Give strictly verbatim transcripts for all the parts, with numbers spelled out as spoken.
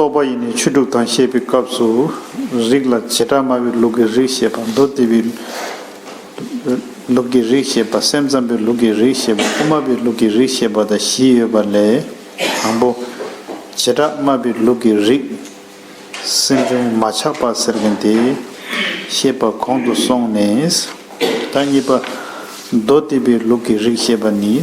རྟོག་པ་ཡི་ནི་ཆོས་དྲུག་དང་བཤད་པའི་སྐབས་སུ། རིགས་ལ་བྱེ་བྲག་སྨྲ་བའི་ལུགས་ཀྱི་རིགས་བཤད་པ། མདོ་སྡེ་པའི་ལུགས་ཀྱི་རིགས་བཤད་པ། སེམས་ཙམ་པའི་ལུགས་ཀྱི་རིགས་བཤད་པ། དབུ་མ་པའི་ལུགས་ཀྱི་རིགས་བཤད་པ་དང་བཞི་ཡོད་པ་ལས། དང་པོ། བྱེ་བྲག་སྨྲ་བའི་ལུགས་ཀྱི་རིགས། སེམས་བྱུང་མ་ཆགས་པ་ཟེར་མཁན་དེ་བཤད་པ་གོང་དུ་སོང་ནས། ད་གཉིས་པ། མདོ་སྡེ་པའི་ལུགས་ཀྱི་རིགས་བཤད་པ་ནི།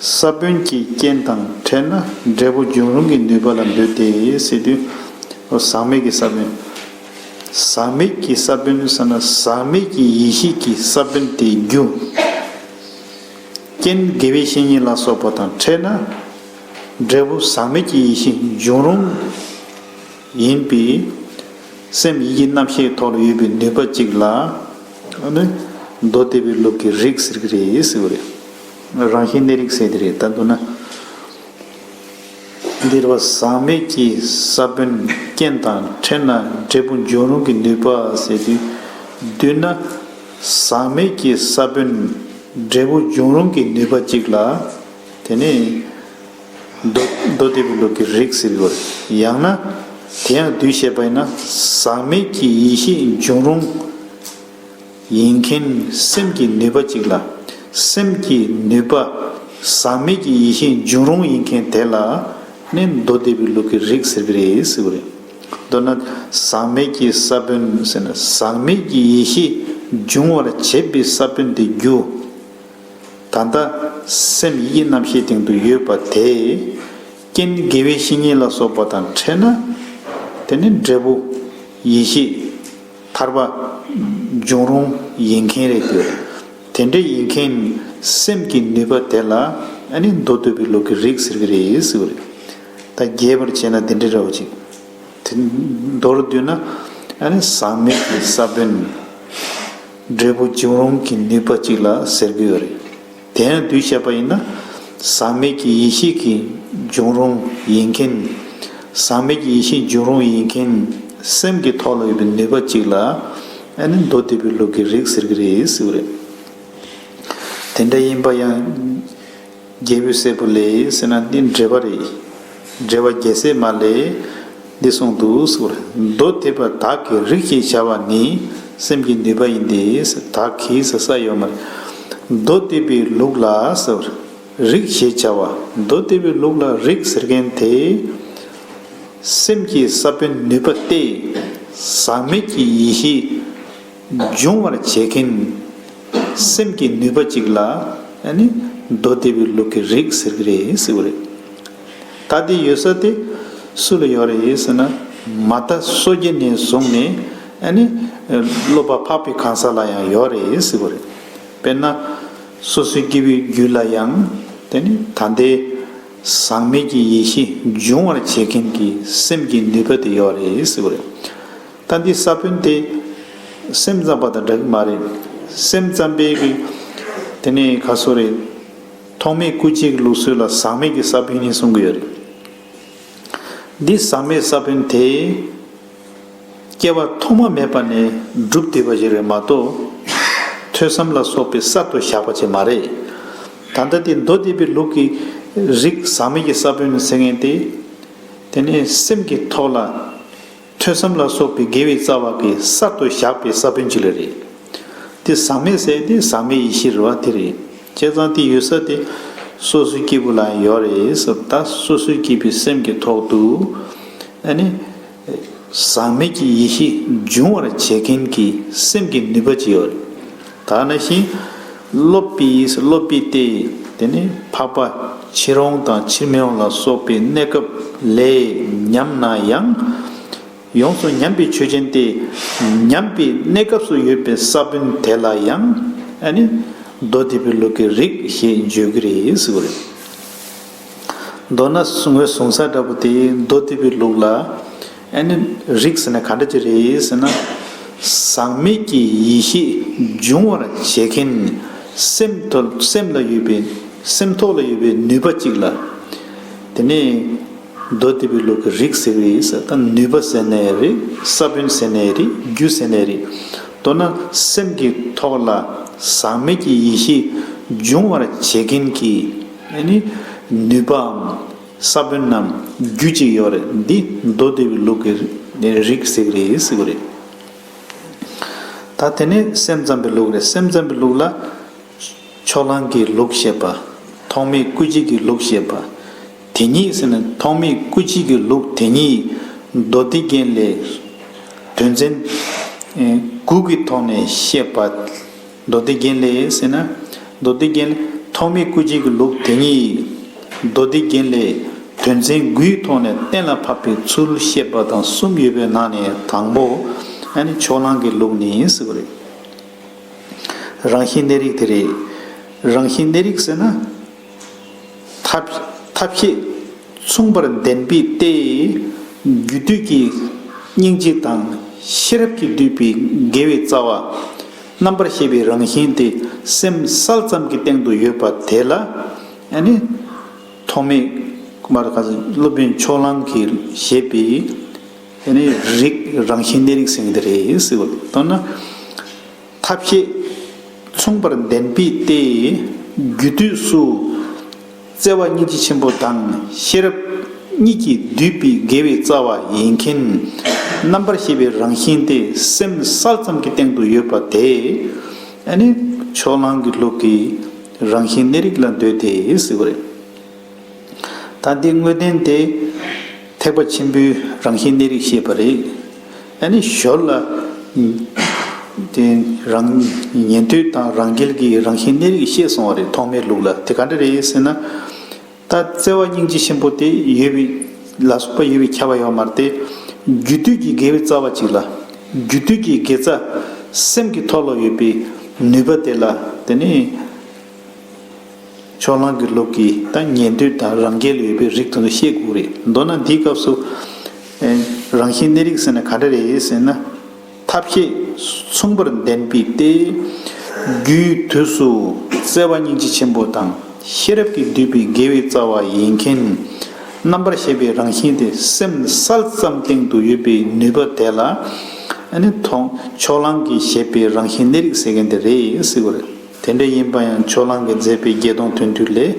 ས་བོན་གྱི་རྐྱེན་དང་འཕྲད་ན་འབྲས་བུ་འབྱུང་རུང་གི་ནུས་པ་ལ་འདོད་དེ་ཟེར་དུས། ཟག་མེད་ཀྱི་ས་བོན། ཟག་མེད་ཀྱི་ས་བོན་ཟེར་ན་ཟག་མེད་ཀྱི་ཡེ་ཤེས་ཀྱི་ས་བོན་དེ་རྒྱུ། རྐྱེན་དགེ་བའི་བཤེས་གཉེན་ལ་སོགས་པ་དང་འཕྲད་ན། འབྲས་བུ་ཟག་མེད་ཀྱི་ཡེ་ཤེས་འབྱུང་རུང་ཡིན་པས། སེམས་ཡིད་ཀྱི་རྣམ་ཤེས་ཐོག་ལ་ཡོད་པའི་ནུས་པ་གཅིག་ལ། ཨ་ནི་མདོ་སྡེ་པའི་ལུགས་ཀྱི་རིགས་ཟེར་གྱི་རེད་ཟེར་བ་རེད། རང་བཞིན་གནས་རིགས་ཟེར་དེ་རེད། ད་མདོར་ན། འདིར་བ་ཟག་མེད་ཀྱི་ས་བོན་རྐྱེན་དང་འཕྲད་ན་འབྲས་བུ་འབྱུང་རུང་གི་ནུས་པ་ཟེར་དུས། བསྡུས་ན། ཟག་མེད་ཀྱི་ས་བོན་འབྲས་བུ་འབྱུང་རུང་གི་ནུས་པ་གཅིག་ལ། དེ་ནི། མདོ་མདོ་སྡེ་པའི་ལུགས་ཀྱི་རིགས་ཟེར་དགོས། ཡང་ན། དེ་ཡང་བསྡུས་བཤད་པ་ཡིན་ན། ཟག་མེད་ཀྱི་ཡེ་ཤེས་འབྱུང་རུང་ཡིན་མཁན་སེམས་ཀྱི་ནུས་པ་གཅིག་ལ། སེམས་ཀྱི་ནུས་པ་ཟག་མེད་ཀྱི་ཡེ་ཤེས་འབྱུང་རུང་ཡིན་མཁན་དེ་ལ་ནི་མདོ་སྡེ་པའི་ལུགས་ཀྱི་རིགས་ཟེར་གྱི་རེད་ཟེར་བ་རེད། མདོར་ན། ཟག་མེད་ཀྱི་ས་བོན་ཟེར་ན་ཟག་མེད་ཀྱི་ཡེ་ཤེས་འབྱུང་བར་བྱེད་པའི་ས་བོན་དེ་རྒྱུ། ད་ལྟ་སེམས་ཡིད་ཀྱི་རྣམ་ཤེས་སྟེང་དུ་ཡོད་པ་དེ། རྐྱེན་དགེ་བའི་བཤེས་གཉེན་ལ་སོགས་པ་དང་འཕྲད་ན། དེ་ནི་འབྲས་བུ་ཡེ་ཤེས་ཐར་པ་འབྱུང་རུང་ཡིན་མཁན་རེད་འདུག། དེ་འདྲ་ཡིན་མཁན་སེམས་ཀྱི་ནུས་པ་དེ་ལ་ཨ་ནི་མདོ་སྡེ་པའི་ལུགས་ཀྱི་རིགས་ཟེར་གྱི་རེད་ཟེར་བ་རེད། ད་རྒྱས་པར་བྱས་ན་དེ་འདྲ་འདྲ་བོ་ཅིག། དེ་མདོར་བསྡུས་ན། ཨ་ནི་ཟག་མེད་ཀྱི་ས་བོན་འབྲས་བུ་འབྱུང་རུང་གི་ནུས་པ་གཅིག་ལ་ཟེར་གྱི་ཡོད་རེད། དེ་ཡང་བསྡུས་བཤད་པ་ཡིན་ན། ཟག་མེད་ཀྱི་ཡེ་ཤེས་ཀྱི་འབྱུང་རུང་ཡིན་མཁན། ཟག་མེད་ཀྱི་ཡེ་ཤེས་འབྱུང་རུང་ཡིན་མཁན་སེམས་ཀྱི་ཐོག་ལ་ཡོད་པའི་ནུས་པ་གཅིག་ལ། ཨ་ནི་མདོ་སྡེ་པའི་ལུགས་ཀྱི་རིགས་ཟེར་གྱི་རེད་ཟེར་བ་རེད། དེ་འདྲ་ཡིན་པ་ཡང་། རྒྱལ་པོའི་སྲས་པོ་ལས་ཟེར་ན་འདི་འགྲེལ་པ་རེད། འགྲེལ་པ་རྒྱལ་སྲས་མ་ལས་འདི་གསུངས་འདུག་ཟེར་བ་རེད། མདོ་སྡེ་པ་དག་གི་རིགས་ཞེས་བྱ་བ་ནི་སེམས་ཀྱི་ནུས་པ་ཡིན་ཏེ། དག་གི་ཟེར་ས་ཡོད་མ་རེད། མདོ་སྡེ་པའི་ལུགས་ལ་ཟེར་བ་རེད། རིགས་ཞེས་བྱ་བ། མདོ་སྡེ་པའི་ལུགས་ལ་རིགས་ཟེར་མཁན་དེ། སེམས་ཀྱི་ས་བོན་ནུས་པ་སྟེ། ཟག་མེད་ཀྱི་ཡེ་ཤེས་འབྱུང་བར་བྱེད་མཁན་སེམས་ཀྱི་ནུས་པ་གཅིག་ལ་ཨ་ནི་མདོ་སྡེ་པའི་ལུགས་ཀྱི་རིགས་ཟེར་གྱི་རེད་ཟེར་བ་རེད། ད་དེ་ཡོད་ས་དེ་སུ་ལ་ཡོད་རེད་ཟེར་ན། མ་ད་སོ་སྐྱེ་ནས་བཟུང་ནས་ཨ་ནི་སློབ་པ་འཕགས་པའི་གང་ཟག་ལ་ཡང་ཡོད་རེད་ཟེར་བ་རེད། དཔེར་ན། སོ་སོའི་སྐྱེ་བོའི་རྒྱུད་ལ་ཡང་དེ་ནི་ད་ལྟའི་ཟག་མེད་ཀྱི་ཡེ་ཤེས་འབྱུང་བར་བྱེད་མཁན་གྱི་སེམས་ཀྱི་ནུས་པ་དེ་ཡོད་རེད་ཟེར་བ་རེད། ད་འདི་ས་བོན་དེ་སེམས་ཙམ་པ་དང་འདྲ་གི་མ་རེད། སེམས་ཙམ་པའི་གི་དེ་ནས་ག་སོ་རེད། ཐོགས་མེད་སྐུལ་བྱེད་ཀྱི་ལུགས་སྲོལ་ལ་ཟག་མེད་ཀྱི་ས་བོན་ནི་གསུང་གི་ཡོད་རེད། འདི་ཟག་མེད་ས་བོན་དེ་སྐྱེ་བ་ཐོག་མ་མེད་པ་ནས་གྲུབ་བསྡད་པ་ཞིག་རེད་མ་གཏོགས། ཐོས་བསམ་ལ་སོགས་པའི་གསར་དུ་བཞག་པ་ཅིག་མ་རེད། ད་ལྟ་དེ་མདོ་སྡེ་པའི་ལུགས་ཀྱི་རིགས་ཟག་མེད་ཀྱི་ས་བོན་ཟེར་མཁན་དེ། དེ་ནས་སེམས་ཀྱི་ཐོག་ལ། ཐོས་བསམ་ལ་སོགས་པའི་དགེ་བའི་རྩ་བ་གིས་གསར་དུ་བཞག་པའི་ས་བོན་ཅིག་ལ་རེད། དེ་ཟག་མེད་ཟེར་དེ་ཟག་མེད་ཡེ་ཤེས་རེད་བ་དེ་རེད། བྱས་ཙང་དེ་ཡོད་ས་དེ་སོ་སོའི་སྐྱེས་བུ་ལ་ཡང་ཡོད་རེད་ཟེར། ད་སོ་སོའི་སྐྱེས་བུའི་སེམས་ཀྱི་ཐོག་ཏུ་ཨ་ནི་ཟག་མེད་ཀྱི་ཡེ་ཤེས་འབྱུང་བར་བྱེད་མཁན་གྱི་སེམས་ཀྱི་ནུས་པ་ཅིག་ཡོད་རེད། ད་ནང་བཞིན་སློབ་པའི་སློབ་པའི་སྟེ། དེ་ནི་འཕགས་པ་ཕྱིར་འོང་དང་ཕྱིར་མི་འོང་ལ་སོགས་པའི་གནས་སྐབས་ལས་ཉམས་ན་ཡང་། ཡོངས་སུ་ཉམས་པའི་ཆོས་ཅན་ཏེ། ཉམས་པའི་གནས་སྐབས་སུ་ཡོད་པའི་ས་བོན་དེ་ལ་ཡང་ཨ་ནི་མདོ་སྡེ་པའི་ལུགས་ཀྱི་རིགས་ཞེས་བརྗོད་ཀྱི་རེད་ཟེར་བ་རེད། མདོར་ན་གསུང་བའི་གསུང་ས་འདྲ་པོ་དེ་མདོ་སྡེ་པའི་ལུགས་ལ་ཨ་ནི་རིགས་ཟེར་ན་ག་འདྲ་ཅིག་རེད་ཟེར་ན། ཟག་མེད་ཀྱི་ཡེ་ཤེས་འབྱུང་བར་བྱེད་མཁན་སེམས་ཐོག་སེམས་ལ་ཡོད་པའི་སེམས་ཐོག་ལ་ཡོད་པའི་ནུས་པ་གཅིག་ལ། དེ་ནས། མདོ་སྡེ་པའི་ལུགས་ཀྱི་རིགས་ཟེར་བའི་ས་དང་ནུས་པ་ཟེར་ནའི་རེད། ས་བོན་ཟེར་ནའི་རེད། རྒྱུ་ཟེར་ནའི་རེད། མདོར་ན་སེམས་ཀྱི་ཐོག་ལ་ཟག་མེད་ཀྱི་ཡེ་ཤེས་འབྱུང་བར་བྱེད་མཁན་གྱི་ཨ་ནི་ནུས་པའམ་ ས་བོན་ནམ་རྒྱུ་གཅིག་ཡོད་རེད། འདི་མདོ་སྡེ་པའི་ལུགས་ཀྱི་རིགས་ཟེར་གི་རེད་ཟེར་གི་རེད། ད་དེ་ནས་སེམས་ཙམ་པའི་ལུགས་རེད། སེམས་ཙམ་པའི་ལུགས་ལ་ཕྱོགས་གླང་གི་ལུགས་བཤད་པ། ཐོགས་མེད་སྐུ་མཆེད་ཀྱི་ལུགས་བཤད་པ། དེ་ཉིད་ཟེར་ན་ཐོགས་མེད་སྐུ་མཆེད་ཀྱི་ལུགས་དེ་ཉིད་མདོ་སྡེ་རྒྱན་ལས་དོན་ཚན་དགུ་གི་ཐོག་ནས་བཤད་པ། མདོ་སྡེ་རྒྱན་ལས་ཟེར་ན། མདོ་སྡེ་རྒྱན་ལས་ཐོགས་མེད་སྐུ་མཆེད་ཀྱི་ལུགས་དེ་ཉིད་མདོ་སྡེ་རྒྱན་ལས་དོན་ཚན་དགུའི་ཐོག་ནས་གཏན་ལ་ཕབ་པའི་ཚུལ་བཤད་པ་དང་གསུམ་ཡོད་པའི་ནང་ནས་དང་པོ་ཨ་ནི་ཕྱོགས་གླང་གི་ལུགས་ནི་ཟེར་བ་རེད། རང་བཞིན་གནས་རིགས་དེ་རེད། རང་བཞིན་གནས་རིགས་ཟེར་ན། ཐབས་ཐབས་ཤེས་མཚུངས་པར་ལྡན་པའི་སྟེ། རྒྱུ་དུས་ཀྱི་སྙིང་རྗེ་དང་ཤེས་རབ་ཀྱིས་བསྡུས་པའི་དགེ་བའི་རྩ་བ། རྣམ་པར་ཤེས་པའི་རང་བཞིན་དེ་སེམས་གསལ་ཙམ་གྱི་སྟེང་དུ་ཡོད་པ་དེ་ལ། ཨ་ནི། ཐོགས་མེད་མར་ག་སློབ་དཔོན་ཕྱོགས་གླང་གིས་བཞེད་པའི། ཨ་ནི་རིགས་རང་བཞིན་གནས་རིགས་ཟེར་གྱི་འདི་རེད་ཟེར་བ་མདོར་ན། ཐབས་ཤེས་མཚུངས་པར་ལྡན་པའི་སྟེ། རྒྱུ་དུས་སུ་བརྩེ་བ་སྙིང་རྗེ་ཆེན་པོ་དང་ཤེས་རབ་གཉིས་ཀྱིས་བསྡུས་པའི་དགེ་བའི་རྩ་བ་ཡིན་མཁན། རྣམ་པར་ཤེས་པའི་རང་བཞིན་དེ་སེམས་གསལ་ཙམ་གྱི་སྟེང་དུ་ཡོད་པ་དེ། ཨ་ནི་ཕྱོགས་གླང་གི་ལུགས་ཀྱི་རང་བཞིན་གནས་རིགས་ལ་འདོད་དེ་ཟེར་བ་རེད། ད་འདི་དངོས་བསྟན་དེ་ཐེག་པ་ཆེན་པོའི་རང་བཞིན་གནས་རིགས་བཤད་པ་རེད། ཨ་ནི་ཞོར་ལ་དེ་རང་ཉན་ཐོས་དང་རང་རྒྱལ་གྱི་རང་བཞིན་གནས་རིགས་བཤད་སོང་བ་རེད། ཐོགས་མེད་ལུགས་ལ་དེ་ག་འདྲ་རེད་ཟེར་ན། ད་བརྩེ་བ་སྙིང་རྗེ་ཆེན་པོ་དེ་ཡོད་པའི་ལ་སོགས་པ་ཡོད་པའི་ཁྱབ་པ་ཡོད་མ་རེད་དེ། རྒྱུ་དུས་ཀྱི་དགེ་བའི་རྩ་བ་གཅིག་ལ། རྒྱུ་དུས་ཀྱི་དགེ་རྩ་སེམས་ཀྱི་ཐོག་ལ་ཡོད་པའི་ནུས་པ་དེ་ལ་དེ་ནི། ཕྱོགས་གླང་གི་ལུགས་ཀྱི་ད་ཉན་ཐོས་དང་རང་རྒྱལ་ཡོད་པའི་རིགས་དེ་ཚོ་བཤད་དགོས་རེད། མདོར་ན་འདིའི་སྐབས་སུ། ཨེ། རང་བཞིན་གནས་རིགས་ཟེར་ན་ག་འདྲ་རེད་ཟེར་ན། ཐབས་ཤེས་མཚུངས་པར་ལྡན་པའི་སྟེ། རྒྱུའི་དུས་སུ་བརྩེ་བ་སྙིང་རྗེ་ཆེན་པོ་དང་ཤེས་རབ་ཀྱིས་བསྡུས་པའི་དགེ་བའི་རྩ་བ་ཡིན་མཁན། རྣམ་པར་ཤེས་པའི་རང་བཞིན་དེ་སེམས་གསལ་ཙམ་སྟེང་དུ་ཡོད་པའི་ནུས་པ་དེ་ལ། ཨ་ནི་ཐོག་ཕྱོགས་གླང་གིས་བཞེད་པའི་རང་བཞིན་གནས་རིགས་ཟེར་མཁན་དེ་རེད་ཟེར་བ་རེད། དེ་འདྲ་ཡིན་པ་ཡང་ཕྱོགས་གླང་གིས་མཛད་པའི་བརྒྱད་སྟོང་དོན་བསྡུས་ལས།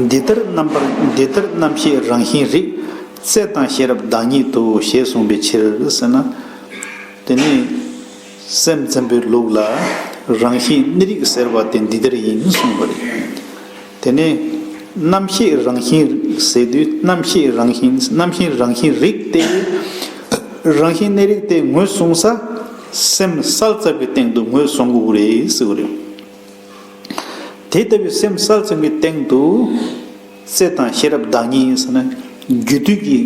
འདི་ལྟར་རྣམ་པར་འདི་ལྟར་རྣམ་ཤེས་རང་བཞིན་རིག། རྩལ་དང་ཤེས་རབ་བདག་ཉིད་དུ་ཞེས་གསུངས་པའི་ཕྱིར་ཟེར་ན། དེ་ནི་སེམས་ཙམ་པའི་ལུགས་ལ་རང་བཞིན་གནས་རིགས་ཟེར་བ་དེ་འདི་ལྟར་ཡིན་གསུངས་པ་རེད། དེ་ནི་རྣམ་ཤེས་རང་བཞིན་རིག་ཟེར་དུས་རྣམ་ཤེས་རང་བཞིན་རྣམ་ཤེས་རང་བཞིན་རིག་སྟེ། རང་བཞིན་གནས་རིགས་དེ་ངོས་བཟུང་ས་སེམས་གསལ་ཙམ་གྱི་སྟེང་དུ་ངོས་བཟུང་དགོས་རེད་ཟེར་བ་རེད། དེ་ལྟ་བུའི་སེམས་གསལ་ཙམ་གྱི་སྟེང་དུ་རྩལ་དང་ཤེས་རབ་བདག་ཉིད་ཟེར་ན་རྒྱུ་དུས་ཀྱི་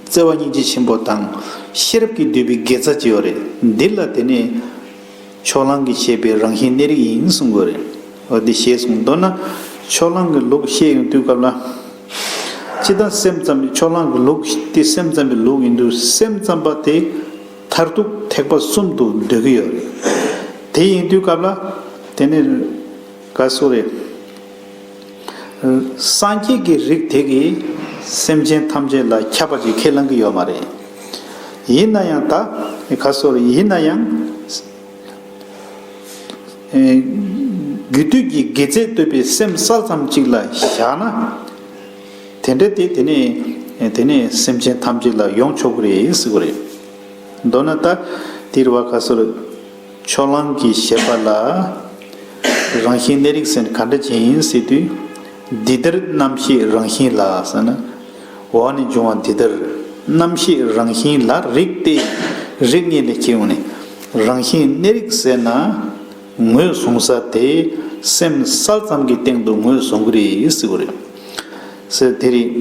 བརྩེ་བ་སྙིང་རྗེ་ཆེན་པོ་དང་ཤེས་རབ་ཀྱིས་བསྡུས་པའི་དགེ་རྩ་ཅིག་ཡོད་རེད། འདི་ལ་དེ་ནས་ཕྱོགས་གླང་གིས་བཤད་པའི་རང་བཞིན་གནས་རིགས་ཡིན་གསུང་དགོས་རེད། འོ་འདི་ཞེས་གསུངས། མདོར་ན་ཕྱོགས་གླང་གི་ལུགས་བཤད་ཡོང་དུས་སྐབས་ལ། སྤྱིར་བཏང་སེམས་ཙམ་པའི་ཕྱོགས་གླང་གི་ལུགས་དེ་སེམས་ཙམ་པའི་ལུགས་ཡིན་དུས་སེམས་ཙམ་པ་དེ་མཐར་ཐུག་ཐེག་པ་གསུམ་དུ་འདོད་ཀྱི་ཡོད་རེད། དེ་ཡིན་དུས་སྐབས་ལ་དེ་ནི་ག་སོ་རེད། སངས་རྒྱས་ཀྱི་རིགས་དེ་གིས་སེམས་ཅན་ཐམས་ཅད་ལ་ཁྱབ་པ་ཅིག་ཁས་ལེན་གྱི་ཡོད་མ་རེད། ཡིན་ན་ཡང་ད་ག་སོ་རེད། ཡིན་ན་ཡང་རྒྱུ་དུས་ཀྱི་དགེ་རྩས་བསྟོད་པའི་སེམས་གསལ་ཙམ་ཅིག་ལ་བཞག་ན། དེ་འདྲ་དེ་དེ་ནས་དེ་ནས་སེམས་ཅན་ཐམས་ཅད་ལ་ཡོང་ཆོག་གི་རེད་ཟེར་གི་རེད། མདོར་ན་ད་དེ་རེད་བ། ག་སོ་རེད། ཕྱོགས་གླང་གི་བཞེད་པ་ལ་རང་བཞིན་གནས་རིགས་ཟེར་ན་ག་འདྲ་ཅིག་ཡིན་ཟེར་དུས། འདི་ལྟར་རྣམ་ཤེས་རང་བཞིན་ལ་ཟེར་ན། འོག་ནས་འབྱུང་བ་འདི་ལྟར་རྣམ་ཤེས་རང་བཞིན་ལ་རིགས་ཏེ། རིགས་ངེས་ལས་སྐྱེ་འོང་ནས་རང་བཞིན་གནས་རིགས་ཟེར་ན། ངོས་བཟུང་ས་དེ་སེམས་གསལ་ཙམ་གྱི་སྟེང་དུ་ངོས་བཟུང་གི་རེད་ཟེར་གི་རེད། ཟེར་དེ་རེད།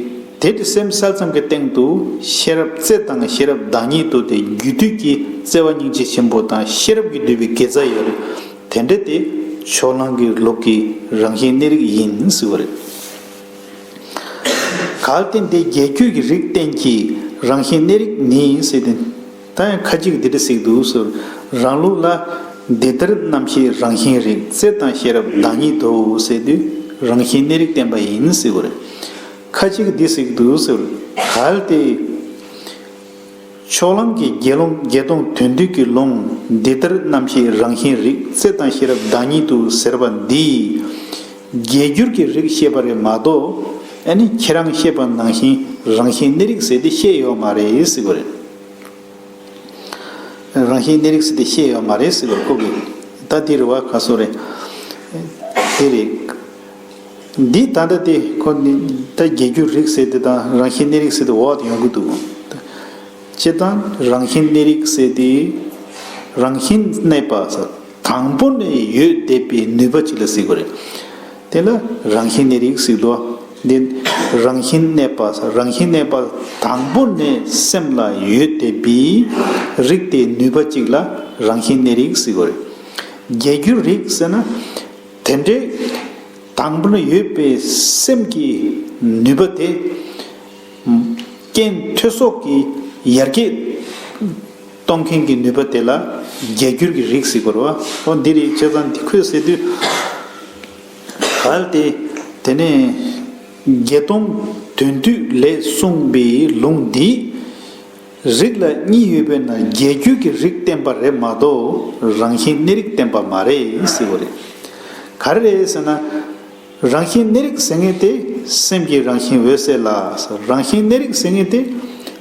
དེ་དེ་སེམས་གསལ་ཙམ་གྱི་སྟེང་དུ་ཤེས་རབ་རྩལ་དང་ཤེས་རབ་བདག་ཉིད་དུ་དེ་རྒྱུ་དུས་ཀྱི་བརྩེ་བ་སྙིང་རྗེ་ཆེན་པོ་དང་ཤེས་རབ་ཀྱིས་བསྡུས་པའི་དགེ་རྩ་ཡོད་རེད། དེ་འདྲ་དེ་ཕྱོགས་གླང་གི་ལུགས་ཀྱི་རང་བཞིན་གནས་རིགས་ཡིན་ཟེར་བ་རེད། གལ་ཏེ་འདི་རྒྱས་བསྡུས་ཀྱི་རིགས་བསྟན་གྱི་རང་བཞིན་གནས་རིགས་ནི་ཟེར་ཏེ། ད་ཡང་ཁ་ཅིག་འདི་འདྲ་ཟེར་གྱི་འདུག་ཟེར། རང་ལུགས་ལ་འདི་ལྟར་རྣམ་ཤེས་རང་བཞིན་རིག། རྩལ་དང་ཤེས་རབ་བདག་ཉིད་དུ་ཟེར་དུས་རང་བཞིན་གནས་རིགས་བསྟན་པ་ཡིན་ཟེར་བ་རེད། ཁ་ཅིག་འདི་ཟེར་གྱི་འདུག་ཟེར། གལ་ཏེ་ཕྱོགས་གླང་གི་བརྒྱད་ལུང་བརྒྱད་སྟོང་དོན་བསྡུས་ཀྱི་ལུང་འདི་ལྟར་རྣམ་ཤེས་རང་བཞིན་རིག། རྩལ་དང་ཤེས་རབ་བདག་ཉིད་དུ་ཟེར་བ་འདི་རྒྱས་བསྡུས་ཀྱི་རིགས་བཤད་པ་རེད་མ་གཏོགས། ཨ་ནི་ཁྱེད་རང་བཤད་པ་ནང་བཞིན་རང་བཞིན་གནས་རིགས་ཟེར་དེ་བཤད་ཡོད་མ་རེད་ཟེར་གྱི་རེད། རང་བཞིན་གནས་རིགས་ཟེར་དེ་བཤད་ཡོད་མ་རེད་ཟེར་བར་ཁོ་གིས་ད་འདི་རེད་བ་ག་སོ་རེད། དེ་རེད། འདི་ད་ལྟ་དེ་ཁོ་ནི་ད་རྒྱས་འགྱུར་རིགས་ཟེར་དེ་དང་རང་བཞིན་གནས་རིགས་ཟེར་དེ་འོག་ཏུ་ཡོང་གི་འདུག་སྤྱིར་བཏང་རང་བཞིན་གནས་རིགས་ཟེར་དེ་རང་བཞིན་གནས་པ་ཟེར་དང་པོ་ནས་ཡོད་བསྡད་པའི་ནུས་པ་ཅིག་ལ་ཟེར་དགོས་རེད། དེ་ལ་རང་བཞིན་གནས་རིགས་ཟེར་དོ། འདི་རང་བཞིན་གནས་པ་རང་བཞིན་གནས་པ་དང་པོ་ནས་སེམས་ལ་ཡོད་བསྡད་པའི་རིགས་དེའི་ནུས་པ་གཅིག་ལ་རང་བཞིན་གནས་རིགས་ཟེར་དགོས་རེད། རྒྱས་འགྱུར་རིགས་ཟེར་ན་དེ་འདྲའི་དང་པོ་ནས་ཡོད་པའི་སེམས་ཀྱི་ནུས་པ་དེ་རྐྱེན་ཐོས་སོགས་ཀྱིས་ཡར་རྒྱས་གཏོང་མཁན་གྱི་ནུས་པ་དེ་ལ་རྒྱས་འགྱུར་གྱི་རིགས་ཟེར་དགོས་རེད་བ། འོ་འདི་རེད། བྱས་ཙང་འདི་ཁོས་ཟེར་དུས་གལ་ཏེ་དེ་ནས་བརྒྱད་སྟོང་དོན་བསྡུས་ལས་གསུངས་པའི་ལུང་འདིས་རིགས་ལ་གཉིས་ཡོད་པས་ན་རྒྱས་འགྱུར་གྱི་རིགས་བསྟན་པ་རེད་མ་གཏོགས་རང་བཞིན་གནས་རིགས་བསྟན་པ་མ་རེད་ཟེར་བ་རེད། ག་རེ་རེད་ཟེར་ན། རང་བཞིན་གནས་རིགས་ཟེར་མཁན་དེ་སེམས་ཀྱི་རང་བཞིན་འོད་གསལ་ལ། རང་བཞིན་གནས་རིགས་ཟེར་མཁན་དེ་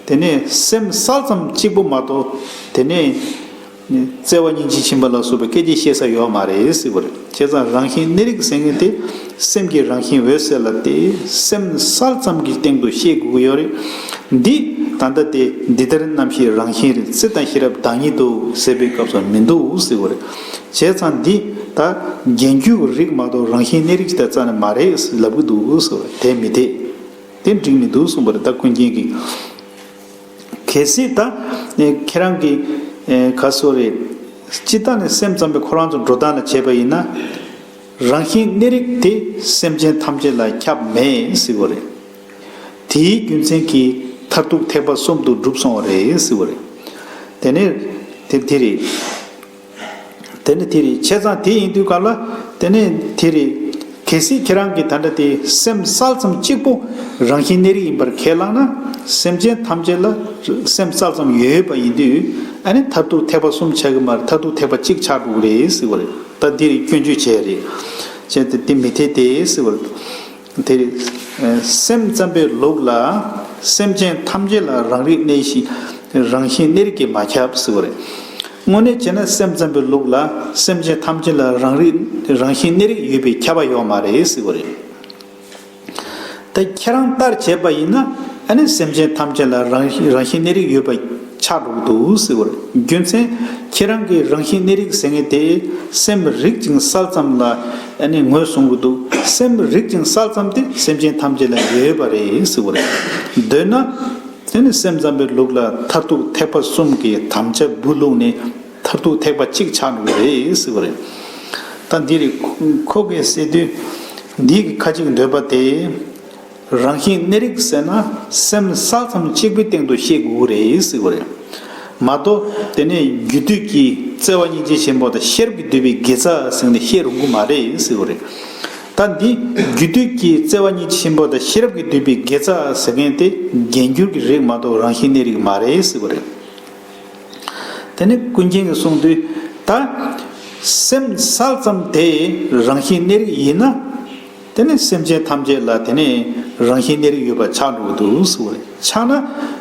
དེ་ནས་སེམས་གསལ་ཙམ་གཅིག་པོ་མ་གཏོགས་དེ་ནས་བརྩེ་བ་སྙིང་རྗེ་ཆེན་པོ་ལ་སོགས་པའི་སྐད་ཆ་བཤད་ས་ཡོད་མ་རེད་ཟེར་བ་རེད། བྱས་ཙང་རང་བཞིན་གནས་རིགས་ཟེར་མཁན་དེ་སེམས་ཀྱི་རང་བཞིན་འོད་གསལ་ལ་དེ་སེམས་གསལ་ཙམ་གྱི་སྟེང་དུ་བཤད་དགོས་ཀྱི་ཡོད་རེད། འདི་ད་ལྟ་དེ་འདི་ལྟར་རྣམ་ཤེས་རང་བཞིན་རེད། རྩི་དང་ཤེས་རབ་བདག་ཉིད་དོ་ཟེར་བའི་སྐབས་སུ་མི་འདུག་ཟེར་བ་རེད། བྱས་ཙང་འདི་ད་རྒྱས་འགྱུར་རིགས་མ་གཏོགས་རང་བཞིན་གནས་རིགས་ཅིག་ད་རྩ་ནས་མ་རེད་ལབ་ཀྱི་འདུག་ཟེར་བ་རེད། དེ་མི་འཐད། དེ་འགྲིག་མི་འདུག་གསུངས་པ་རེད། ད་ཀུན་མཁྱེན་གྱིས་གལ་སྲིད་ད་ཁྱེད་རང་གིས་ག་སོ་རེད། སྤྱིར་བཏང་ནས་སེམས་ཙམ་པས་ཁོ་རང་ཚོ་འགྲོ་སྟངས་ལ་བྱས་པ་ཡིན་ན། རང་བཞིན་གནས་རིགས་དེ་སེམས་ཅན་ཐམས་ཅད་ལ་ཁྱབ་མེད་ཟེར་བ་རེད། དེའི་རྒྱུ་མཚན་གྱིས་མཐར་ཐུག་ཐེག་པ་གསུམ་དུ་གྲུབ་སོང་བ་རེད་ཟེར་བ་རེད། དེ་ནས་དེ་དེ་རེད། དེ་ནི་དེ་རེད། བྱས་ཙང་དེ་ཡིན་དུས་སྐབས་ལ་དེ་ནི་དེ་རེད། གལ་སྲིད་ཁྱེད་རང་གིས་ད་ལྟ་དེ་སེམས་གསལ་ཙམ་གཅིག་པོ་རང་བཞིན་གནས་རིགས་ཡིན་པར་ཁས་བླངས་ན། སེམས་ཅན་ཐམས་ཅད་ལ་སེམས་གསལ་ཙམ་ཡོད་པ་ཡིན་དུས་ཨ་ནི་མཐར་ཐུག་ཐེག་པ་གསུམ་ཆགས་ཀྱི་མ་རེད། མཐར་ཐུག་ཐེག་པ་གཅིག་ཆགས་འགྲོ་གི་རེད་ཟེར་བ་རེད། ད་འདི་རེད། སྐྱོན་བརྗོད་བྱས་རེད། བྱས་ཏེ་དེ་མི་འཐད་དེ་ཟེར་བ་རེད། དེ་རེད། སེམས་ཙམ་པའི་ལུགས་ལ་སེམས་ཅན་ཐམས་ཅད་ལ་རང་རིག་གནས་ཤིང་རང་བཞིན་གནས་རིགས་ཀྱིས་མ་ཁྱབ་ཟེར་བ་རེད། དངོས་གནས་བྱས་ན་སེམས་ཙམ་པའི་ལུགས་ལ་སེམས་ཅན་ཐམས་ཅད་ལ་རང་རིག་རང་བཞིན་གནས་རིགས་ཡོད་པས་ཁྱབ་པ་ཡོད་མ་རེད་ཟེར་བ་རེད། ད་ཁྱེད་རང་ལྟར་བྱས་པ་ཡིན་ན་ཨ་ནི་སེམས་ཅན་ཐམས་ཅད་ལ་རང་རང་བཞིན་གནས་རིགས་ཡོད་པ་ཆགས་འགྲོ་གི་འདུག་ཟེར་བ་རེད། རྒྱུ་མཚན་ཁྱེད་རང་གིས་རང་བཞིན་གནས་རིགས་ཟེར་མཁན་དེ་སེམས་རིག་ཅིང་གསལ་ཙམ་ལ་ཨ་ནི་ངོས་བཟུང་གི་འདུག་སེམས་རིག་ཅིང་གསལ་ཙམ་དེ་སེམས་ཅན་ཐམས་ཅད་ལ་ཡོད་པ་རེད་ཟེར་བ་རེད། འདོད་ན་དེ་ནི་སེམས་ཙམ་པའི་ལུགས་ལ་མཐར་ཐུག་ཐེག་པ་གསུམ་གྱི་དམ་བཅའ་སྦུག་བླུགས་ནས་མཐར་ཐུག་ཐེག་པ་གཅིག་ཆགས་འགྲོ་གི་རེད་ཟེར་བ་རེད། ད་འདི་རེད། ཁོ་གིས་ཟེར་དུས་འདི་གི་ཁ་ཅིག་འདོད་པ་དེ། རང་བཞིན་གནས་རིགས་ཟེར་ན་སེམས་གསལ་ཙམ་གཅིག་པུའི་སྟེང་དུ་བཤད་དགོས་རེད་ཟེར་བ་རེད། མ་གཏོགས་དེ་ནས་རྒྱུ་དུས་ཀྱི་བརྩེ་བ་སྙིང་རྗེ་ཆེན་པོ་དང་ཤེས་རབ་ཀྱིས་བསྡུས་པའི་དགེ་རྩ་ཟེར་ནས་བཤད་རུང་གི་མ་རེད་ཟེར་བ་རེད། ད་འདི་རྒྱུ་དུས་ཀྱི་བརྩེ་བ་སྙིང་རྗེ་ཆེན་པོ་དང་ཤེས་རབ་ཀྱིས་བསྡུས་པའི་དགེ་རྩ་ཟེར་མཁན་དེ་རྒྱས་འགྱུར་གྱི་རིགས་མ་གཏོགས་རང་བཞིན་གནས་རིགས་མ་རེད་ཟེར་བ་རེད། དེ་ནས་ཀུན་མཁྱེན་གྱིས་གསུངས་དུས་ད་སེམས་གསལ་ཙམ་དེ་རང་བཞིན་གནས་རིགས་ཡིན་ན། དེ་ནི་སེམས་ཅན་ཐམས་ཅད་ལ་དེ་ནི་རང་བཞིན་གནས་རིགས་ཡོད་པ་ཆགས་འགྲོ་གི་འདུག་ཟེར་བ་རེད། ཆགས་ན་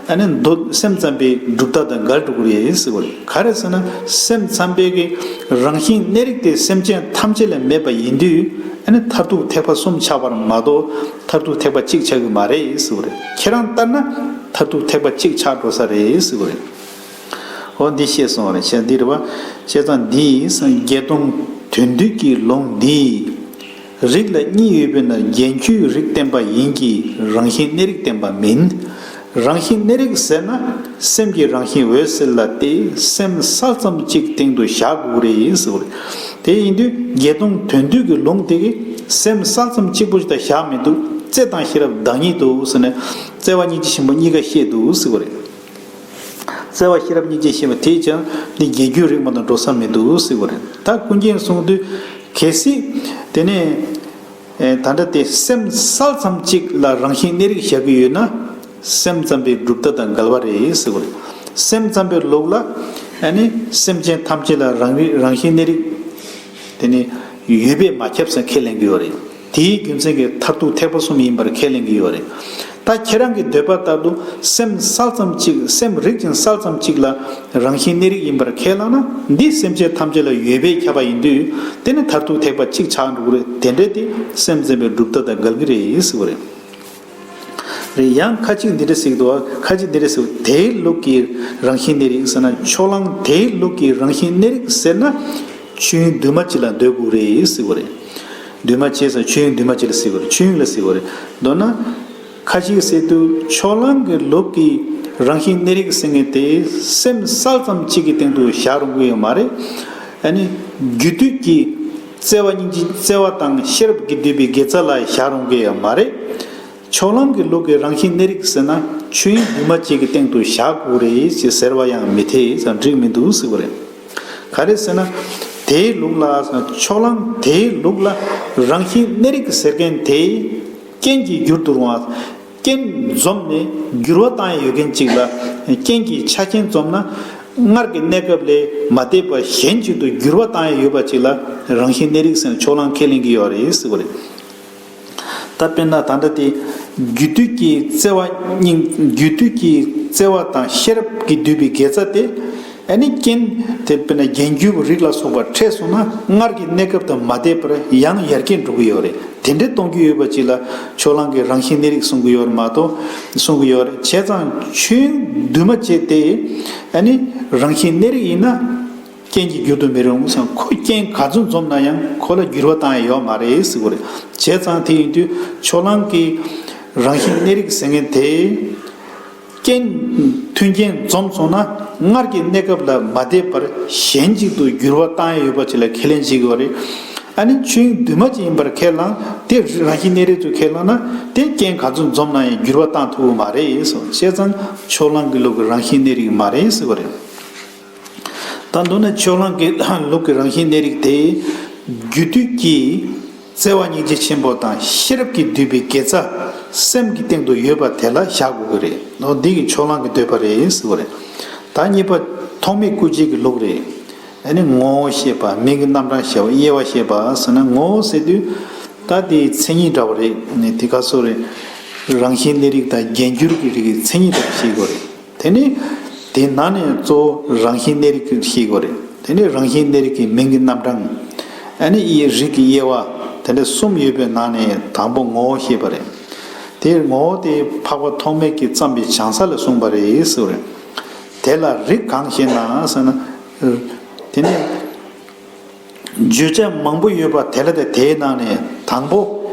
ཨ་ནི་མདོ་སེམས་ཙམ་པའི་གྲུབ་མཐའ་དང་འགལ་འགྲོ་གི་རེད་ཟེར་བ་རེད། ག་རེ་ཟེར་ན་སེམས་ཙམ་པའི་གི་རང་བཞིན་གནས་རིགས་དེ་སེམས་ཅན་ཐམས་ཅད་ལ་མེད་པ་ཡིན་དུས་ཨ་ནི་མཐར་ཐུག་ཐེག་པ་གསུམ་ཆགས་པར་མ་གཏོགས་མཐར་ཐུག་ཐེག་པ་གཅིག་ཆགས་ཀྱི་མ་རེད་ཟེར་བ་རེད། ཁྱེད་རང་ལྟར་ན་མཐར་ཐུག་ཐེག་པ་གཅིག་ཆགས་འགྲོ་ས་རེད་ཟེར་བ་རེད། འོ་འདི་ཤེས་སོང་བ་རེད། བྱས་འདི་རེད་བ། བྱས་ཙང་འདིས་བརྒྱད་སྟོང་དོན་བསྡུས་ཀྱི་ལུང་འདིས། རིགས་ལ་གཉིས་ཡོད་པས་ན་རྒྱས་འགྱུར་རིགས་བསྟན་པ་ཡིན་གྱི་རང་བཞིན་གནས་རིགས་བསྟན་པ་མིན། རང་བཞིན་གནས་རིགས་ཟེར་ན་སེམས་ཀྱི་རང་བཞིན་འོད་གསལ་ལ་སྟེ་སེམས་གསལ་ཙམ་གཅིག་སྟེང་དུ་བཞག་དགོས་རེད་ཟེར་བ་རེད། དེ་ཡིན་དུས་བརྒྱད་སྟོང་དོན་བསྡུས་ཀྱི་ལུང་དེ་གིས་སེམས་གསལ་ཙམ་གཅིག་པོ་ཞིག་དང་བཞག་མི་འདུག་རྩེ་དང་ཤེས་རབ་བདག་ཉིད་དོ་ཟེར་ནས་བརྩེ་བ་སྙིང་རྗེ་ཆེན་པོ་གཉིས་ཀ་བཤད་འདུག་ཟེར་བ་རེད། བརྩེ་བ་ཤེས་རབ་སྙིང་རྗེ་ཞེས་པ་དེས་ཀྱང་འདི་རྒྱས་འགྱུར་རིགས་མ་གཏོགས་འགྲོ་ས་མི་འདུག་ཟེར་བ་རེད། ད་ཀུན་མཁྱེན་གསུངས་དུས་གལ་སྲིད་དེ་ནས་ད་ལྟ་དེ་སེམས་གསལ་ཙམ་གཅིག་ལ་རང་བཞིན་གནས་རིགས་བཞག་གི་ཡོད་ན་སེམས་ཙམ་པའི་གྲུབ་མཐའ་དང་འགལ་བ་རེད་ཟེར་བ་རེད། སེམས་ཙམ་པའི་ལུགས་ལ་ཨ་ནི་སེམས་ཅན་ཐམས་ཅད་ལ་རང་རིག་རང་བཞིན་གནས་རིགས་དེ་ནི་ཡོད་པས་མ་ཁྱབ་ཟེར་ཁས་ལེན་གྱི་ཡོད་རེད། དེའི་རྒྱུ་མཚན་གྱིས་མཐར་ཐུག་ཐེག་པ་གསུམ་ཡིན་པར་ཁས་ལེན་གྱི་ཡོད་རེད། ད་ཁྱེད་རང་གི་འདོད་པ་ལྟར་དུ་སེམས་གསལ་ཙམ་གཅིག་སེམས་རིག་ཅིང་གསལ་ཙམ་གཅིག་ལ་རང་བཞིན་གནས་རིགས་ཡིན་པར་ཁས་བླངས་ན། འདི་སེམས་ཅན་ཐམས་ཅད་ལ་ཡོད་པས་ཁྱབ་པ་ཡིན་དུས། དེ་ནི་མཐར་ཐུག་ཐེག་པ་གཅིག་ཆགས་འགྲོ་གི་རེད། དེ་འདྲ་དེ་སེམས་ཙམ་པའི་སྒྲུབ་ཐབས་དང་འགལ་གྱི་རེད་ཟེར་བ་རེད། རེད། ཡང་ཁ་ཅིག་འདི་འདྲ་ཟེར་གྱི་འདུག་ཁ་ཅིག་འདི་འདྲ་ཟེར། དེའི་ལུགས་ཀྱི་རང་བཞིན་གནས་རིགས་ཟེར་ན། ཕྱོགས་གླང་དེའི་ལུགས་ཀྱི་རང་བཞིན་གནས་རིགས་ཟེར་ན། ཆོས་དབྱིངས་འདུས་མ་བྱས་ལ་འདོད་དགོས་རེད་ཟེར་བ་རེད། འདུས་མ་བྱས་ཟེར་ཆོས་དབྱིངས་འདུས་མ་བྱས་ལ་ཟེར་བ་རེད། ཆོས་དབྱིངས་ལ་ཟེར་བ་རེད། མདོར་ན། ཁ་ཅིག་ཟེར་དུས་ཕྱོགས་གླང་གི་ལུགས་ཀྱི་རང་བཞིན་གནས་རིགས་ཟེར་མཁན་དེ་སེམས་གསལ་ཙམ་གཅིག་གི་སྟེང་དུ་བཞག་རུང་གི་ཡོད་མ་རེད། ཨ་ནི་རྒྱུ་དུས་ཀྱི་བརྩེ་བ་སྙིང་རྗེ་བརྩེ་བ་དང་ཤེས་རབ་ཀྱིས་བསྡུས་པའི་དགེ་རྩ་ལ་བཞག་རུང་གི་ཡོད་མ་རེད། ཕྱོགས་གླང་གི་ལུགས་ཀྱི་རང་བཞིན་གནས་རིགས་ཟེར་ན་ཆོས་དབྱིངས་འདུས་མ་བྱས་ཀྱི་སྟེང་དུ་བཞག་དགོས་རེད་ཅེས་ཟེར་བ་ཡང་མི་འཐད་ཙང་འགྲིག་མི་འདུག་ཟེར་བ་རེད། ག་རེ་ཟེར་ན། དེའི་ལུགས་ལ་ཕྱོགས་གླང་དེའི་ལུགས་ལ་རང་བཞིན་གནས་རིགས་ཟེར་མཁན་དེ་རྐྱེན་གྱིས་འགྱུར་དུ་རུང་བ། རྐྱེན་འཛོམས་ནས་འགྱུར་བ་བཏང་ཡ་ཡོད་མཁན་ཅིག་ལ་རྐྱེན་གྱི་ཆ་རྐྱེན་འཛོམས་ན། སྔར་གྱི་གནས་སྐབས་ལས་མ་འདས་པ་གཞན་ཅིག་ཏུ་འགྱུར་བ་བཏང་ཡ་ཡོད་པ་ཅིག་ལ་རང་བཞིན་གནས་རིགས་ཟེར་ནས་ཕྱོགས་གླང་ཁས་ལེན་གྱི་ཡོད་རེད་ཟེར་བ་རེད། ད་དཔེར་ན་ད་ལྟ་དེ། རྒྱུ་དུས་ཀྱི་བརྩེ་བ་སྙིང་རྒྱུ་དུས་ཀྱི་བརྩེ་བ་དང་ཤེས་རབ་ཀྱིས་བསྡུས་པའི་དགེ་རྩ་དེ། ཨ་ནི་རྐྱེན་དེ་དཔེར་ན་རྒྱན་གྱུར་རིགས་ལ་སོགས་པ་འཕྲད་སོང་ན་སྔར་གྱི་གནས་སྐབས་དང་མ་འདས་པར་ཡང་ཡར་རྒྱས་འགྲོ་གི་ཡོད་རེད། དེ་འདྲའི་གཏོང་རྒྱུ་ཡོད་པ་ཅིག་ལ་ཕྱོགས་གླང་གི་རང་བཞིན་གནས་རིགས་གསུང་གི་ཡོད་རེད་མ་གཏོགས། གསུང་གི་ཡོད་རེད། བྱས་ཙང་ཆོས་དབྱིངས་འདུས་མ་བྱས་དེ་ཨ་ནི་རང་བཞིན་གནས་རིགས་ཡིན་ན། རྐྱེན་གྱིས་འགྱུར་དུ་མི་རུང་ཟེར། ཁོ་རྐྱེན་ག་ཚོད་འཛོམས་ན་ཡང་ཁོ་ལ་འགྱུར་བ་བཏང་ཡ་ཡོད་མ་རེད་ཟེར་གྱི་རེད། བྱས་ཙང་དེ་ཡིན་དུས་ཕྱོགས་གླང་གི་རང་བཞིན་གནས་རིགས་ཟེར་མཁན་དེ། རྐྱེན། མཐུན་རྐྱེན་འཛོམས་སོང་ན་སྔར་གྱི་གནས་སྐབས་ལ་མ་འདས་པར་གཞན་གཅིག་ཏུ་འགྱུར་བ་བཏང་ཡ་ཡོད་པ་ཅིག་ལ་ཁས་ལེན་བྱེད་ཀྱི་ཡོད་རེད། ཨ་ནི་ཆོས་དབྱིངས་འདུས་མ་བྱས་ཡིན་པར་ཁས་བླངས་དེ་རང་བཞིན་གནས་རིགས་སུ་ཁས་བླངས་ན་དེ་རྐྱེན་ག་ཚོད་འཛོམས་ན་ཡང་འགྱུར་བ་བཏང་ཐུབ་ཀྱི་མ་རེད་ཟེར། བྱས་ཙང་ཕྱོགས་གླང་གི་ལུགས་ཀྱི་རང་བཞིན་གནས་རིགས་མ་རེད་ཟེར་བ་རེད། ད་མདོར་ན་ཕྱོགས་གླང་གི་ལུགས་ཀྱི་རང་བཞིན་གནས་རིགས་དེ། རྒྱུ་དུས་ཀྱི་བརྩེ་བ་སྙིང་རྗེ་ཆེན་པོ་དང་ཤེས་རབ་ཀྱིས་བསྡུས་པའི་དགེ་རྩ་སེམས་ཀྱི་སྟེང་དུ་ཡོད་པ་དེ་ལ་བཞག་དགོས་ཀྱི་རེད། འོ་འདི་གི་ཕྱོགས་གླང་གི་འདོད་པ་རེད་ཟེར་བ་རེད། ད་གཉིས་པ་ཐོགས་མེད་སྐུ་བྱེད་ཀྱི་ལུགས་རེད། ཨ་ནི་ངོ་བོ་ཤེས་པ། མིང་གི་རྣམ་གྲངས་ཤེས་པ། དབྱེ་བ་ཤེས་པ་ཟེར་ན། ངོ་བོ་ཟེར་དུས་ད་དེའི་མཚན་ཉིད་འདྲ་བ་རེད། ནི་དེ་ག་སོ་རེད། རང་བཞིན་གནས་རིགས་དང་རྒྱས་འགྱུར་གྱི་རིགས་ཀྱི་མཚན་ཉིད་འདྲ་བ་ཤེས་དགོས་རེད། དེ་ནི་དེའི་ནང་ནས་གཙོ་བོ་རང་བཞིན་གནས་རིགས་ཤེས་དགོས་རེད། དེ་ནི་རང་བཞིན་གནས་རིགས་ཀྱི་མིང་གི་རྣམ་གྲངས། ཨ་ནི་དབྱེ་རིགས་ཀྱི་དབྱེ་བ། དེ་འདྲ་གསུམ་ཡོད་པའི་ནང་ནས་དང་པོ་ངོ་བོ་ཤེས་པ་རེད། དེ་ངོ་བོ་དེ་འཕགས་པ་ཐོགས་མེད་ཀྱིས་བརྩམས་པའི་བྱང་ས་ལ་གསུངས་པ་རེད་ཟེར་བ་རེད། དེ་ལ་རིགས་གང་ཞེ་ན་ཟེར་ན། དེ་ནི་བརྗོད་བྱ་མང་པོ་ཡོད་པ་དེ་ལ། དེ་དེའི་ནང་ནས་དང་པོ་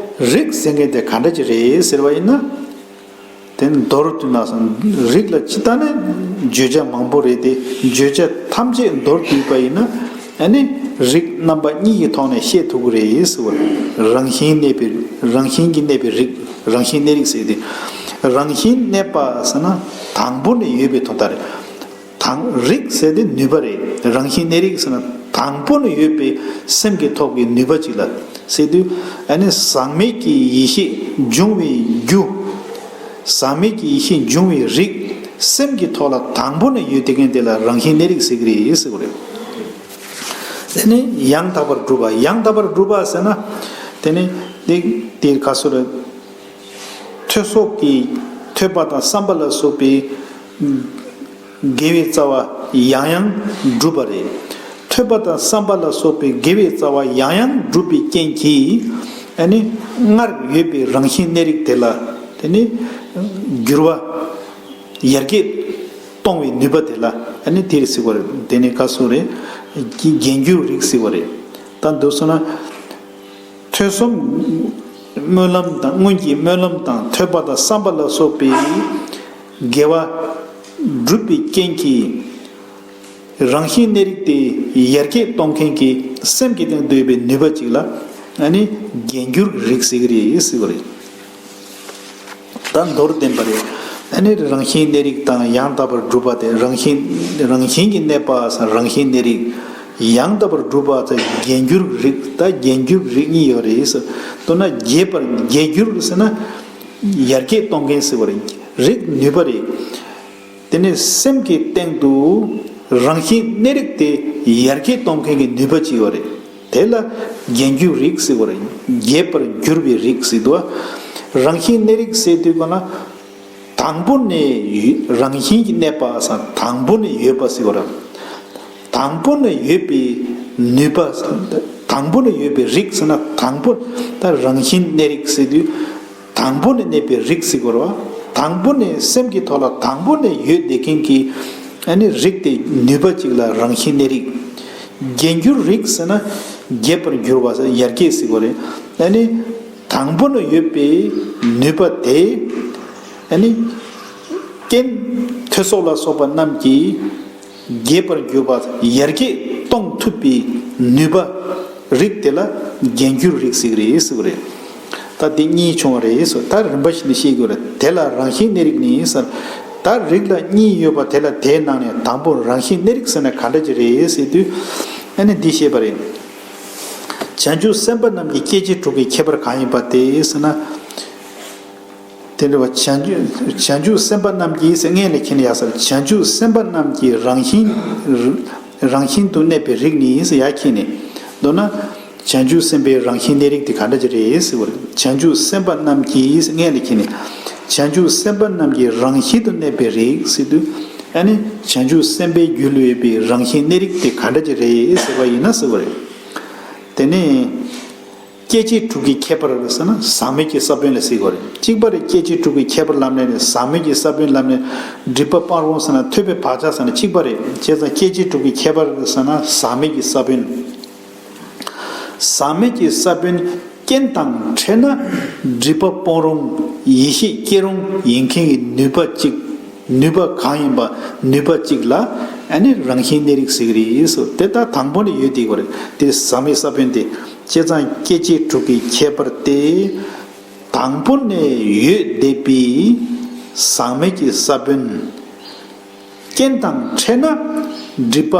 རིགས་ཟེར་མཁན་དེ་ག་འདྲ་ཅིག་རེད་ཟེར་བ་ཡིན་ན། དེ་ནི་མདོར་བསྡུས་ན་ཟེར་ན། རིགས་ལ་སྤྱིར་བཏང་ནས་བརྗོད་བྱ་མང་པོ་རེད་དེ། བརྗོད་བྱ་ཐམས་ཅད་མདོར་བསྡུས་པ་ཡིན་ན། ཨ་ནི་རིགས་རྣམ་པ་གཉིས་ཀྱི་ཐོག་ནས་བཤད་ཐུབ་ཀྱི་རེད་ཟེར་བ། རང་བཞིན་གནས་པའི་རང་བཞིན་གྱིས་གནས་པའི་རིགས། རང་བཞིན་གནས་རིགས་ཟེར་ཏེ། རང་བཞིན་གནས་པ་ཟེར་ན་དང་པོ་ནས་ཡོད་པའི་དོན་དག་རེད། དང་། རིགས་ཟེར་དེ་ནུས་པ་རེད། རང་བཞིན་གནས་རིགས་ཟེར་ན་དང་པོ་ནས་ཡོད་པའི་སེམས་ཀྱི་ཐོག་གི་ནུས་པ་ཅིག་ལ་ཟེར་དུས། ཨ་ནི་ཟག་མེད་ཀྱི་ཡེ་ཤེས་འབྱུང་བའི་རྒྱུ། ཟག་མེད་ཀྱི་ཡེ་ཤེས་འབྱུང་བའི་རིགས་སེམས་ཀྱི་ཐོག་ལ་དང་པོ་ནས་ཡོད་དེ་མཁན་དེ་ལ་རང་བཞིན་གནས་རིགས་ཟེར་གྱི་རེད་ཟེར་བ་རེད། དེ་ནི་ཡང་དག་པར་གྲུབ་པ། ཡང་དག་པར་གྲུབ་པ་ཟེར་ན། དེ་ནི་དེ་དེ་ག་སོ་རེད། ཐོས་སོགས་ཀྱི་ཐོས་པ་དང་བསམ་པ་ལ་སོགས་པའི་དགེ་བའི་རྩ་བ་ཡང་ཡང་བསྒྲུབས་པ་རེད། ཐོས་པ་དང་བསམ་པ་ལ་སོགས་པའི་དགེ་བའི་རྩ་བ་ཡང་ཡང་བསྒྲུབས་པའི་རྐྱེན་གྱིས། ཨ་ནི་སྔར་ཡོད་པའི་རང་བཞིན་གནས་རིགས་དེ་ལ་དེ་ནི་འགྱུར་བ་ཡར་རྒྱས་གཏོང་བའི་ནུས་པ་དེ་ལ་ཨ་ནི་དེ་རེད་ཟེར་བ་རེད། དེ་ནི་ག་སོ་རེད། རྒྱས་འགྱུར་རིགས་ཟེར་བ་རེད། ད་འདུག་སོང་ན། ཐོས་བསམ་སྨོན་ལམ་དང་། སྔོན་གྱི་སྨོན་ལམ་དང་ཐོས་པ་དང་བསམ་པ་ལ་སོགས་པའི་དགེ་བ་བསྒྲུབས་པའི་རྐྱེན་གྱིས། རང་བཞིན་གནས་རིགས་དེ་ཡར་རྒྱས་གཏོང་མཁན་གྱི་སེམས་ཀྱི་སྟེང་དུ་ཡོད་པའི་ནུས་པ་ཅིག་ལ་ཨ་ནི་རྒྱས་འགྱུར་རིགས་ཟེར་གྱི་རེད་ཟེར་བ་རེད། ད་མདོར་བསྟན་པ་རེད། ཨ་ནི་རང་བཞིན་གནས་རིགས་དང་ཡང་དག་པར་གྲུབ་པ་དེ། རང་བཞིན་རང་བཞིན་གྱིས་གནས་པ་ཟེར་རང་བཞིན་གནས་རིགས། ཡང་དག་པར་གྲུབ་པ་ཟེར་རྒྱས་འགྱུར་རིགས། ད་རྒྱས་འགྱུར་རིགས་གཉིས་ཡོད་རེད་ཟེར། མདོར་ན་རྒྱས་པར་རྒྱས་འགྱུར་ཟེར་ན་ཡར་རྒྱས་གཏོང་མཁན་ཟེར་བ་རེད། རིགས་ནུས་པ་རེད། དེ་ནས་སེམས་ཀྱི་སྟེང་དུ་རང་བཞིན་གནས་རིགས་དེ་ཡར་རྒྱས་གཏོང་མཁན་གྱི་ནུས་པ་ཅིག་ཡོད་རེད། དེ་ལ་རྒྱས་འགྱུར་རིགས་ཟེར་བ་རེད། རྒྱས་པར་འགྱུར་བའི་རིགས་ཟེར་འདུག་རང་བཞིན་གནས་རིགས་ཟེར་དུས་ག་ལ། དང་པོ་ནས་ཡོད། རང་བཞིན་གྱིས་གནས་པ་སམ་དང་པོ་ནས་ཡོད་པ་ཟེར་བ་རེད། དང་པོ་ནས་ཡོད་པའི་ནུས་པ། དང་པོ་ནས་ཡོད་པའི་རིགས་ཟེར་ན། དང་པོ་ད་རང་བཞིན་གནས་རིགས་ཟེར་དུས། དང་པོ་ནས་གནས་པའི་རིགས་ཟེར་དགོས་རེད་བ། དང་པོ་ནས་སེམས་ཀྱི་ཐོག་ལ་དང་པོ་ནས་ཡོད་བསྡད་མཁན་གྱི་ཨ་ནི་རིགས་དེ་ནུས་པ་གཅིག་ལ་རང་བཞིན་གནས་རིགས། རྒྱས་འགྱུར་རིགས་ཟེར་ན་རྒྱས་པར་འགྱུར་བ་ཟེར། ཡར་རྒྱས་ཟེར་དགོས་རེད། ཨ་ནི་དང་པོ་ནས་ཡོད་པའི་ནུས་པ་དེ་ཨ་ནི་རྐྱེན་ཐོས་སོགས་ལ་སོགས་པ་རྣམས་ཀྱིས་རྒྱས་པར་གྱུར་པ། ཡར་རྒྱས་གཏོང་ཐུབ་པའི་ནུས་པ་རིགས་དེ་ལ་རྒྱས་འགྱུར་རིགས་ཟེར་གྱི་རེད་ཟེར་བ་རེད། ད་དེ་གཉིས་བྱུང་བ་རེད་ཟེར། ད་རིམ་པ་བཞིན་དུ་ཤེས་དགོས་རེད། དེ་ལ་རང་བཞིན་གནས་རིགས་ནི་ཟེར། ད་རིགས་ལ་གཉིས་ཡོད་པ་དེ་ལ། དེའི་ནང་ནས་དང་པོ་རང་བཞིན་གནས་རིགས་ཟེར་ན་ག་འདྲ་ཅིག་རེད་ཟེར་དུས། ཨ་ནི་འདི་བཤད་པ་རེད། བྱང་ཆུབ་སེམས་དཔའ་རྣམས་ཀྱི་སྐྱེ་མཆེད་དྲུག་གི་ཁྱད་པར་གང་ཡིན་པ་སྟེ་ཟེར་ན། དེ་འདྲ་བ་བྱང་ཆུབ་བྱང་ཆུབ་སེམས་དཔའ་རྣམས་ཀྱི་ཟེར་སྔོན་ལ་ཁྱེར་ནས་ཡར་ཟེར། བྱང་ཆུབ་སེམས་དཔའ་རྣམས་ཀྱི་རང་བཞིན། རང་བཞིན་དུ་གནས་པའི་རིགས་ནི་ཟེར་ཡར་ཁྱེར་ནས། མདོར་ན། བྱང་ཆུབ་སེམས་དཔའི་རང་བཞིན་གནས་རིགས་དེ་ག་འདྲ་ཅིག་རེད་ཟེར་བ་རེད། བྱང་ཆུབ་སེམས་དཔའ་རྣམས་ཀྱི་ཟེར་སྔོན་ལ་ཁྱེར་ནས། བྱང་ཆུབ་སེམས་དཔའ་རྣམས་ཀྱི་རང་བཞིན་དུ་གནས་པའི་རིགས་ཟེར་དུས། ཨ་ནི་བྱང་ཆུབ་སེམས་དཔའི་རྒྱུད་ལ་ཡོད་པའི་རང་བཞིན་གནས་རིགས་དེ་ག་འདྲ་ཅིག་རེད་ཟེར་བ་ཡིན་ན་ཟེར་བ་རེད། དེ་ནས། སྐྱེ་མཆེད་དྲུག་གི་ཁྱད་པར་ཟེར་ན་ཟག་མེད་ཀྱི་ས་བོན་ལ་ཟེར་དགོས་རེད། གཅིག་པ་རེད། སྐྱེ་མཆེད་དྲུག་གི་ཁྱད་པར་ལབ་ནས་ནི་ཟག་མེད་ཀྱི་ས་བོན་ལབ་ནས། སྒྲིབ་པ་སྤང་རུང་ཟེར་ན་ཐོས་པའི་བག་ཆགས་ཟེར་ན་གཅིག་པ་རེད། བྱས་ཙང་སྐྱེ་མཆེད་དྲུག་གི་ཁྱད་པར་ཟེར་ན་ཟག་མེད་ཀྱི་ས་བོན། ཟག་མེད་ཀྱི་ས་བོན་རྐྱེན་དང་འཕྲད་ན་སྒྲིབ་པ་སྤོང་རུང་ཡེ་ཤེས་སྐྱེ་རུང་ཡིན་མཁན་གྱི་ནུས་པ་གཅིག་ནུས་པ་གང་ཡིན་པ། ནུས་པ་གཅིག་ལ་ཨ་ནི་རང་བཞིན་གནས་རིགས་ཟེར་གྱི་རེད་ཟེར། དེ་ལྟར་དང་པོ་ནས་ཡོད་དེ་གོ་རེད། དེ་ཟག་མེད་ས་བོན་དེ། བྱས་ཙང་སྐྱེ་མཆེད་དྲུག་གི་ཁྱད་པར་དེ། དང་པོ་ནས་ཡོད་བསྡད་པའི་ཟག་མེད་ཀྱི་ས་བོན། རྐྱེན་དང་འཕྲད་ན་སྒྲིབ་པ་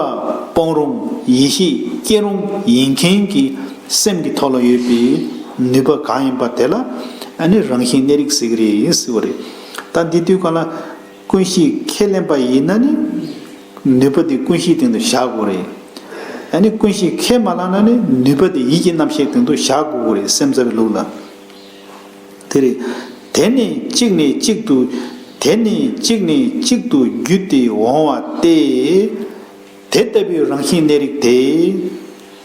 སྤོང་རུང་ཡེ་ཤེས་སྐྱེ་རུང་ཡིན་མཁན་གྱི་སེམས་ཀྱི་ཐོག་ལ་ཡོད་པའི་ནུས་པ་གང་ཡིན་པ་དེ་ལ་ཨ་ནི་རང་བཞིན་གནས་རིགས་ཟེར་གྱི་རེད་ཟེར་བ་རེད། ད་འདི་དུས་གང་ལ། ཀུན་གཞི་ཁས་ལེན་པ་ཡིན་ན་ནི། ནུས་པ་དེ་ཀུན་གཞིའི་སྟེང་དུ་བཞག་དགོས་རེད། ཨ་ནི་ཀུན་གཞི་ཁས་མ་བླངས་ན་ནི་ནུས་པ་དེ་ཡིད་ཀྱི་རྣམ་ཤེས་སྟེང་དུ་བཞག་དགོས་རེད། སེམས་ཙམ་པའི་ལུགས་ལ། དེ་རེད། དེ་ནི་གཅིག་ནས་གཅིག་ཏུ། དེ་ནི་གཅིག་ནས་གཅིག་ཏུ་བརྒྱུད་དེ་འོང་བ་སྟེ། དེ་ལྟ་བུའི་རང་བཞིན་གནས་རིགས་དེ།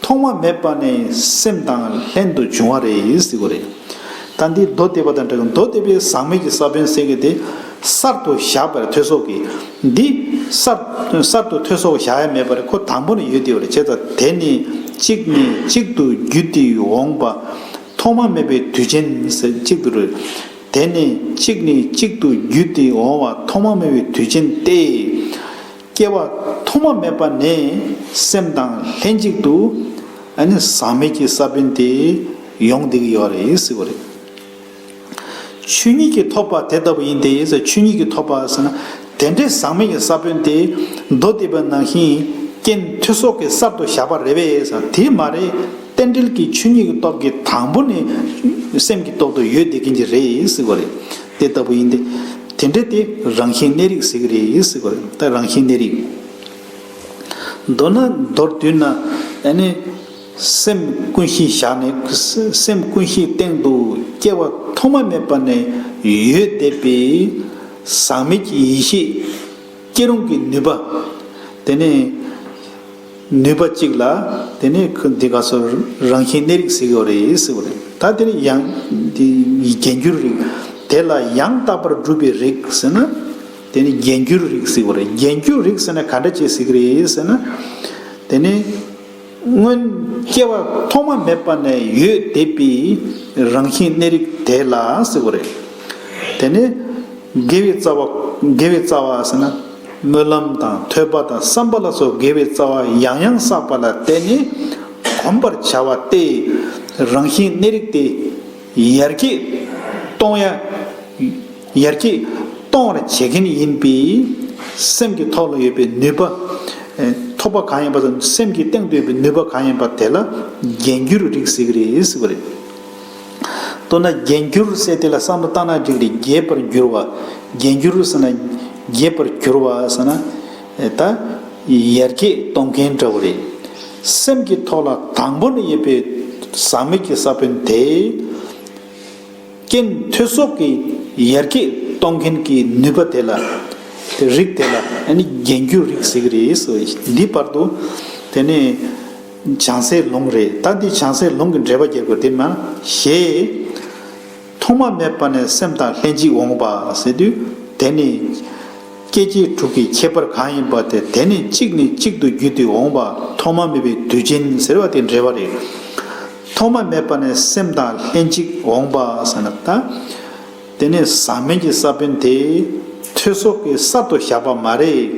ཐོག་མ་མེད་པ་ནས་སེམས་དང་ལྷན་དུ་བྱུང་བ་རེད་ཟེར་དགོས་རེད། ད་འདི་མདོ་སྡེ་པ་དང་འདྲ་གི། མདོ་སྡེ་པའི་ཟག་མེད་ཀྱི་ས་བོན་ཟེར་གྱི་དེ་གསར་དུ་བཞག་པ་རེད། ཐོས་སོགས་ཀྱིས། འདི་གསར་གསར་དུ་ཐོས་སོགས་བཞག་ཡ་མེད་པ་རེད། ཁོ་དང་པོ་ནས་ཡོད་དེ་བ་རེད། བྱས་ཙང་དེ་ནི་གཅིག་ནས་གཅིག་ཏུ་བརྒྱུད་དེ་འོང་བ། ཐོག་མ་མེད་པའི་དུས་ཅན་ཟེར་གཅིག་ཏུ་རེད། དེ་ནི་གཅིག་ནས་གཅིག་ཏུ་བརྒྱུད་དེ་འོང་བ་ཐོག་མ་མེད་པའི་དུས་ཅན་ཏེ། སྐྱེ་བ་ཐོག་མ་མེད་པ་ནས་སེམས་དང་ལྷན་ཅིག་ཏུ་ཨ་ནི་ཟག་མེད་ཀྱི་ས་བོན་དེ་ཡོང་བསྡད་ཀྱི་ཡོད་རེད་ཟེར་བ་རེད། ཆོས་ཉིད་ཀྱིས་ཐོབ་པ་དེ་ལྟ་བུ་ཡིན་ཏེ་ཟེར། ཆོས་ཉིད་ཀྱིས་ཐོབ་པ་ཟེར་ན་དེ་འདྲའི་ཟག་མེད་ཀྱི་ས་བོན་དེ་མདོ་སྡེ་པ་ནང་བཞིན་རྐྱེན་ཐོས་སོགས་ཀྱིས་གསར་དུ་བཞག་པ་རེད་པས་ཟེར། དེ་མ་རེད། རྟེན་འབྲེལ་གྱི་ཆོས་ཉིད་ཀྱི་སྟོབས་ཀྱིས་དང་པོ་ནས་སེམས་ཀྱི་ཐོག་ཏུ་ཡོད་བསྡད་མཁན་གྱི་རེད་ཟེར་བ་རེད། དེ་ལྟ་བུ་ཡིན་ཏེ། དེ་འདྲ་དེ་རང་བཞིན་གནས་རིགས་ཟེར་གྱི་རེད་ཟེར་བ་རེད། ད་རང་བཞིན་གནས་རིགས། མདོར་ན་མདོར་བསྡུས་ན་ཨ་ནི་སེམས་ཀུན་གཞི་བཞག་ནས། སེམས་ཀུན་གཞིའི་སྟེང་དུ་སྐྱེ་བ་ཐོག་མ་མེད་པ་ནས་ཡོད་བསྡད་པའི་ཟག་མེད་ཀྱི་ཡེ་ཤེས་སྐྱེ་རུང་གི་ནུས་པ། དེ་ནས་ནུས་པ་གཅིག་ལ། དེ་ནས་འདི་ག་སོ་རང་བཞིན་གནས་རིགས་ཟེར་གྱི་ཡོད་རེད་ཟེར་བ་རེད། ད་དེ་ནས་ཡང་དེ་རྒྱས་འགྱུར་རིགས། དེ་ལ་ཡང་དག་པར་སྒྲུབ་པའི་རིགས་ཟེར་ན། དེ་ནི་རྒྱས་འགྱུར་རིགས་ཟེར་བ་རེད། རྒྱས་འགྱུར་རིགས་ཟེར་ན་ག་འདྲ་ཅིག་ཟེར་གྱི་རེད་ཟེར་ན། དེ་ནི་སྔོན་སྐྱེ་བ་ཐོག་མ་མེད་པ་ནས་ཡོད་བསྡད་པའི་རང་བཞིན་གནས་རིགས་དེ་ལ་ཟེར་བ་རེད། དེ་ནི་དགེ་བའི་རྩ་བ། དགེ་བའི་རྩ་བ་ཟེར་ན། སྨོན་ལམ་དང་ཐོས་པ་དང་བསམ་པ་ལ་སོགས་དགེ་བའི་རྩ་བ་ཡང་ཡང་བསགས་པ་ལ་བརྟེན་ནས་གོམས་པར་བྱ་བ་སྟེ། རང་བཞིན་གནས་རིགས་དེ་ཡར་རྒྱས་གཏོང་ཡ། ཡར་རྒྱས་གཏོང་བར་བྱེད་མཁན་ཡིན་པས། སེམས་ཀྱི་ཐོག་ལ་ཡོད་པའི་ནུས་པ། ཨེ། ཐོབ་པ་གང་ཡིན་པ་དང་། སེམས་ཀྱི་སྟེང་དུ་ཡོད་པའི་ནུས་པ་གང་ཡིན་པ་དེ་ལ་རྒྱས་འགྱུར་རིགས་ཟེར་གྱི་རེད་ཟེར་བ་རེད། མདོར་ན་རྒྱས་འགྱུར་ཟེར་དེ་ལ་བསམ་བློ་བཏང་ན་འགྲིག་རེད། རྒྱས་པར་འགྱུར་བ། རྒྱས་འགྱུར་ཟེར་ན། རྒྱས་པར་འགྱུར་བ་ཟེར་ན། ཨེ། ད་ཡར་རྒྱས་གཏོང་མཁན་འདྲ་བོ་རེད། སེམས་ཀྱི་ཐོག་ལ་དང་པོ་ནས་ཡོད་པའི་ཟག་མེད་ཀྱི་ས་བོན་དེ། རྐྱེན་ཐོས་སོགས་ཀྱི་ཡར་སྐྱེད་གཏོང་མཁན་གྱི་ནུས་པ་དེ་ལ། དེ་རིགས་དེ་ལ་ཨ་ནི་རྒྱན་གྱི་རིགས་ཟེར་གྱི་རེད་ཟེར་བ་ཞིག་འདི་བར་དུ། དེ་ནས་བྱང་སའི་ལུང་རེད། ད་འདི་བྱང་སའི་ལུང་གི་འགྲེལ་པ་རྒྱག་དགོས་དེ་མ་ཞེས། ཐོག་མ་མེད་པ་ནས་སེམས་དང་ལྷན་ཅིག་འོངས་པ་ཟེར་དུས། དེ་ནི་སྐྱེ་མཆེད་དྲུག་གི་ཁྱད་པར་གང་ཡིན་པ་དེ། དེ་ནི་གཅིག་ནས་གཅིག་ཏུ་བརྒྱུད་དེ་འོངས་པ་ཐོག་མ་མེད་པའི་དུས་ཅན་ཟེར་བ་དེ་འགྲེལ་པ་རེད། ཐོག་མ་མེད་པ་ནས་སེམས་དང་ལྷན་ཅིག་འོངས་པ་ཟེར་ན་ད། དེ་ནས་ཟག་མེད་ཀྱི་ས་བོན་དེ་ཐོས་སོགས་ཀྱི་གསར་དུ་བཞག་པ་མ་རེད།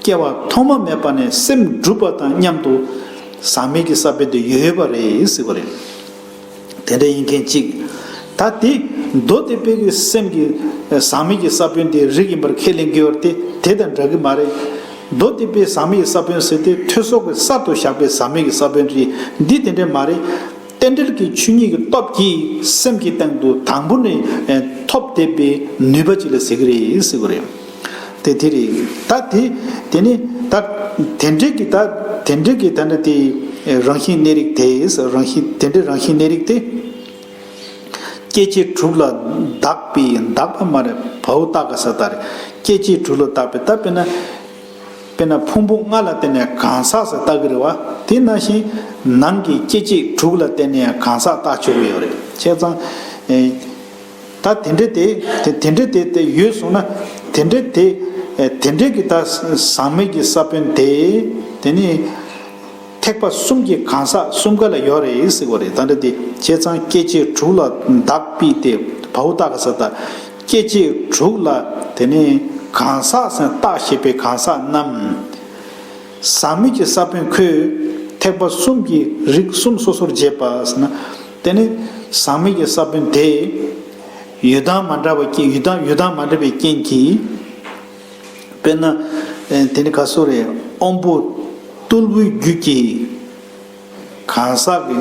སྐྱེ་བ་ཐོག་མ་མེད་པ་ནས་སེམས་གྲུབ་པ་དང་མཉམ་དུ་ཟག་མེད་ཀྱི་ས་བོན་དེ་ཡོད་ཡོད་པ་རེད་ཟེར་བ་རེད། དེ་འདྲ་ཡིན་མཁན་གཅིག་ད་དེ་མདོ་སྡེ་པའི་གི་སེམས་ཀྱི་ཟག་མེད་ཀྱི་ས་བོན་དེ་རིགས་ཡིན་པར་ཁས་ལེན་གྱི་ཡོད་དེ་དེ་དང་འདྲ་གི་མ་རེད། མདོ་སྡེ་པའི་ཟག་མེད་ཀྱི་ས་བོན་ཟེར་དེ་ཐོས་སོགས་ཀྱི་གསར་དུ་བཞག་པའི་ཟག་མེད་ཀྱི་ས་བོན་རེད། འདི་དེ་འདྲ་མ་རེད། རྟེན་འབྲེལ་གྱི་ཆོས་ཉིད་ཀྱི་སྟོབས་ཀྱིས་སེམས་ཀྱི་སྟེང་དུ་དང་པོ་ནས་ཐོབ་བསྡད་པའི་ནུས་པ་ཅིག་ལ་ཟེར་གྱི་རེད་ཟེར་གྱི་རེད། དེ་དེ་རེད། ད་དེ་དེ་ནི་ད་དེ་འདྲའི་གི་ད་དེ་འདྲའི་གི་ད་ནི་དེ་རང་བཞིན་གནས་རིགས་དེ་རང་བཞིན་དེ་འདྲའི་རང་བཞིན་གནས་རིགས་དེ། སྐྱེ་མཆེད་དྲུག་ལ་བཏགས་པའི་བཏགས་པ་མ་རེད། བའོ་ཏ་ག་ས་ཏ་རེད། སྐྱེ་མཆེད་དྲུག་ལ་བཏགས་པའི་ད་དཔེར་ན། དཔེར་ན་ཕུང་པོ་ལྔ་ལ་བརྟེན་ནས་གང་ཟག་ཟེར་བཏགས་ཀྱི་རེད་བ། དེ་ནང་བཞིན་ནང་གི་སྐྱེ་མཆེད་དྲུག་ལ་བརྟེན་ནས་གང་ཟག་བཏགས་ཆོག་གི་ཡོད་རེད། བྱས་ཙང་། ཨེ། ད་དེ་འདྲ་དེ་དེ་དེ་འདྲ་དེ་དེ་ཡོད་སོང་ན། དེ་འདྲ་དེ་ཨེ་དེ་འདྲ་གི་ད་ཟག་མེད་ཀྱི་ས་བོན་དེ་དེ་ནི་ཐེག་པ་གསུམ་གྱི་གང་ཟག་གསུམ་ཀ་ལ་ཡོད་རེད་ཟེར་བ་རེད། ད་འདྲ་དེ་བྱས་ཙང་སྐྱེ་མཆེད་དྲུག་ལ་བཏགས་པའི་དེ་བའོ་ཏ་ག་ས་ཏ། སྐྱེ་མཆེད་དྲུག་ལ་དེ་ནི་གང་ཟག་ཟེར་བཏགས་བཞག་པའི་གང་ཟག་རྣམས། ཟག་མེད་ཀྱི་ས་བོན་ཁོས་ཐེག་པ་གསུམ་གྱི་རིགས་གསུམ་སོ་སོར་འབྱེད་པ་ཟེར་ན། དེ་ནི་ཟག་མེད་ཀྱི་ས་བོན་དེ་ཡུལ་དང་མ་འདྲ་བའི་རྐྱེན་ཡུལ་དང་ཡུལ་དང་མ་འདྲ་བའི་རྐྱེན་གྱིས། དཔེར་ན། ཨེ་དེ་ནི་ག་སོ་རེད། དབང་པོ་རྟུལ་པོའི་རྒྱུད་ཀྱི་གང་ཟག་གི།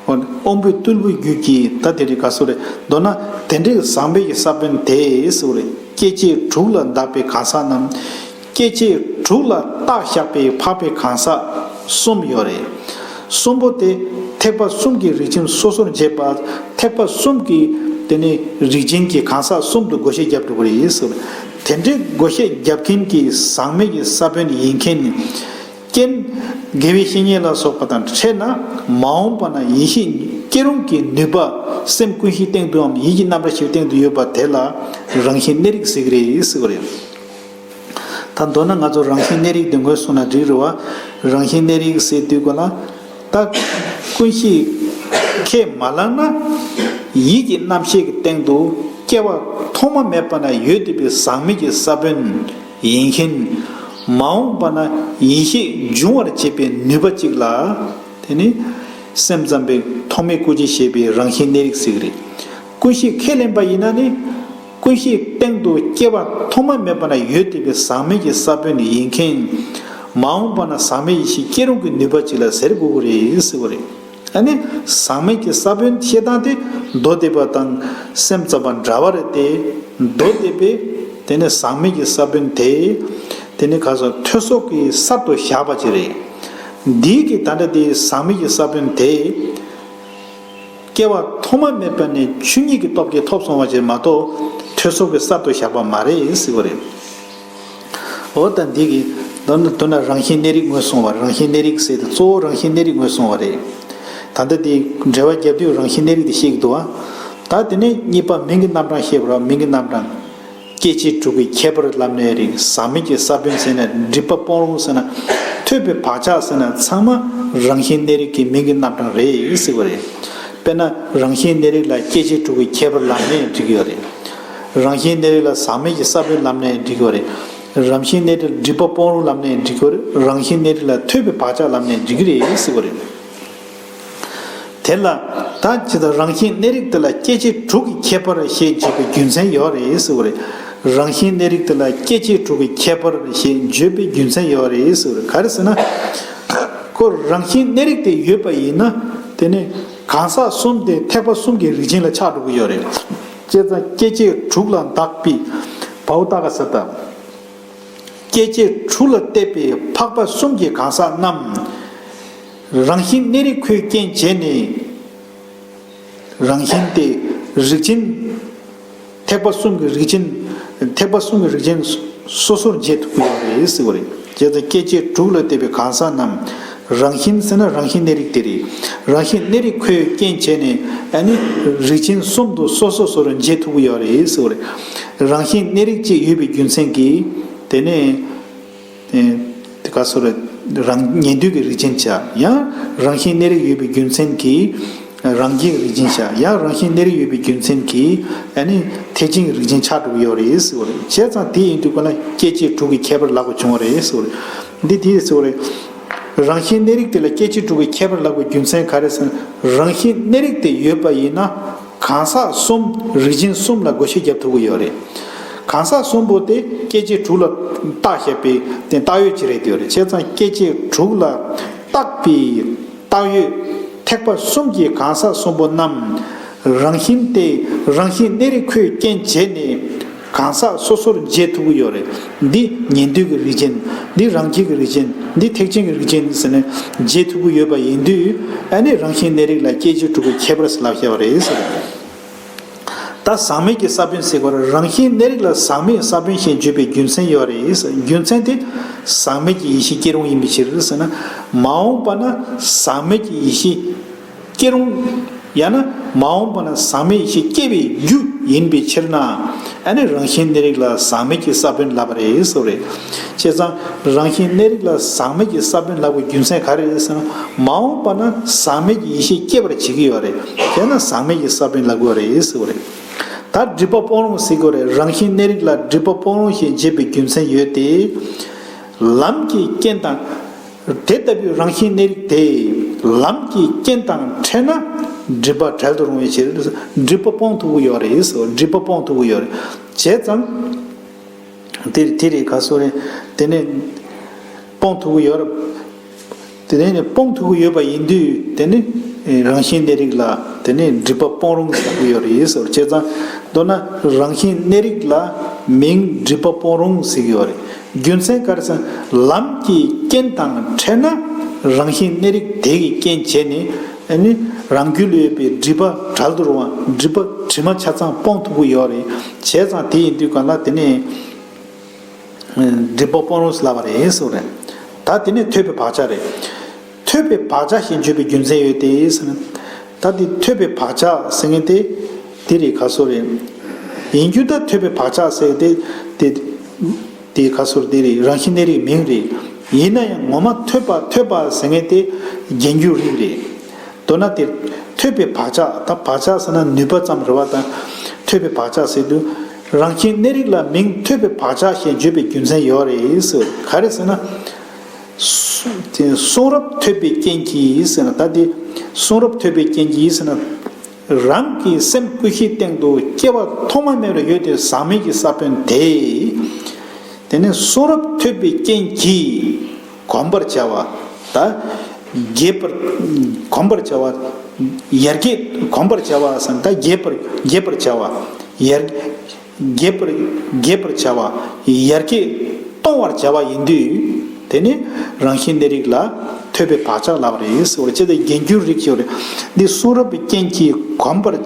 དབང་པོའི་རྟུལ་པོའི་རྒྱུད་ཀྱི་ད་དེ་རིགས་ག་སོ་རེད། མདོར་ན་དེ་འདྲའི་ཟག་མེད་ཀྱི་ས་བོན་དེ་ཟེར་བ་རེད། སྐྱེ་མཆེད་དྲུག་ལ་བཏགས་པའི་གང་ཟག་རྣམས། སྐྱེ་མཆེད་དྲུག་ལ་བཏགས་བཞག་པའི་འཕགས་པའི་གང་ཟག་གསུམ་ཡོད་རེད། གསུམ་པོ་དེ་ཐེག་པ་གསུམ་གྱི་རིགས་ཅན་སོ་སོར་འབྱེད་པ། ཐེག་པ་གསུམ་གྱི་དེ་ནི་རིགས་ཅན་གྱི་གང་ཟག་གསུམ་དུ་བགོ་བཤའ་རྒྱབ་འགྲོ་གི་རེད་ཟེར་བ་རེད། དེ་འདྲའི་བགོ་བཤའ་རྒྱབ་མཁན་གྱི་ཟག་མེད་ཀྱི་ས་བོན་ཡིན་མཁན། རྐྱེན། དགེ་བའི་བཤེས་གཉེན་ལ་སོགས་པ་དང་འཕྲད་ན་མ་འོངས་པ་ན་ཡེ་ཤེས་སྐྱེ་རུང་གི་ནུས་པ་སེམས་ཀུན་གཞིའི་སྟེང་དུའམ་ཡིད་ཀྱི་རྣམ་པར་ཤེས་པའི་སྟེང་དུ་ཡོད་པ་དེ་ལ་རང་བཞིན་གནས་རིགས་ཟེར་གྱི་རེད་ཟེར་བ་རེད། ད་མདོར་ན་ང་ཚོ་རང་བཞིན་གནས་རིགས་དེ་ངོས་བཟུང་ན་འགྲིག་རེད་བ། རང་བཞིན་གནས་རིགས་ཟེར་དུས་ག་ལ། ད་ཀུན་གཞི་ཁས་མ་བླངས་ན་ཡིད་ཀྱི་རྣམ་ཤེས་ཀྱི་སྟེང་དུ་སྐྱེ་བ་ཐོག་མ་མེད་པ་ན་ཡོད་བསྡད་པའི་ཟག་མེད་ཀྱི་ས་བོན། ཡིན་མཁན། མ་འོངས་པ་ན་ཡེ་ཤེས་འབྱུང་བར་བྱེད་པའི་ནུས་པ་གཅིག་ལ། དེ་ནི་སེམས་ཙམ་པའི་ཐོགས་མེད་སྐུ་མཆེད་ཞེས་པའི་རང་བཞིན་གནས་རིགས་ཟེར་གྱི་རེད། ཀུན་གཞི་ཁས་ལེན་པ་ཡིན་ན་ནི། ཀུན་གཞིའི་སྟེང་དུ་སྐྱེ་བ་ཐོག་མ་མེད་པ་ན་ཡོད་བསྡད་པའི་ཟག་མེད་ཀྱི་ས་བོན་ཡིན་མཁན། མ་འོངས་པ་ན་ཟག་མེད་ཡེ་ཤེས་སྐྱེ་རུང་གི་ནུས་པ་གཅིག་ལ་ཟེར་དགོས་ཀྱི་རེད་ཟེར་བ་རེད། ཨ་ནི་ཟག་མེད་ཀྱི་ས་བོན་བཤད་སྟངས་དེ་མདོ་སྡེ་པ་དང་སེམས་ཙམ་པ་འདྲ་བ་རེད་དེ། མདོ་སྡེ་པས་དེ་ནི་ཟག་མེད་ཀྱི་ས་བོན་དེ་དེ་ནི་ག་སོ་ཐོས་སོགས་ཀྱི་གསར་དུ་བཞག་པ་ཅིག་རེད། འདིའི་གི་ད་ལྟ་དེ་ཟག་མེད་ཀྱི་ས་བོན་དེ་སྐྱེ་བ་ཐོག་མ་མེད་པ་ནས་ཆོས་ཉིད་ཀྱི་སྟོབས་ཀྱིས་ཐོབ་སོང་བ་ཅིག་མ་གཏོགས་ཐོས་སོགས་ཀྱི་གསར་དུ་བཞག་པ་མ་རེད་ཟེར་བ་རེད། འོ་ད་འདི་གི་མདོར་ན་མདོར་ན་རང་བཞིན་གནས་རིགས་ངོས་བཟུང་བ། རང་བཞིན་གནས་རིགས་ཟེར་ཏེ་གཙོ་བོ་རང་བཞིན་གནས་རིགས་ངོས་བཟུང་བ་རེད། ད་ལྟ་འདི་འགྲེལ་བ་རྒྱབ་དུས་རང་བཞིན་གནས་རིགས་དེ་བཤད་ཀྱི་འདུག་བ། ད་དེ་ནས་གཉིས་པ་མིང་གི་རྣམ་གྲངས་བཤད་པ་རེད། མིང་གི་རྣམ་གྲངས། སྐྱེ་མཆེད་དྲུག་གི་ཁྱད་པར་ལབ་ནའི་རེད། ཟག་མེད་ཀྱི་ས་བོན་ཟེར་ན། སྒྲིབ་པ་སྤོང་རུང་ཟེར་ན། ཐོས་པའི་བག་ཆགས་ཟེར་ན། ཚང་མ་རང་བཞིན་གནས་རིགས་ཀྱི་མིང་གི་རྣམ་གྲངས་རེད་ཟེར་བ་རེད། དཔེར་ན་རང་བཞིན་གནས་རིགས་ལ་སྐྱེ་མཆེད་དྲུག་གི་ཁྱད་པར་ལབ་ནའི་འགྲིག་གི་ཡོད་རེད། རང་བཞིན་གནས་རིགས་ལ་ཟག་མེད་ཀྱི་ས་བོན་ལབ་ནའི་འགྲིག་གི་ཡོད་རེད། རང་བཞིན་གནས་རིགས་ལ་སྒྲིབ་པ་སྤོང་རུང་ལབ་ནའི་འགྲིག་གི་ཡོད་རེད། རང་བཞིན་གནས་རིགས་ལ་ཐོས་པའི་བག་ཆགས་ལབ་ནའི་འགྲིག་གི་རེད་ཟེར་བ་རེད། དེ་ལ་ད་ཇི་ལྟར་རང་བཞིན་གནས་རིགས་དེ་ལ་སྐྱེ་མཆེད་དྲུག་གི་ཁྱད་པར་ཞེས་བརྗོད་པའི་རྒྱུ་མཚན་ཡོད་རེད་ཟེར་བ་རེད། རང་བཞིན་གནས་རིགས་དེ་ལ་སྐྱེ་མཆེད་དྲུག་གི་ཁྱད་པར་ཞེས་བརྗོད་པའི་རྒྱུ་མཚན་ཡོད་རེད་ཟེར་བ་རེད། ག་རེ་ཟེར་ན། ཁོ་རང་བཞིན་གནས་རིགས་དེ་ཡོད་པ་ཡིན་ན། དེ་ནི་གང་ཟག་གསུམ་དེ་ཐེག་པ་གསུམ་གྱི་རིགས་ཅན་ལ་ཆགས་འགྲོ་གི་ཡོད་རེད། བྱས་ཙང་སྐྱེ་མཆེད་དྲུག་ལ་བཏགས་པའི་བའོ་ཏ་ག་ས་ཏ། སྐྱེ་མཆེད་དྲུག་ལ་བརྟེན་པའི་འཕགས་པ་གསུམ་གྱི་གང་ཟག་རྣམས། རང་བཞིན་གནས་རིགས་ཁོའི་རྐྱེན་བྱས་ནས། རང་བཞིན་ཏེ་རིགས་ཅན། ཐེག་པ་གསུམ་གྱི་རིགས་ཅན། ཐེག་པ་གསུམ་གྱི་རིགས་ཅན་སོ་སོར་འབྱེད་ཐུབ་ཀྱི་ཡོད་རེད་ཟེར་བ་རེད། བྱས་ཙང་སྐྱེ་མཆེད་དྲུག་ལ་བརྟེན་པའི་གང་ཟག་རྣམས། རང་བཞིན་ཟེར་ན་རང་བཞིན་གནས་རིགས་དེ་རེད། རང་བཞིན་གནས་རིགས་ཁོའི་རྐྱེན་བྱས་ནས་ཨ་ནི་རིགས་ཅན་གསུམ་དུ་སོ་སོ་སོར་འབྱེད་ཐུབ་ཀྱི་ཡོད་རེད་ཟེར་བ་རེད། རང་བཞིན་གནས་རིགས་གཅིག་ཡོད་པའི་རྒྱུ་མཚན་གྱིས། དེ་ནས། ཨེ། དེ་ག་སོ་རེད། རང་ཉན་ཐོས་ཀྱི་རིགས་ཅན་བྱ། ཡང་རང་བཞིན་གནས་རིགས་ཡོད་པའི་རྒྱུ་མཚན་གྱིས། རང་རྒྱལ་གྱི་རིགས་ཅན་བྱ། ཡང་རང་བཞིན་གནས་རིགས་ཡོད་པའི་རྒྱུ་མཚན་གྱིས། ཨ་ནི་ཐེག་ཆེན་གྱི་རིགས་ཅན་ཆགས་འགྲོ་གི་ཡོད་རེད་ཟེར་བ་རེད། བྱས་ཙང་དེ་ཡིན་དུས་ཀ་ན་སྐྱེ་མཆེད་དྲུག་གི་ཁྱད་པར་ལབ་དགོས་བྱུང་བ་རེད་ཟེར་བ་རེད། འདི་དེ་རེད་ཟེར་བ་རེད། རང་བཞིན་གནས་རིགས་དེ་ལ་སྐྱེ་མཆེད་དྲུག་གི་ཁྱད་པར་ལབ་དགོས་རྒྱུ་མཚན་ག་རེ་ཟེར་ན། རང་བཞིན་གནས་རིགས་དེ་ཡོད་པ་ཡིན་ན། གང་ཟག་གསུམ་རིགས་ཅན་གསུམ་ལ་བགོ་བཤའ་རྒྱབ་ཐུབ་ཀྱི་ཡོད་རེད། གང་ཟག་གསུམ་པོ་དེ་སྐྱེ་མཆེད་དྲུག་ལ་བཏགས་བཞག་པའི་དེ་བཏགས་ཡོད་ཅིག་རེད་དེ་ཡོད་རེད། བྱས་ཙང་སྐྱེ་མཆེད་དྲུག་ལ་བཏགས་པའི་བཏགས་ཡོད་ཐེག་པ་གསུམ་གྱི་གང་ཟག་གསུམ་པོ་རྣམས། རང་བཞིན་དེ་རང་བཞིན་གནས་རིགས་ཁོའི་རྐྱེན་བྱས་ནས། གང་ཟག་སོ་སོར་འབྱེད་ཐུབ་ཀྱི་ཡོད་རེད། འདི་ཉན་ཐོས་ཀྱི་རིགས་ཅན། འདི་རང་རྒྱལ་གྱི་རིགས་ཅན། འདི་ཐེག་ཆེན་གྱི་རིགས་ཅན་ཟེར་ནས་འབྱེད་ཐུབ་ཀྱི་ཡོད་པ་ཡིན་དུས། ཨ་ནི་རང་བཞིན་གནས་རིགས་ལ་སྐྱེ་མཆེད་དྲུག་གི་ཁྱད་པར་ལབ་བཤད་པ་རེད་ཟེར། ད་ཟག་མེད་ཀྱི་ས་བོན་ཟེར་བ་རང་བཞིན་གནས་རིགས་ལ་ཟག་མེད་ས་བོན་ཞེས་བརྗོད་པའི་རྒྱུ་མཚན་ཡོད་རེད་ཟེར། རྒྱུ་མཚན་དེ་ཟག་མེད་ཀྱི་ཡེ་ཤེས་སྐྱེ་རུང་ཡིན་པའི་ཕྱིར་ཟེར་ན། མ་འོངས་པ་ན་ཟག་མེད་ཀྱི་ཡེ་ཤེས་སྐྱེ་རུང་། ཡང་ན་མ་འོངས་པ་ན་ཟག་མེད་ཡེ་ཤེས་སྐྱེ་བའི་རྒྱུ་ཡིན་པའི་ཕྱིར་ན། ཨ་ནི་རང་བཞིན་གནས་རིགས་ལ་ཟག་མེད་ཀྱི་ས་བོན་ལབ་པ་རེད་ཟེར་བ་རེད། བྱས་ཙང་རང་བཞིན་གནས་རིགས་ལ་ཟག་མེད་ཀྱི་ས་བོན་ལབ་པའི་རྒྱུ་མཚན་ག་རེ་རེད་ཟེར་ན། མ་འོངས་པ་ན་ཟག་མེད་ཀྱི་ཡེ་ཤེས་སྐྱེ་བར་བྱེད་ཀྱི་ཡོད་རེད། དེས་ན་ཟག་མེད་ཀྱི་ས་བོན་ལབ་དགོས་རེད་ཟེར་བ་རེད། ད་སྒྲིབ་པ་སྤོང་རུང་ཟེར་དགོས་རེད། རང་བཞིན་གནས་རིགས་ལ་སྒྲིབ་པ་སྤོང་རུང་ཞེས་བྱེད་པའི་རྒྱུ་མཚན་ཡོད་དེ། ལམ་གྱི་རྐྱེན་དང་། དེ་ལྟ་བུའི་རང་བཞིན་གནས་རིགས་དེ་ལམ་གྱི་རྐྱེན་དང་འཕྲད་ན་སྒྲིབ་པ་བྲལ་དུ་རུང་བའི་ཕྱིར། སྒྲིབ་པ་སྤོང་ཐུབ་ཀྱི་ཡོད་རེད་ཟེར། སྒྲིབ་པ་སྤོང་ཐུབ་ཀྱི་ཡོད་རེད། བྱས་ཙང་། དེ་དེ་རེད་ག་སོ་རེད། དེ་ནས་སྤོང་ཐུབ་ཀྱི་ཡོད་རེད། དེ་ནས་སྤོང་ཐུབ་ཀྱི་ཡོད་པ་ཡིན་དུས་དེ་ནི་རང་བཞིན་གནས་རིགས་ལ་དེ་ནི་སྒྲིབ་པ་སྤོང་རུང་ཟེར་གྱི་ཡོད་རེད་ཟེར། བྱས་ཙང་མདོར་ན་རང་བཞིན་གནས་རིགས་ལ་མིང་སྒྲིབ་པ་སྤོང་རུང་ཟེར་གྱི་ཡོད་རེད། རྒྱུ་མཚན་ག་རེ་ཟེར་ན། ལམ་གྱི་རྐྱེན་དང་འཕྲད་ན་རང་བཞིན་གནས་རིགས་དེ་གི་རྐྱེན་བྱས་ནས་ཨ་ནི་རང་རྒྱུད་ལ་ཡོད་པའི་སྒྲིབ་པ་བྲལ་དུ་རུང་བ། སྒྲིབ་པ་དྲི་མ་ཆ་ཚང་སྤོང་ཐུབ་ཀྱི་ཡོད་རེད། བྱས་ཙང་དེ་ཡིན་དུས་གང་ལ་དེ་ནི་སྒྲིབ་པ་སྤོང་རུང་ཟེར་ལབ་པ་རེད་ཟེར་བ་རེད། ད་དེ་ནི་ཐོས་པའི་བག་ཆགས་རེད། ཐོས་པའི་བག་ཆགས་ཞེས་བརྗོད་པའི་རྒྱུ་མཚན་ཡོད་དེ་ཟེར་ན། ད་དེ་ཐོས་པའི་བག་ཆགས་ཟེར་མཁན་དེ་དེ་རེད་ག་སོ་རེད། ཡིན་རྒྱུ་ད་ཐོས་པའི་བག་ཆགས་ཟེར་དེ་དེ་དེ་ག་སོ་རེད། དེ་རེད། རང་བཞིན་གནས་རིགས་མིང་རེད། ཡིན་ན་ཡང་ངོ་མ་ཐོས་པ་ཐོས་པ་ཟེར་མཁན་དེ་རྒྱན་གྱུར་རིགས་རེད། མདོར་ན་དེ་ཐོས་པའི་བག་ཆགས། ད་བག་ཆགས་ཟེར་ན་ནུས་པ་ཙམ་རེད་བ། ད་ཐོས་པའི་བག་ཆགས་ཟེར་དུས་རང་བཞིན་གནས་རིགས་ལ་མིང་ཐོས་པའི་བག་ཆགས་ཞེས་བརྗོད་པའི་རྒྱུ་མཚན་ཡོད་རེད་ཟེར། ག་རེ་ཟེར་ན། གསུང་རབ་ཐོས་པའི་རྐྱེན་གྱིས་ཟེར་ན། ད་འདི་གསུང་རབ་ཐོས་པའི་རྐྱེན་གྱིས་ཟེར་ན། རང་གི་སེམས་ཀུན་གཞིའི་སྟེང་དུ་སྐྱེ་བ་ཐོག་མ་མེད་པར་ཡོད་དེ་ཟག་མེད་ཀྱི་ས་བོན་དེ། དེ་ནས་གསུང་རབ་ཐོས་པའི་རྐྱེན་གྱིས་གོམས་པར་བྱ་བ། ད་རྒྱས་པར་གོམས་པར་བྱ་བ། ཡར་རྒྱས་གོམས་པར་བྱ་བ་ཟེར་ན། ད་རྒྱས་པར་རྒྱས་པར་བྱ་བ། ཡར་རྒྱས་པར་རྒྱས་པར་བྱ་བ། ཡར་རྒྱས་གཏོང་བར་བྱ་བ་ཡིན་དུས། དེ་ནི་རང་བཞིན་གནས་རིགས་ལ་ཐོས་པའི་བག་ཆགས་ལབ་པ་རེད་ཟེར་བ་རེད། ཅེས་དང་རྒྱན་གྱུར་རིགས་ཞེས་པ་རེད། འདི་གསུང་རབ་ཀྱི་རྐྱེན་གྱིས་གོམས་པར།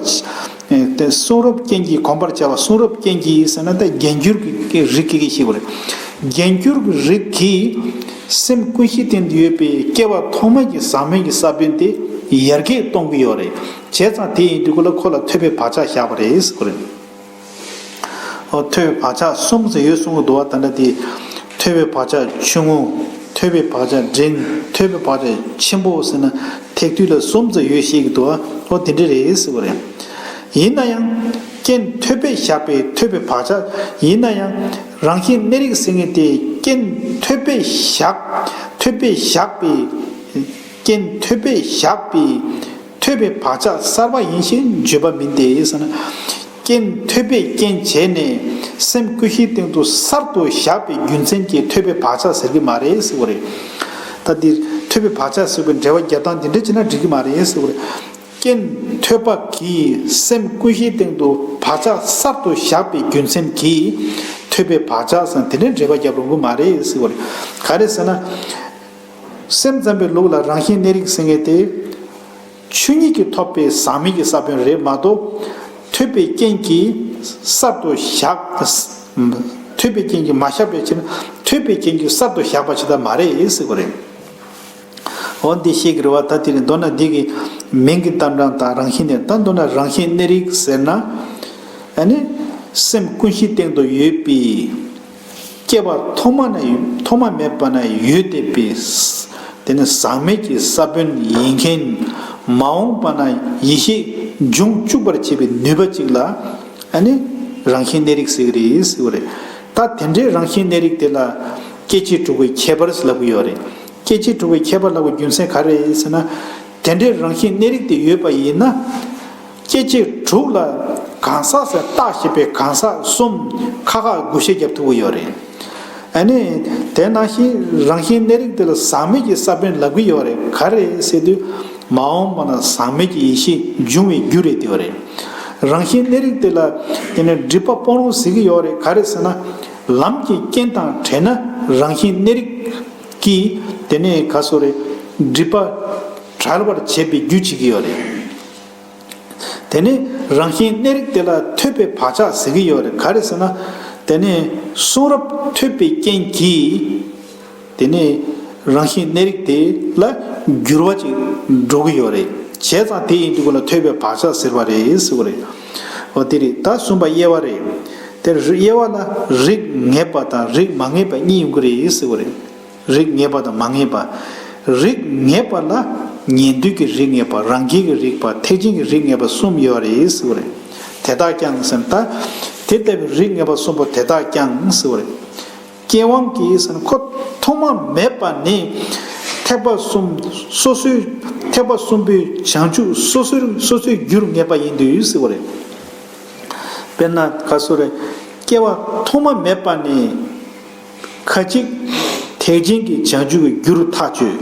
ཨེ། དེ་གསུང་རབ་ཀྱི་རྐྱེན་གྱིས་གོམས་པར་བྱ་བ། གསུང་རབ་ཀྱི་རྐྱེན་གྱིས་ཟེར་ན་ད་རྒྱན་གྱུར་གྱི་རིགས་ཀྱི་ཞེས་པ་རེད། རྒྱན་གྱུར་གྱི་རིགས་ཀྱིས་སེམས་ཀུན་གཞིའི་སྟེང་དུ་ཡོད་པའི་སྐྱེ་བ་ཐོག་མ་གི་ཟག་མེད་ཀྱི་ས་བོན་དེ་ཡར་རྒྱས་གཏོང་གི་ཡོད་རེད། བྱས་ཙང་དེ་ཡིན་དུས་ཁོ་ལ་ཁོ་ལ་ཐོས་པའི་བག་ཆགས་བཞག་པ་རེད་ཟེར་བ་རེད། ཨོ། ཐོས་པའི་བག་ཆགས་གསུམ་ཟེར་ཡོད་གསུང་གི་འདུག་བ། ད་ལྟ་དེ་ཐོས་པའི་བག་ཆགས་ཆུང་ངུ། ཐོས་པའི་བག་ཆགས་འབྲིང་། ཐོས་པའི་བག་ཆགས་ཆེན་པོ་ཟེར་ན། ཐེག་བསྡུས་ལ་གསུམ་ཟེར་ཡོད་བཤད་ཀྱི་འདུག་བ། ཨོ། དེ་འདྲ་རེད་ཟེར་བ་རེད། ཡིན་ན་ཡང་རྐྱེན་ཐོས་པས་བཞག་པའི་ཐོས་པའི་བག་ཆགས། ཡིན་ན་ཡང་རང་བཞིན་གནས་རིགས་ཟེར་མཁན་དེ་རྐྱེན་ཐོས་པས་བཞག་ཐོས་པས་བཞག་པའི། རྐྱེན་ཐོས་པས་བཞག་པའི་ཐོས་པའི་བག་ཆགས་གསར་པ་ཡིན་ཞེས་བརྗོད་པ་མིན་ཏེ་ཟེར་ན། རྐྱེན་ཐོས་པས་རྐྱེན་བྱས་ནས་སེམས་ཀུན་གཞིའི་སྟེང་དུ་གསར་དུ་བཞག་པའི་རྒྱུ་མཚན་གྱིས་ཐོས་པའི་བག་ཆགས་ཟེར་གྱི་མ་རེད་ཟེར་བ་རེད། ད་འདིར་ཐོས་པའི་བག་ཆགས་ཟེར་བའི་འགྲེལ་པ་རྒྱབ་སྟངས་འདི་འདྲ་བྱས་ན་འགྲིག་གི་མ་རེད་ཟེར་བ་རེད། རྐྱེན་ཐོས་པ་གིས་སེམས་ཀུན་གཞིའི་སྟེང་དུ་བག་ཆགས་གསར་དུ་བཞག་པའི་རྒྱུ་མཚན་གྱིས་ ཐོས་པའི་བག་ཆགས་ཟེར་དེ་འདྲའི་འགྲེལ་པ་རྒྱབ་རུང་གི་མ་རེད་ཟེར་བ་རེད། ག་རེ་ཟེར་ན། སེམས་ཙམ་པའི་ལུགས་ལ་རང་བཞིན་གནས་རིགས་ཟེར་མཁན་དེ། ཆོས་ཉིད་ཀྱིས་ཐོབ་པའི་ཟག་མེད་ཀྱི་ས་བོན་རེད་མ་གཏོགས། ཐོས་པའི་རྐྱེན་གྱིས་གསར་དུ་བཞག་ཐོས་པའི་རྐྱེན་གྱིས་མ་བཞག་པའི་ཕྱིར་ན། ཐོས་པའི་རྐྱེན་གྱིས་གསར་དུ་བཞག་པ་ཞིག་ད་མ་རེད་ཟེར་བ་རེད། འོ་འདི་ཤེས་ཀྱི་རེད་བ། ད་དེ་རིང་མདོར་ན་འདི་གི་མིང་གི་གཏམ་གྲངས་དང་རང་བཞིན་གནས། ད་མདོར་ན་རང་བཞིན་གནས་རིགས་ཟེར་ན། ཨ་ནི། སེམས་ཀུན་གཞིའི་སྟེང་དུ་ཡོད་པའི། སྐྱེ་བ་ཐོག་མ་ན་ཐོག་མ་མེད་པ་ན་ཡོད་བསྡད་པའི། དེ་ནི་ཟག་མེད་ཀྱི་ས་བོན་ཡིན་མཁན། མ་འོངས་པ་ན་ཡེ་ཤེས་འབྱུང་བཅུག་པར་བྱེད་པའི་ནུས་པ་ཅིག་ལ། ཨ་ནི། རང་བཞིན་གནས་རིགས་ཟེར་གྱི་རེད་ཟེར་བ་རེད། ད་དེ་འདྲའི་རང་བཞིན་གནས་རིགས་དེ་ལ། སྐྱེ་མཆེད་དྲུག་གི་ཁྱད་པར་ཟེར་ལབ་ཀྱི་ཡོད་རེད། སྐྱེ་མཆེད་དྲུག་གི་ཁྱད་པར་ལབ་པའི་རྒྱུ་མཚན་ག་རེ་རེད་ཟེར་ན། དེ་འདྲའི་རང་བཞིན་གནས་རིགས་དེ་ཡོད་པ་ཡིན་ན། སྐྱེ་མཆེད་དྲུག་ལ་གང་ཟག་ཟེར་བཏགས་ཞེས་པའི་གང་ཟག་གསུམ་ཁ་ཁ་བགོ་བཤའ་རྒྱབ་ཐུབ་ཀྱི་ཡོད་རེད། ཨ་ནི། དེ་ནང་བཞིན་རང་བཞིན་གནས་རིགས་དེ་ལ་ཟག་མེད་ཀྱི་ས་བོན་ལབ་ཀྱི་ཡོད་རེད། ག་རེ་ཟེར་དུས། མ་འོངས་པ་ན་ཟག་མེད་ཀྱི་ཡེ་ཤེས་འབྱུང་བའི་རྒྱུ་རེད་དེ་ཡོད་རེད། རང་བཞིན་གནས་རིགས་དེ་ལ། དེ་ནི་སྒྲིབ་པ་སྤོང་རུང་ཟེར་གྱི་ཡོད་རེད། ག་རེ་ཟེར་ན། ལམ་གྱི་རྐྱེན་དང་བྲལ་ན་རང་བཞིན་གནས་རིགས་ཀྱིས། དེ་ནི་ག་སོ་རེད། སྒྲིབ་པ་བྲལ་བར་བྱེད་པའི་རྒྱུ་བྱེད་ཀྱི་ཡོད་རེད། དེ་ནས་རང་བཞིན་གནས་རིགས་དེ་ལ་ཐོས་པའི་བག་ཆགས་ཟེར་གྱི་ཡོད་རེད། ག་རེ་ཟེར་ན། དེ་ནས་གསུང་རབ་ཐོས་པའི་རྐྱེན་གྱིས། དེ་ནས་རང་བཞིན་གནས་རིགས་དེ་ལ་འགྱུར་བ་ཅིག་འགྲོ་གི་ཡོད་རེད། བྱས་ཙང་དེ་ཡིན་དུས་ཀ་ལ་ཐོས་པའི་བག་ཆགས་ཟེར་བ་རེད་ཟེར་བ་རེད། འོ་དེ་རེད། ད་གསུམ་པ་དབྱེ་བ་རེད། དེ་དབྱེ་བ་ལ་རིགས་ངེས་པ་དང་རིགས་མ་ངེས་པ་གཉིས་ཡོང་གི་རེད་ཟེར་བ་རེད། རིགས་ངེས་པ་དང་མ་ངེས་པ། རིགས་ངེས་པ་ལ་ཉན་ཐོས་ཀྱི་རིགས་ངེས་པ། རང་རྒྱལ་གྱི་རིགས་པ། ཐེག་ཆེན་གྱི་རིགས་ངེས་པ་གསུམ་ཡོད་རེད་ཟེར་བ་རེད། དེ་དག་ཀྱང་ཟེར་ན། ད་དེ་ལྟ་བུའི་རིགས་ངེས་པ་གསུམ་པོ་དེ་དག་ཀྱང་ཟེར་བ་རེད། རྐྱེན་དབང་གིས་ཟེར་ན་ཁོ་ཐོག་མ་མེད་པ་ནས་ཐེག་པ་གསུམ་སོ་སོའི། ཐེག་པ་གསུམ་པོའི་བྱང་ཆུབ་སོ་སོའི་སོ་སོའི་རྒྱུར་ངེས་པ་ཡིན་དུས་ཟེར་བ་རེད། དཔེར་ན་ག་སོ་རེད། སྐྱེ་བ་ཐོག་མ་མེད་པ་ནས། ཁ་ཅིག་ཐེག་ཆེན་གྱི་བྱང་ཆུབ་ཀྱི་རྒྱུར་ཐག་ཆོད།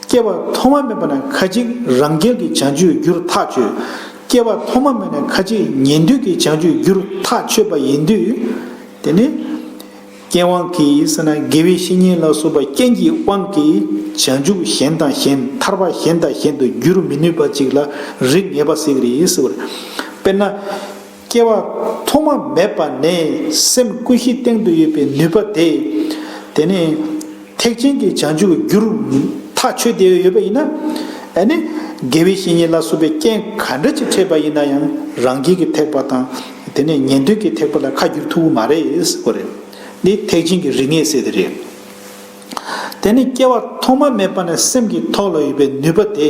སྐྱེ་བ་ཐོག་མ་མེད་པ་ན་ཁ་ཅིག་རང་རྒྱལ་གྱི་བྱང་ཆུབ་རྒྱུར་ཐག་ཆོད། སྐྱེ་བ་ཐོག་མ་མེད་ན་ཁ་ཅིག་ཉན་ཐོས་ཀྱི་བྱང་ཆུབ་རྒྱུར་ཐག་ཆོད་པ་ཡིན་དུས། དེ་ནི། རྐྱེན་དབང་གིས་ཟེར་ན་དགེ་བའི་བཤེས་གཉེན་ལ་སོགས་པ་རྐྱེན་གྱི་དབང་གིས་བྱང་ཆུབ་གཞན་དང་གཞན་ཐར་པ་གཞན་དང་གཞན་དུ་འགྱུར་མི་ནུས་པ་ཅིག་ལ་རིགས་ངེས་པ་ཟེར་གྱི་རེད་ཟེར་བ་རེད། དཔེར་ན། སྐྱེ་བ་ཐོག་མ་མེད་པ་ནས་སེམས་ཀུན་གཞིའི་སྟེང་དུ་ཡོད་པའི་ནུས་པ་དེ། དེ་ནས་ཐེག་ཆེན་གྱི་བྱང་ཆུབ་རྒྱུར་ཐག་ཆོད་དེ་ཡོད་པ་ཡིན་ན། ཨ་ནི་དགེ་བའི་བཤེས་གཉེན་ལ་སོགས་པའི་རྐྱེན་ག་འདྲ་ཅིག་འཕྲད་པ་ཡིན་ན་ཡང་རང་རྒྱལ་གྱི་ཐེག་པ་དང་། དེ་ནས་ཉན་ཐོས་ཀྱི་ཐེག་པ་ལ་ཁ་བསྒྱུར་ཐུབ་ཀྱི་མ་རེད་ཟེར་བ་རེད། འདི་ཐེག་ཆེན་གྱི་རིགས་ངེས་ཟེར་དེ་རེད། དེ་ནི་སྐྱེ་བ་ཐོག་མ་མེད་པ་ནས་སེམས་ཀྱི་ཐོག་ལ་ཡོད་པའི་ནུས་པ་དེ་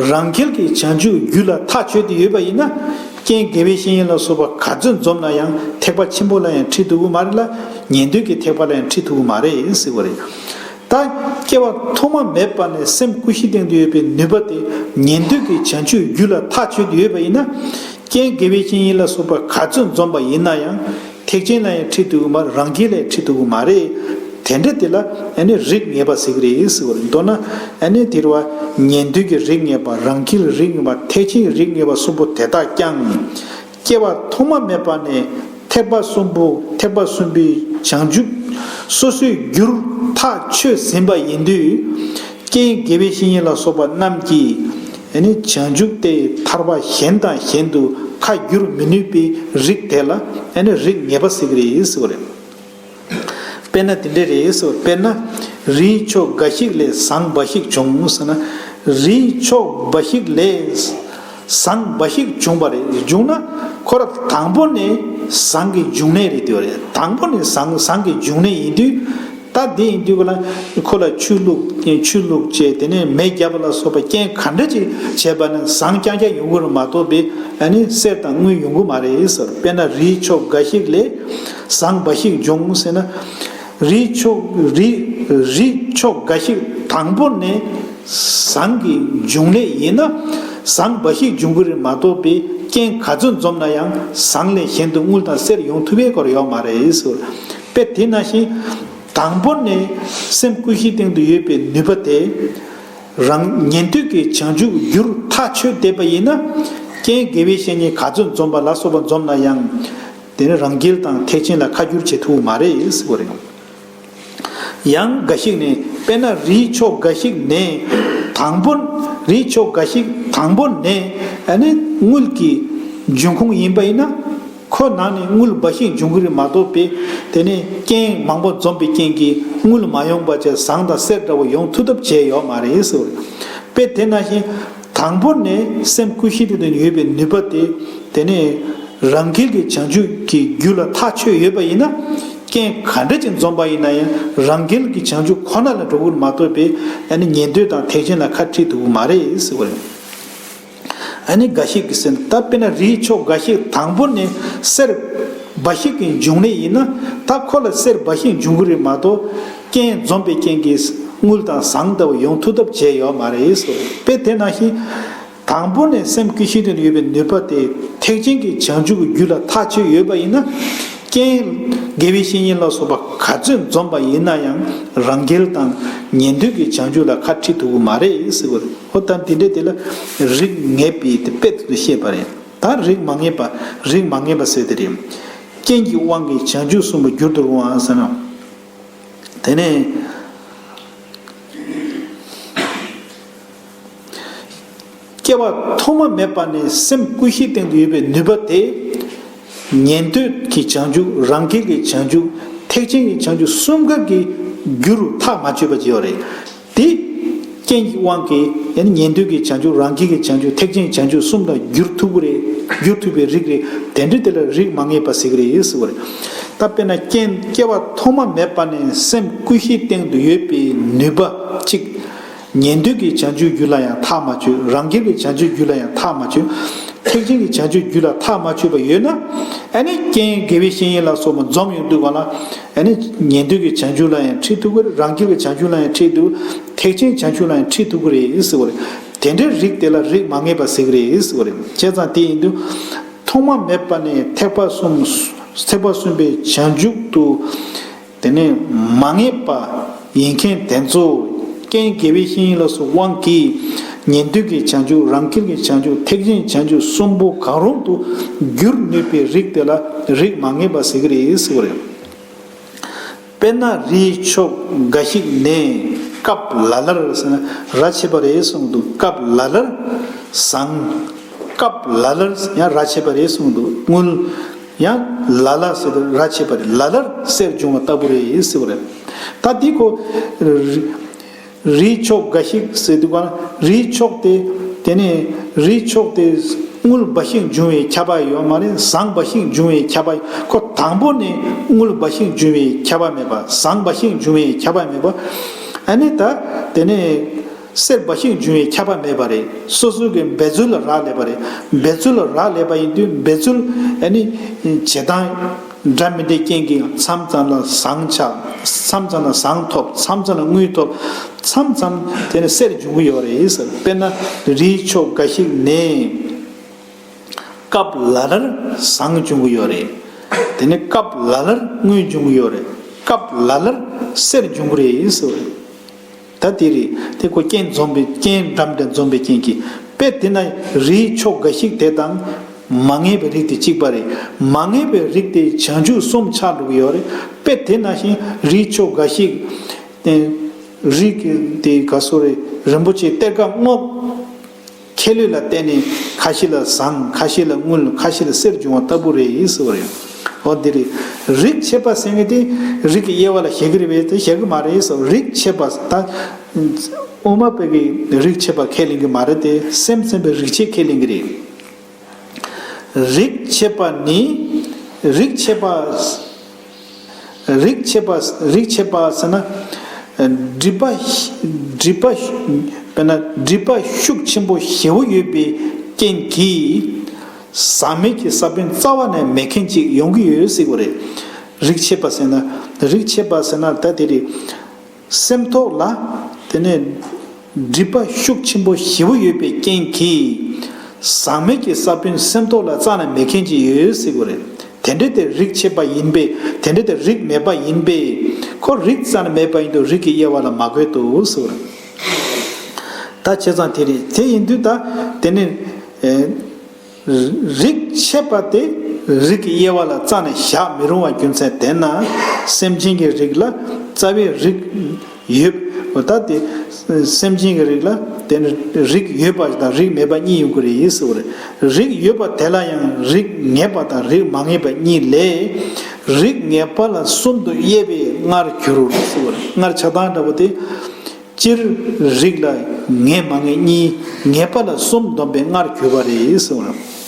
རང་རྒྱལ་གྱི་བྱང་ཆུབ་རྒྱུ་ལ་ཐག་ཆོད་དེ་ཡོད་པ་ཡིན་ན། རྐྱེན་དགེ་བའི་བཤེས་གཉེན་ལ་སོགས་པ་ག་ཚོད་འཛོམས་ན་ཡང་ཐེག་པ་ཆེན་པོ་ལ་ཡང་ཁྲིད་ཐུབ་ཀྱི་མ་རེད་ལ། ཉན་ཐོས་ཀྱི་ཐེག་པ་ལ་ཡང་ཁྲིད་ཐུབ་ཀྱི་མ་རེད་ཟེར་བ་རེད། ད་སྐྱེ་བ་ཐོག་མ་མེད་པ་ནས་སེམས་ཀུན་གཞིའི་སྟེང་དུ་ཡོད་པའི་ནུས་པ་དེ་ཉན་ཐོས་ཀྱི་བྱང་ཆུབ་རྒྱུ་ལ་ཐག་ཆོད་དེ་ཡོད་པ་ཡིན་ན། རྐྱེན་དགེ་བའི་བཤེས་གཉེན་ལ་སོགས་པ་ག་ཚོད་འཛོམས་པ་ཡིན་ན་ཡང་། ཐེག་ཆེན་ལ་ཡང་ཁྲིད་ཐུབ་ཀྱི་མ་རེད། རང་རྒྱལ་ལ་ཡང་ཁྲིད་ཐུབ་ཀྱི་མ་རེད། དེ་འདྲ་དེ་ལ་ཨ་ནི་རིགས་ངེས་པ་ཟེར་གྱི་རེད་ཟེར་བ་རེད། མདོར་ན་ཨ་ནི་དེ་རུ་བ་ཉན་ཐོས་ཀྱི་རིགས་ངེས་པ། རང་རྒྱལ་རིགས་ངེས་པ། ཐེག་ཆེན་རིགས་ངེས་པ་གསུམ་པོ་དེ་དག་ཀྱང་། སྐྱེ་བ་ཐོག་མ་མེད་པ་ནས་ཐེག་པ་གསུམ་པོ། ཐེག་པ་གསུམ་པའི་བྱང་ཆུབ་སོ་སོའི་རྒྱུར་ཐག་ཆོད་ཟིན་པ་ཡིན་དུས། རྐྱེན་དགེ་བའི་བཤེས་གཉེན་ལ་སོགས་པ་རྣམས་ཀྱིས་ཨ་ནི་བྱང་ཆུབ་དེ་ཐར་པ་གཞན་དང་གཞན་དུ་ཁ་བསྒྱུར་མི་ནུས་པའི་རིགས་དེ་ལ་ཨ་ནི་རིགས་ངེས་པ་ཟེར་གྱི་རེད་ཟེར་བ་རེད། དཔེར་ན་དེ་འདྲ་རེད་ཟེར་བ། དཔེར་ན། རིའི་ཕྱོགས་འགའ་ཞིག་ལས་ཟངས་འབའ་ཞིག་འབྱུང་ཟེར་ན། རིའི་ཕྱོགས་འབའ་ཞིག་ལས་ཟངས་འབའ་ཞིག་འབྱུང་བ་རེད། འབྱུང་ན་ཁོ་ར་དང་པོ་ནས་ཟངས་ཀྱི་འབྱུང་གནས་རེད་དེ་བ་རེད། དང་པོ་ནས་ཟངས་ཟངས་ཀྱི་འབྱུང་གནས་ཡིན་དུས། ད་དེ་ཡིན་དུས་ཀ་ལ་ཁོ་ལ་ཆུ་བླུགས། ཆུ་བླུགས་བྱས། དེ་ནས་མེ་བརྒྱབ་པ་ལ་སོགས་པ་རྐྱེན་ག་འདྲ་ཅིག་བྱས་པ་ན་ཟངས་རྐྱང་རྐྱང་ཡོང་གི་རེད་མ་གཏོགས་པའི་ཨ་ནི་གསེར་དང་དངུལ་ཡོང་གི་མ་རེད་ཟེར། དཔེར་ན་རིའི་ཕྱོགས་འགའ་ཞིག་ལས་ཟངས་འབའ་ཞིག་འབྱུང་ཟེར་ན། རིའི་ཕྱོགས་རི་རིའི་ཕྱོགས་འགའ་ཞིག་དང་པོ་ནས་ཟངས་ཀྱི་འབྱུང་གནས་ཡིན་ན་ཟངས་འབའ་ཞིག་འབྱུང་གི་རེད་མ་གཏོགས་པའི་རྐྱེན་ག་ཚོད་འཛོམས་ན་ཡང་ཟངས་ལས་གཞན་དུ་དངུལ་དང་གསེར་ཡོང་ཐུབ་པའི་སྐོར་ཡོད་མ་རེད་ཟེར། དཔེ་དེ་ནང་བཞིན། དང་པོ་ནས་སེམས་ཀུན་གཞིའི་སྟེང་དུ་ཡོད་པའི་ནུས་པ་དེ། རང་ཉན་ཐོས་ཀྱི་བྱང་ཆུབ་རྒྱུར་ཐག་ཆོད་བསྡད་པ་ཡིན་ན། རྐྱེན་དགེ་བའི་བཤེས་གཉེན་ག་ཚོད་འཛོམས་པ་ལ་སོགས་པ་འཛོམས་ན་ཡང་། དེ་ནི་རང་རྒྱལ་དང་ཐེག་ཆེན་ལ་ཁ་བསྒྱུར་བྱེད་ཐུབ་མ་རེད་ཟེར་བ་རེད། ཡང་འགའ་ཞིག་ནས་དཔེར་ན་རིགས་ཕྱོགས་འགའ་ཞིག་ནས་དང་པོ། རིགས་ཕྱོགས་འགའ་ཞིག་དང་པོ་ནས་ཨ་ནི་དངུལ་གྱི་འབྱུང་ཁུངས་ཡིན་པ་ཡིན་ན། ཁོ་ནང་ནས་དངུལ་འབའ་ཞིག་འབྱུང་གི་རེད་མ་གཏོགས་པའི་དེ་ནས་རྐྱེན་མང་པོ་འཛོམས་པའི་རྐྱེན་གྱིས་དངུལ་མ་ཡོང་པ་བྱས་ཟངས་དང་གསེར་འདྲ་བོ་ཡོང་ཐུབ་ཐབས་བྱས་ཡོད་མ་རེད་ཟེར་བ་རེད། དཔེ་དེ་ནང་བཞིན་དང་པོ་ནས་སེམས་ཀུན་ཤེས་དེ་དང་ཡོད་པའི་ནུས་པ་དེ་དེ་ནས་རང་རྒྱལ་གྱི་བྱང་ཆུབ་ཀྱི་རྒྱུ་ལ་ཐག་ཆོད་ཡོད་པ་ཡིན་ན། རྐྱེན་ག་འདྲ་ཅིག་འཛོམས་པ་ཡིན་ན་ཡང་རང་རྒྱལ་གྱི་བྱང་ཆུབ་ཁོ་ན་ལ་འགྲོ་གི་རེད་མ་གཏོགས་པའི་ཨ་ནི་ཉན་ཐོས་དང་ཐེག་ཆེན་ལ་ཁ་ཁྲིད་ཐུབ་ཀྱི་མ་རེད་ཟེར་བ་རེད། ཨ་ནི་འགའ་ཞིག་གིས་ཟེར་ན། ད་དཔེར་ན་རིགས་ཕྱོགས་འགའ་ཞིག་དང་པོ་ནས་གསེར་འབའ་ཞིག་གི་འབྱུང་གནས་ཡིན་ན། ད་ཁོ་ལ་གསེར་འབའ་ཞིག་འབྱུང་གི་རེད་མ་གཏོགས། རྐྱེན་འཛོམས་པའི་རྐྱེན་གྱིས་དངུལ་དང་ཟངས་ལྟ་བུ་ཡོང་ཐུབ་ཐབས་བྱས་ཡོད་མ་རེད་ཟེར། དཔེ་དེ་ནང་བཞིན་དང་པོ་ནས་སེམས་ཀུན་ཤེས་དེ་ཡོད་པའི་ནུས་པ་དེ་ཐེག་ཆེན་གྱི་བྱང་ཆུབ་ཀྱི་རྒྱུ་ལ་ཐག་ཆོད་ཡོད་པ་ཡིན་ན། རྐྱེན་དགེ་བའི་བཤེས་གཉེན་ལ་སོགས་པ་ག་ཚོད་འཛོམས་པ་ཡིན་ན་ཡང་རང་རྒྱལ་དང་ཉན་ཐོས་ཀྱི་བྱང་ཆུབ་ལ་ཁ་ཁྲིད་ཐུབ་ཀྱི་མ་རེད་ཟེར་བ་རེད། འོ་ད་འདི་འདྲའི་དེ་ལ་རིགས་ངེས་པའི་དེ་དཔེ་དེ་ཚོ་བཤད་པ་རེད། ད་རིགས་མ་ངེས་པ། རིགས་མ་ངེས་པ་ཟེར་དེ་རེད། རྐྱེན་གྱི་དབང་གིས་བྱང་ཆུབ་གསུམ་པོ་འགྱུར་དུ་རུང་བ་ཟེར་ན། དེ་ནས་སྐྱེ་བ་ཐོག་མ་མེད་པ་ནས་སེམས་ཀུན་ཤེས་སྟེང་དུ་ཡོད་པའི་ནུས་པ་དེ། ཉན་ཐོས་ཀྱི་བྱང་ཆུབ། རང་རྒྱལ་གྱི་བྱང་ཆུབ། ཐེག་ཆེན་གྱི་བྱང་ཆུབ་གསུམ་ཀ་གི་རྒྱུ་རུ་ཐག་མ་ཆོད་པ་ཅིག་ཡོད་རེད། དེ་རྐྱེན་གྱི་དབང་གིས་ཡང་ན་ཉན་ཐོས་ཀྱི་བྱང་ཆུབ། རང་རྒྱལ་གྱི་བྱང་ཆུབ། ཐེག་ཆེན་བྱང་ཆུབ་གསུམ་ལ་འགྱུར་ཐུབ་ཀྱི་རེད། འགྱུར་ཐུབ་པའི་རིགས་རེད། དེ་འདྲ་དེ་ལ་རིགས་མ་ངེས་པ་ཟེར་གྱི་རེད་ཟེར་བ་རེད། ད་དཔེར་ན་རྐྱེན་སྐྱེ་བ་ཐོག་མ་མེད་པ་ནས་སེམས་ཀུན་ཤེས་སྟེང་དུ་ཡོད་པའི་ནུས་པ་གཅིག་ཉན་ཐོས་ཀྱི་བྱང་ཆུབ་རྒྱུ་ལ་ཡང་ཐག་མ་ཆོད། རང་རྒྱལ་གྱི་བྱང་ཆུབ་རྒྱུ་ལ་ཡང་ཐག་མ་ཆོད། ཐེག་ཆེན་གྱི་བྱང་ཆུབ་རྒྱུ་ལ་ཐག་མ་ཆོད་པ་ཡོད་ན། ཨ་ནི་རྐྱེན་དགེ་བའི་བཤེས་གཉེན་ལ་སོགས་པ་འཛོམས་ཡོང་དུས་ག་ལ། ཨ་ནི་ཉན་ཐོས་ཀྱི་བྱང་ཆུབ་ལ་ཡང་ཁྲིད་ཐུབ་ཀྱི་རེད། རང་རྒྱལ་གྱི་བྱང་ཆུབ་ལ་ཡང་ཁྲིད་ཐུབ། ཐེག་ཆེན་བྱང་ཆུབ་ལ་ཡང་ཁྲིད་ཐུབ་ཀྱི་རེད་ཟེར་བ་རེད། དེ་འདྲའི་རིགས་དེ་ལ་རིགས་མ་ངེས་པ་ཟེར་གྱི་རེད་ཟེར་བ་རེད། བྱས་ཙང་དེ་ཡིན་དུས། ཐོག་མ་མེད་པ་ནས་ཐེག་པ་གསུམ། ཐེག་པ་གསུམ་པའི་བྱང་ཆུབ་ཏུ། དེ་ནས་མ་ངེས་པ་ཡིན་མཁན་དེ་ཚོ། རྐྱེན་དགེ་བའི་བཤེས་གཉེན་ལ་སོགས་དབང་གིས་ཉན་ཐོས་ཀྱི་བྱང་ཆུབ། རང་རྒྱལ་གྱི་བྱང་ཆུབ། ཐེག་ཆེན་བྱང་ཆུབ་གསུམ་པོ་གང་རུང་དུ་འགྱུར་ནུས་པའི་རིགས་དེ་ལ་རིགས་མ་ངེས་པ་ཟེར་གྱི་རེད་ཟེར་བ་རེད། དཔེར་ན་རིགས་ཕྱོགས་འགའ་ཞིག་ནས་སྐབས་ལ་ལར་ཟེར་ན་ར་ཆད་པ་རེད་གསུངས་འདུག་སྐབས་ལ་ལར་ཟངས། སྐབས་ལ་ལར་ཡང་ར་ཆད་པ་རེད་གསུངས་འདུག་དངུལ། ཡང་ལ་ལ་ཟེར་དུས་ར་ཆད་པ་རེད། ལ་ལར་གསེར་འབྱུང་བ་ལྟ་བུ་རེད་ཟེར་བ་རེད། ད་འདི་ཁོ་རི་རིགས་ཕྱོགས་འགའ་ཞིག་ཟེར་དུས་ག་ན་རིགས་ཕྱོགས་དེ། དེ་ནས་རིགས་ཕྱོགས་དེ་དངུལ་འབའ་ཞིག་འབྱུང་བའི་ཁྱབ་པ་ཡོད་མ་རེད། ཟངས་འབའ་ཞིག་འབྱུང་བའི་ཁྱབ་པ། ཁོ་དང་པོ་ནས་དངུལ་འབའ་ཞིག་འབྱུང་བའི་ཁྱབ་པ་མེད་པ། ཟངས་འབའ་ཞིག་འབྱུང་བའི་ཁྱབ་པ་མེད་པ། ཨ་ནི་ད་དེ་ནས། གསེར་འབའ་ཞིག་འབྱུང་བའི་ཁྱབ་པ་མེད་པ་རེད། སོ་སོ་གི་འབད་རྩོལ་ལ་རག་ལས་པ་རེད། འབད་རྩོལ་ལ་རག་ལས་པ་ཡིན་དུས་འབད་རྩོལ་ཨ་ནི་བྱེད་སྟངས་འདྲ་མི་འདྲའི་རྐྱེན་གྱིས་མཚམས་མཚམས་ལ་ཟངས་ཆགས། མཚམས་མཚམས་ལ་ཟངས་ཐོབ། མཚམས་མཚམས་ལ་དངུལ་ཐོབ། མཚམས་མཚམས་དེ་ནི་གསེར་འབྱུང་གི་ཡོད་རེད་ཟེར། དཔེར་ན་རིགས་ཕྱོགས་འགའ་ཞིག་ནས། སྐབས་ལ་ལར་ཟངས་འབྱུང་གི་ཡོད་རེད། དེ་ནས་སྐབས་ལ་ལར་དངུལ་འབྱུང་གི་ཡོད་རེད། སྐབས་ལ་ལར་གསེར་འབྱུང་གི་རེད་ཟེར་བ་རེད། ད་དེ་རེད། དེ་ཁོ་རྐྱེན་འཛོམས་པའི། རྐྱེན་འདྲ་མི་འདྲ་འཛོམས་པའི་རྐྱེན་གྱིས། དཔེ་དེ་ན་རིགས་ཕྱོགས་འགའ་ཞིག་དེ་དང་མ་ངེས་པའི་རིགས་དེ་གཅིག་པ་རེད། མ་ངེས་པའི་རིགས་དེ་བྱང་ཆུབ་གསུམ་ཆགས་འགྲོ་གི་ཡོད་རེད། དཔེ་དེ་ནང་བཞིན་རིགས་ཕྱོགས་འགའ་ཞིག་དེ། རིགས་དེ་ག་སོ་རེད། རིན་པོ་ཆེ་གཏེར་ཁ་སྔོག་ཁྱད་ལས་ལ་བརྟེན་ནས་ཁ་ཤས་ལ་ཟངས། ཁ་ཤས་ལ་དངུལ། ཁ་ཤས་ལ་གསེར་འབྱུང་བ་ལྟ་བུ་རེད་ཟེར་བ་རེད། འོ་འདི་རེད། རིགས་ཆད་པ་ཟེར་མཁན་དེ་རིགས་ཀྱི་དབྱེ་བ་ལ་བཞག་གི་རེད་པས། དེ་བཞག་གི་མ་རེད་ཟེར། རིགས་ཆད་པ་ད་དབུ་མ་པའི་གི་རིགས་ཆད་པ་ཁས་ལེན་གི་མ་རེད་དེ། སེམས་ཙམ་པའི་རིགས་ཆད་ཁས་ལེན་གི་རེད། རིགས་ཆད་པ་ནི། རིགས་ཆད་པ། རིགས་ཆད་པ། རིགས་ཆད་པ་ཟེར་ན། སྒྲིབ་པ། སྒྲིབ་པ། དཔེར་ན་སྒྲིབ་པ་ཤུགས་ཆེན་པོ་ཞེ་བོ་ཡོད་པའི་རྐྱེན་གྱིས། ཟག་མེད་ཀྱི་ས་བོན་རྩ་བ་ནས་མེད་མཁན་ཅིག་ཡོང་གི་ཡོད་ཟེར་གི་རེད། རིགས་ཆད་པ་ཟེར་ན། རིགས་ཆད་པ་ཟེར་ན་ད་དེ་རེད། སེམས་ཐོག་ལ། དེ་ནས་སྒྲིབ་པ་ཤུགས་ཆེན་པོ་ཞེ་བོ་ཡོད་པའི་རྐྱེན་གྱིས། ཟག་མེད་ཀྱི་ས་བོན་སེམས་ཐོག་ལ་རྩ་ནས་མེད་མཁན་ཅིག་ཡོད་ཟེར་གི་རེད། དེ་འདྲ་དེ་རིགས་ཆད་པ་ཡིན་པས། དེ་འདྲ་དེ་རིགས་མེད་པ་ཡིན་པས། ཁོ་རིགས་རྩ་ནས་མེད་པ་ཡིན་དུས་རིགས་ཀྱི་དབྱེ་བ་ལ་མ་བཀོད་དོ་ཟེར་གི་རེད། ད་བྱས་ཙང་དེ་རེད། དེ་ཡིན་དུས་ད་དེ་ནས། ཨེ། རིགས་ཆད་པ་དེ་ རིགས་ཀྱི་དབྱེ་བ་ལ་རྩ་ནས་བཞག་མི་རུང་བ་རྒྱུ་མཚན་དེས་ན། སེམས་ཅན་གྱི་རིགས་ལ་རྩ་བའི་རིགས་ཡོད། ད་དེ་སེམས་ཅན་གྱི་རིགས་ལ་དེ་ནི་རིགས་ཡོད་པ་དང་རིགས་མེད་པ་གཉིས་ཡོང་གི་རེད་ཟེར་བ་རེད། རིགས་ཡོད་པ་དེ་ལ་ཡང་རིགས་ངེས་པ་དང་རིགས་མ་ངེས་པ་གཉིས་ལས། རིགས་ངེས་པ་ལ་གསུམ་དུ་དབྱེ་བས་ལྔར་འགྱུར་ཟེར་བ་རེད། སྔར་ཆགས་སྡང་འདྲ་པོ་དེ། སྤྱིར་རིགས་ལ་ངེས་མ་ངེས་གཉིས། ངེས་པ་ལ་གསུམ་བསྡོམས་པས་ལྔར་གྱུར་པ་རེད་ཟེར་བ།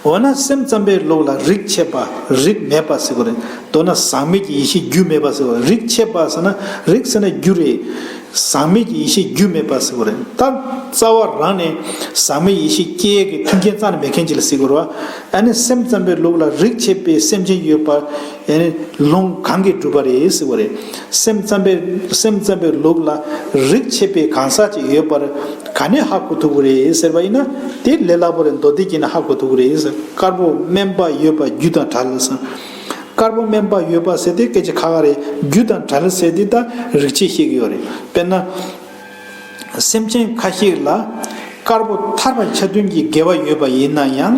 འོ་ན་སེམས་ཙམ་པའི་ལུགས་ལ་རིགས་ཆད་པ་རིགས་མེད་པ་ཟེར་བ་རེད། མདོར་ན་ཟག་མེད་ཀྱི་ཡེ་ཤེས་རྒྱུ་མེད་པ་ཟེར་བ་རེད། རིགས་ཆད་པ་ཟེར་ན་རིགས་ཟེར་ན་རྒྱུ་རེད། ཟག་མེད་ཀྱི་ཡེ་ཤེས་རྒྱུ་མེད་པ་ཟེར་བ་རེད། ད་རྩ་བ་རང་ནས་ཟག་མེད་ཡེ་ཤེས་སྐྱེ་ཡས་ཀྱི་མཐུན་རྐྱེན་རྩ་ནས་མེད་མཁན་ཅིག་ལ་ཟེར་དགོས་རེད་བ། ཨ་ནི་སེམས་ཙམ་པའི་ལུགས་ལ་རིགས་ཆད་པའི་སེམས་ཅན་ཡོད་པ། ཨ་ནི་ལུང་གང་གིས་སྒྲུབ་པ་རེད་ཟེར་བ་རེད། སེམས་ཙམ་པའི་སེམས་ཙམ་པའི་ལུགས་ལ་རིགས་ཆད་པའི་གང་ཟག་ཅིག་ཡོད་པར་ག་ནས་ཧ་གོ་ཐུབ་ཀྱི་རེད་ཟེར་བ་ཡིན་ན། དེ་ལས་སླ་པོ་རེད། མདོ་སྡེ་བརྒྱད་ནས་ཧ་གོ་ཐུབ་ཀྱི་རེད་ཟེར། དཀར་པོ་དམན་པ་ཡོད་པ་རྒྱུ་དང་བྲལ་ཟེར། དཀར་པོ་དམན་པ་ཡོད་པ་ཟེར་དེ་སྐད་ཆ་ཁ་ཁ་རེད། རྒྱུ་དང་བྲལ་ཟེར་དེ་ད་རིགས་ཆད་བཤད་ཀྱི་ཡོད་རེད། དཔེར་ན། སེམས་ཅན་ཁ་ཤས་ལ་དཀར་པོ་ཐར་པ་ཆ་མཐུན་གྱི་དགེ་བ་ཡོད་པ་ཡིན་ན་ཡང་།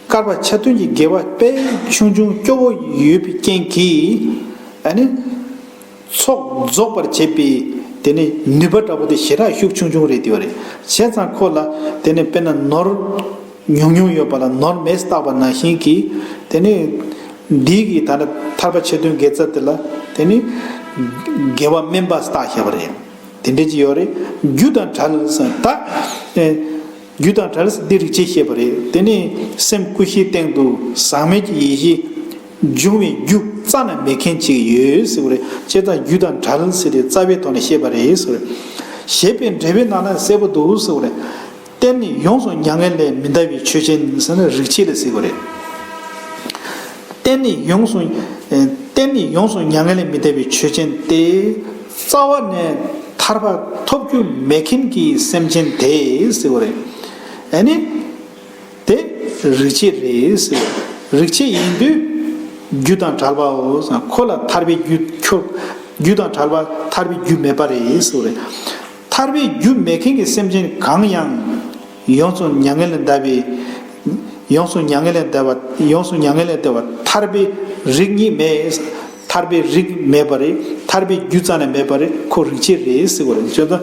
དཀར་པོ་ཆ་མཐུན་གྱི་དགེ་བ་དཔེ་ཆུང་ཆུང་སྐྱོ་བོ་ཡོད་པའི་རྐྱེན་གྱིས། ཨ་ནི། ཚོགས་རྫོགས་པར་བྱེད་པའི་དེ་ནི་ནུས་པ་འདྲ་པོ་དེ་ཞེ་དྲག་ཤུགས་ཆུང་ཆུང་རེད་དེ་བ་རེད། བྱས་ཙང་ཁོ་ལ་དེ་ནི་དཔེར་ན་ནོར་ཉུང་ཉུང་ཡོད་པ་ལ་ནོར་མེད་བཏགས་པ་ནང་བཞིན་གྱི། དེ་ནི་འདི་གི་ད་ནི་ཐར་པ་ཆ་མཐུན་དགེ་རྩ་དེ་ལ་དེ་ནི་དགེ་བ་དམན་པ་བཏགས་བཞག་པ་རེད། དེ་འདྲ་ཅིག་ཡོད་རེད། རྒྱུ་དང་བྲལ་ཟེར་ད། ཨེ། རྒྱུ་དང་བྲལ་ཟེར་འདི་རིགས་ཆད་བཤད་པ་རེད། དེ་ནི་སེམས་ཀུན་གཞིའི་སྟེང་དུ་ཟག་མེད་ཀྱི་ཡེ་ཤེས་འབྱུང་བའི་རྒྱུ་རྩ་ནས་མེད་མཁན་ཅིག་ཡོད་ཟེར་བ་རེད། བྱས་ཙང་རྒྱུ་དང་བྲལ་ཟེར་དེ་རྩ་བའི་ཐོག་ནས་བཤད་པ་རེད་ཟེར་བ་རེད། ཞེས་པའི་འགྲེལ་པའི་ནང་ན་གསལ་པོ་འདུག་ཟེར་བ་རེད། རྟེན་ནི་ཡོངས་སུ་མྱ་ངན་ལས་མི་འདའ་བའི་ཆོས་ཅན་ཟེར་ན་རིགས་ཆད་ལ་ཟེར་བ་རེད། རྟེན་ནི་ཡོངས་སུ། ཨེ། རྟེན་ནི་ཡོངས་སུ་མྱ་ངན་ལས་མི་འདའ་བའི་ཆོས་ཅན་ཏེ། རྩ་བ་ནས་ཐར་པ་ཐོབ་རྒྱུ་མེད་མཁན་གྱི་སེམས་ཅན་དེ་ཟེར་བ་རེད། ཨ་ནི། དེ་རིགས་ཆད་རེད་ཟེར། རིགས་ཆད་ཡིན་དུས་རྒྱུ་དང་བྲལ་བའོ་ཟེར། ཁོ་ལ་ཐར་པའི་རྒྱུ་ཁྱོ། རྒྱུ་དང་བྲལ་བ་ཐར་པའི་རྒྱུ་མེད་པ་རེད་ཟེར་བ་རེད། ཐར་པའི་རྒྱུ་མེད་མཁན་གྱི་སེམས་ཅན་གང་ཡང་། ཡོངས་སུ་མྱ་ངན་ལས་འདའ་བའི། ཡོངས་སུ་མྱ་ངན་ལས་འདའ་བ། ཡོངས་སུ་མྱ་ངན་ལས་འདའ་བ་ཐར་པའི་རིགས་ཉིད་མེད། ཐར་པའི་རིགས་མེད་པ་རེད། ཐར་པའི་རྒྱུ་རྩ་ནས་མེད་པ་རེད། ཁོ་རིགས་ཆད་རེད་ཟེར་བ་རེད། བྱས་ཙང་།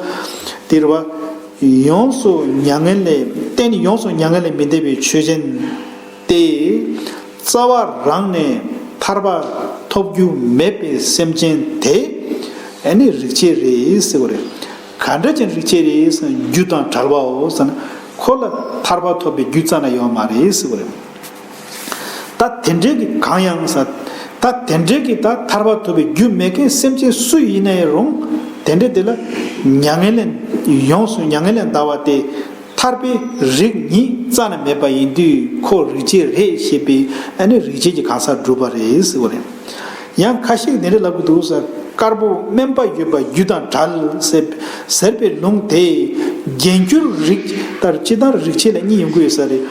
དེ་རེད་བ། ཡོངས་སུ་མྱ་ངན་ལས། རྟེན་ཡོངས་སུ་མྱ་ངན་ལས་མི་འདའ་བའི་ཆོས་ཅན། ཏེ། རྩ་བ་རང་ནས་ཐར་པ་ཐོབ་རྒྱུ་མེད་པའི་སེམས་ཅན་དེ། ཨ་ནི་རིགས་ཆད་རེད་ཟེར་བ་རེད། ག་འདྲ་ཅན་རིགས་ཆད་རེད་ཟེར་ན་རྒྱུ་དང་བྲལ་བའོ་ཟེར་ན། ཁོ་ལ་ཐར་པ་ཐོབ་པའི་རྒྱུ་རྩ་ནས་ཡོད་མ་རེད་ཟེར་བ་རེད། ད་དེ་འདྲའི་གི་གང་ཡང་ཟེར། ད་དེ་འདྲའི་གི་ད་ཐར་པ་ཐོབ་པའི་རྒྱུ་མེད་མཁན་སེམས་ཅན་སུ་ཡིན་ན་ཡང་རུང་། དེ་འདྲ་དེ་ལ་མྱ་ངན་ལས། ཡོངས་སུ་མྱ་ངན་ལས་འདའ་བ་དེ། ཐར་པའི་རིགས་ཉིད་རྩ་ནས་མེད་པ་ཡིན་དུས་ཁོ་རིགས་ཆད་རེད་ཞེས་པའི་ཨ་ནི་རིགས་ཆད་ཀྱི་གང་ཟག་སྒྲུབ་པ་རེད་ཟེར་བ་རེད། ཡང་ཁ་ཤས་ཀྱིས་དེ་འདྲ་ལབ་ཀྱི་འདུག་ཟེར། དཀར་པོ་དམན་པ་ཡོད་པ་རྒྱུ་དང་བྲལ་ཟེར་ཟེར་བའི་ལུང་དེ། རྒྱས་འགྱུར་རིགས་ལྟར་སྤྱིར་བཏང་རིགས་ཆད་ལ་གཉིས་ཡོང་གི་ཡོད་ས་རེད།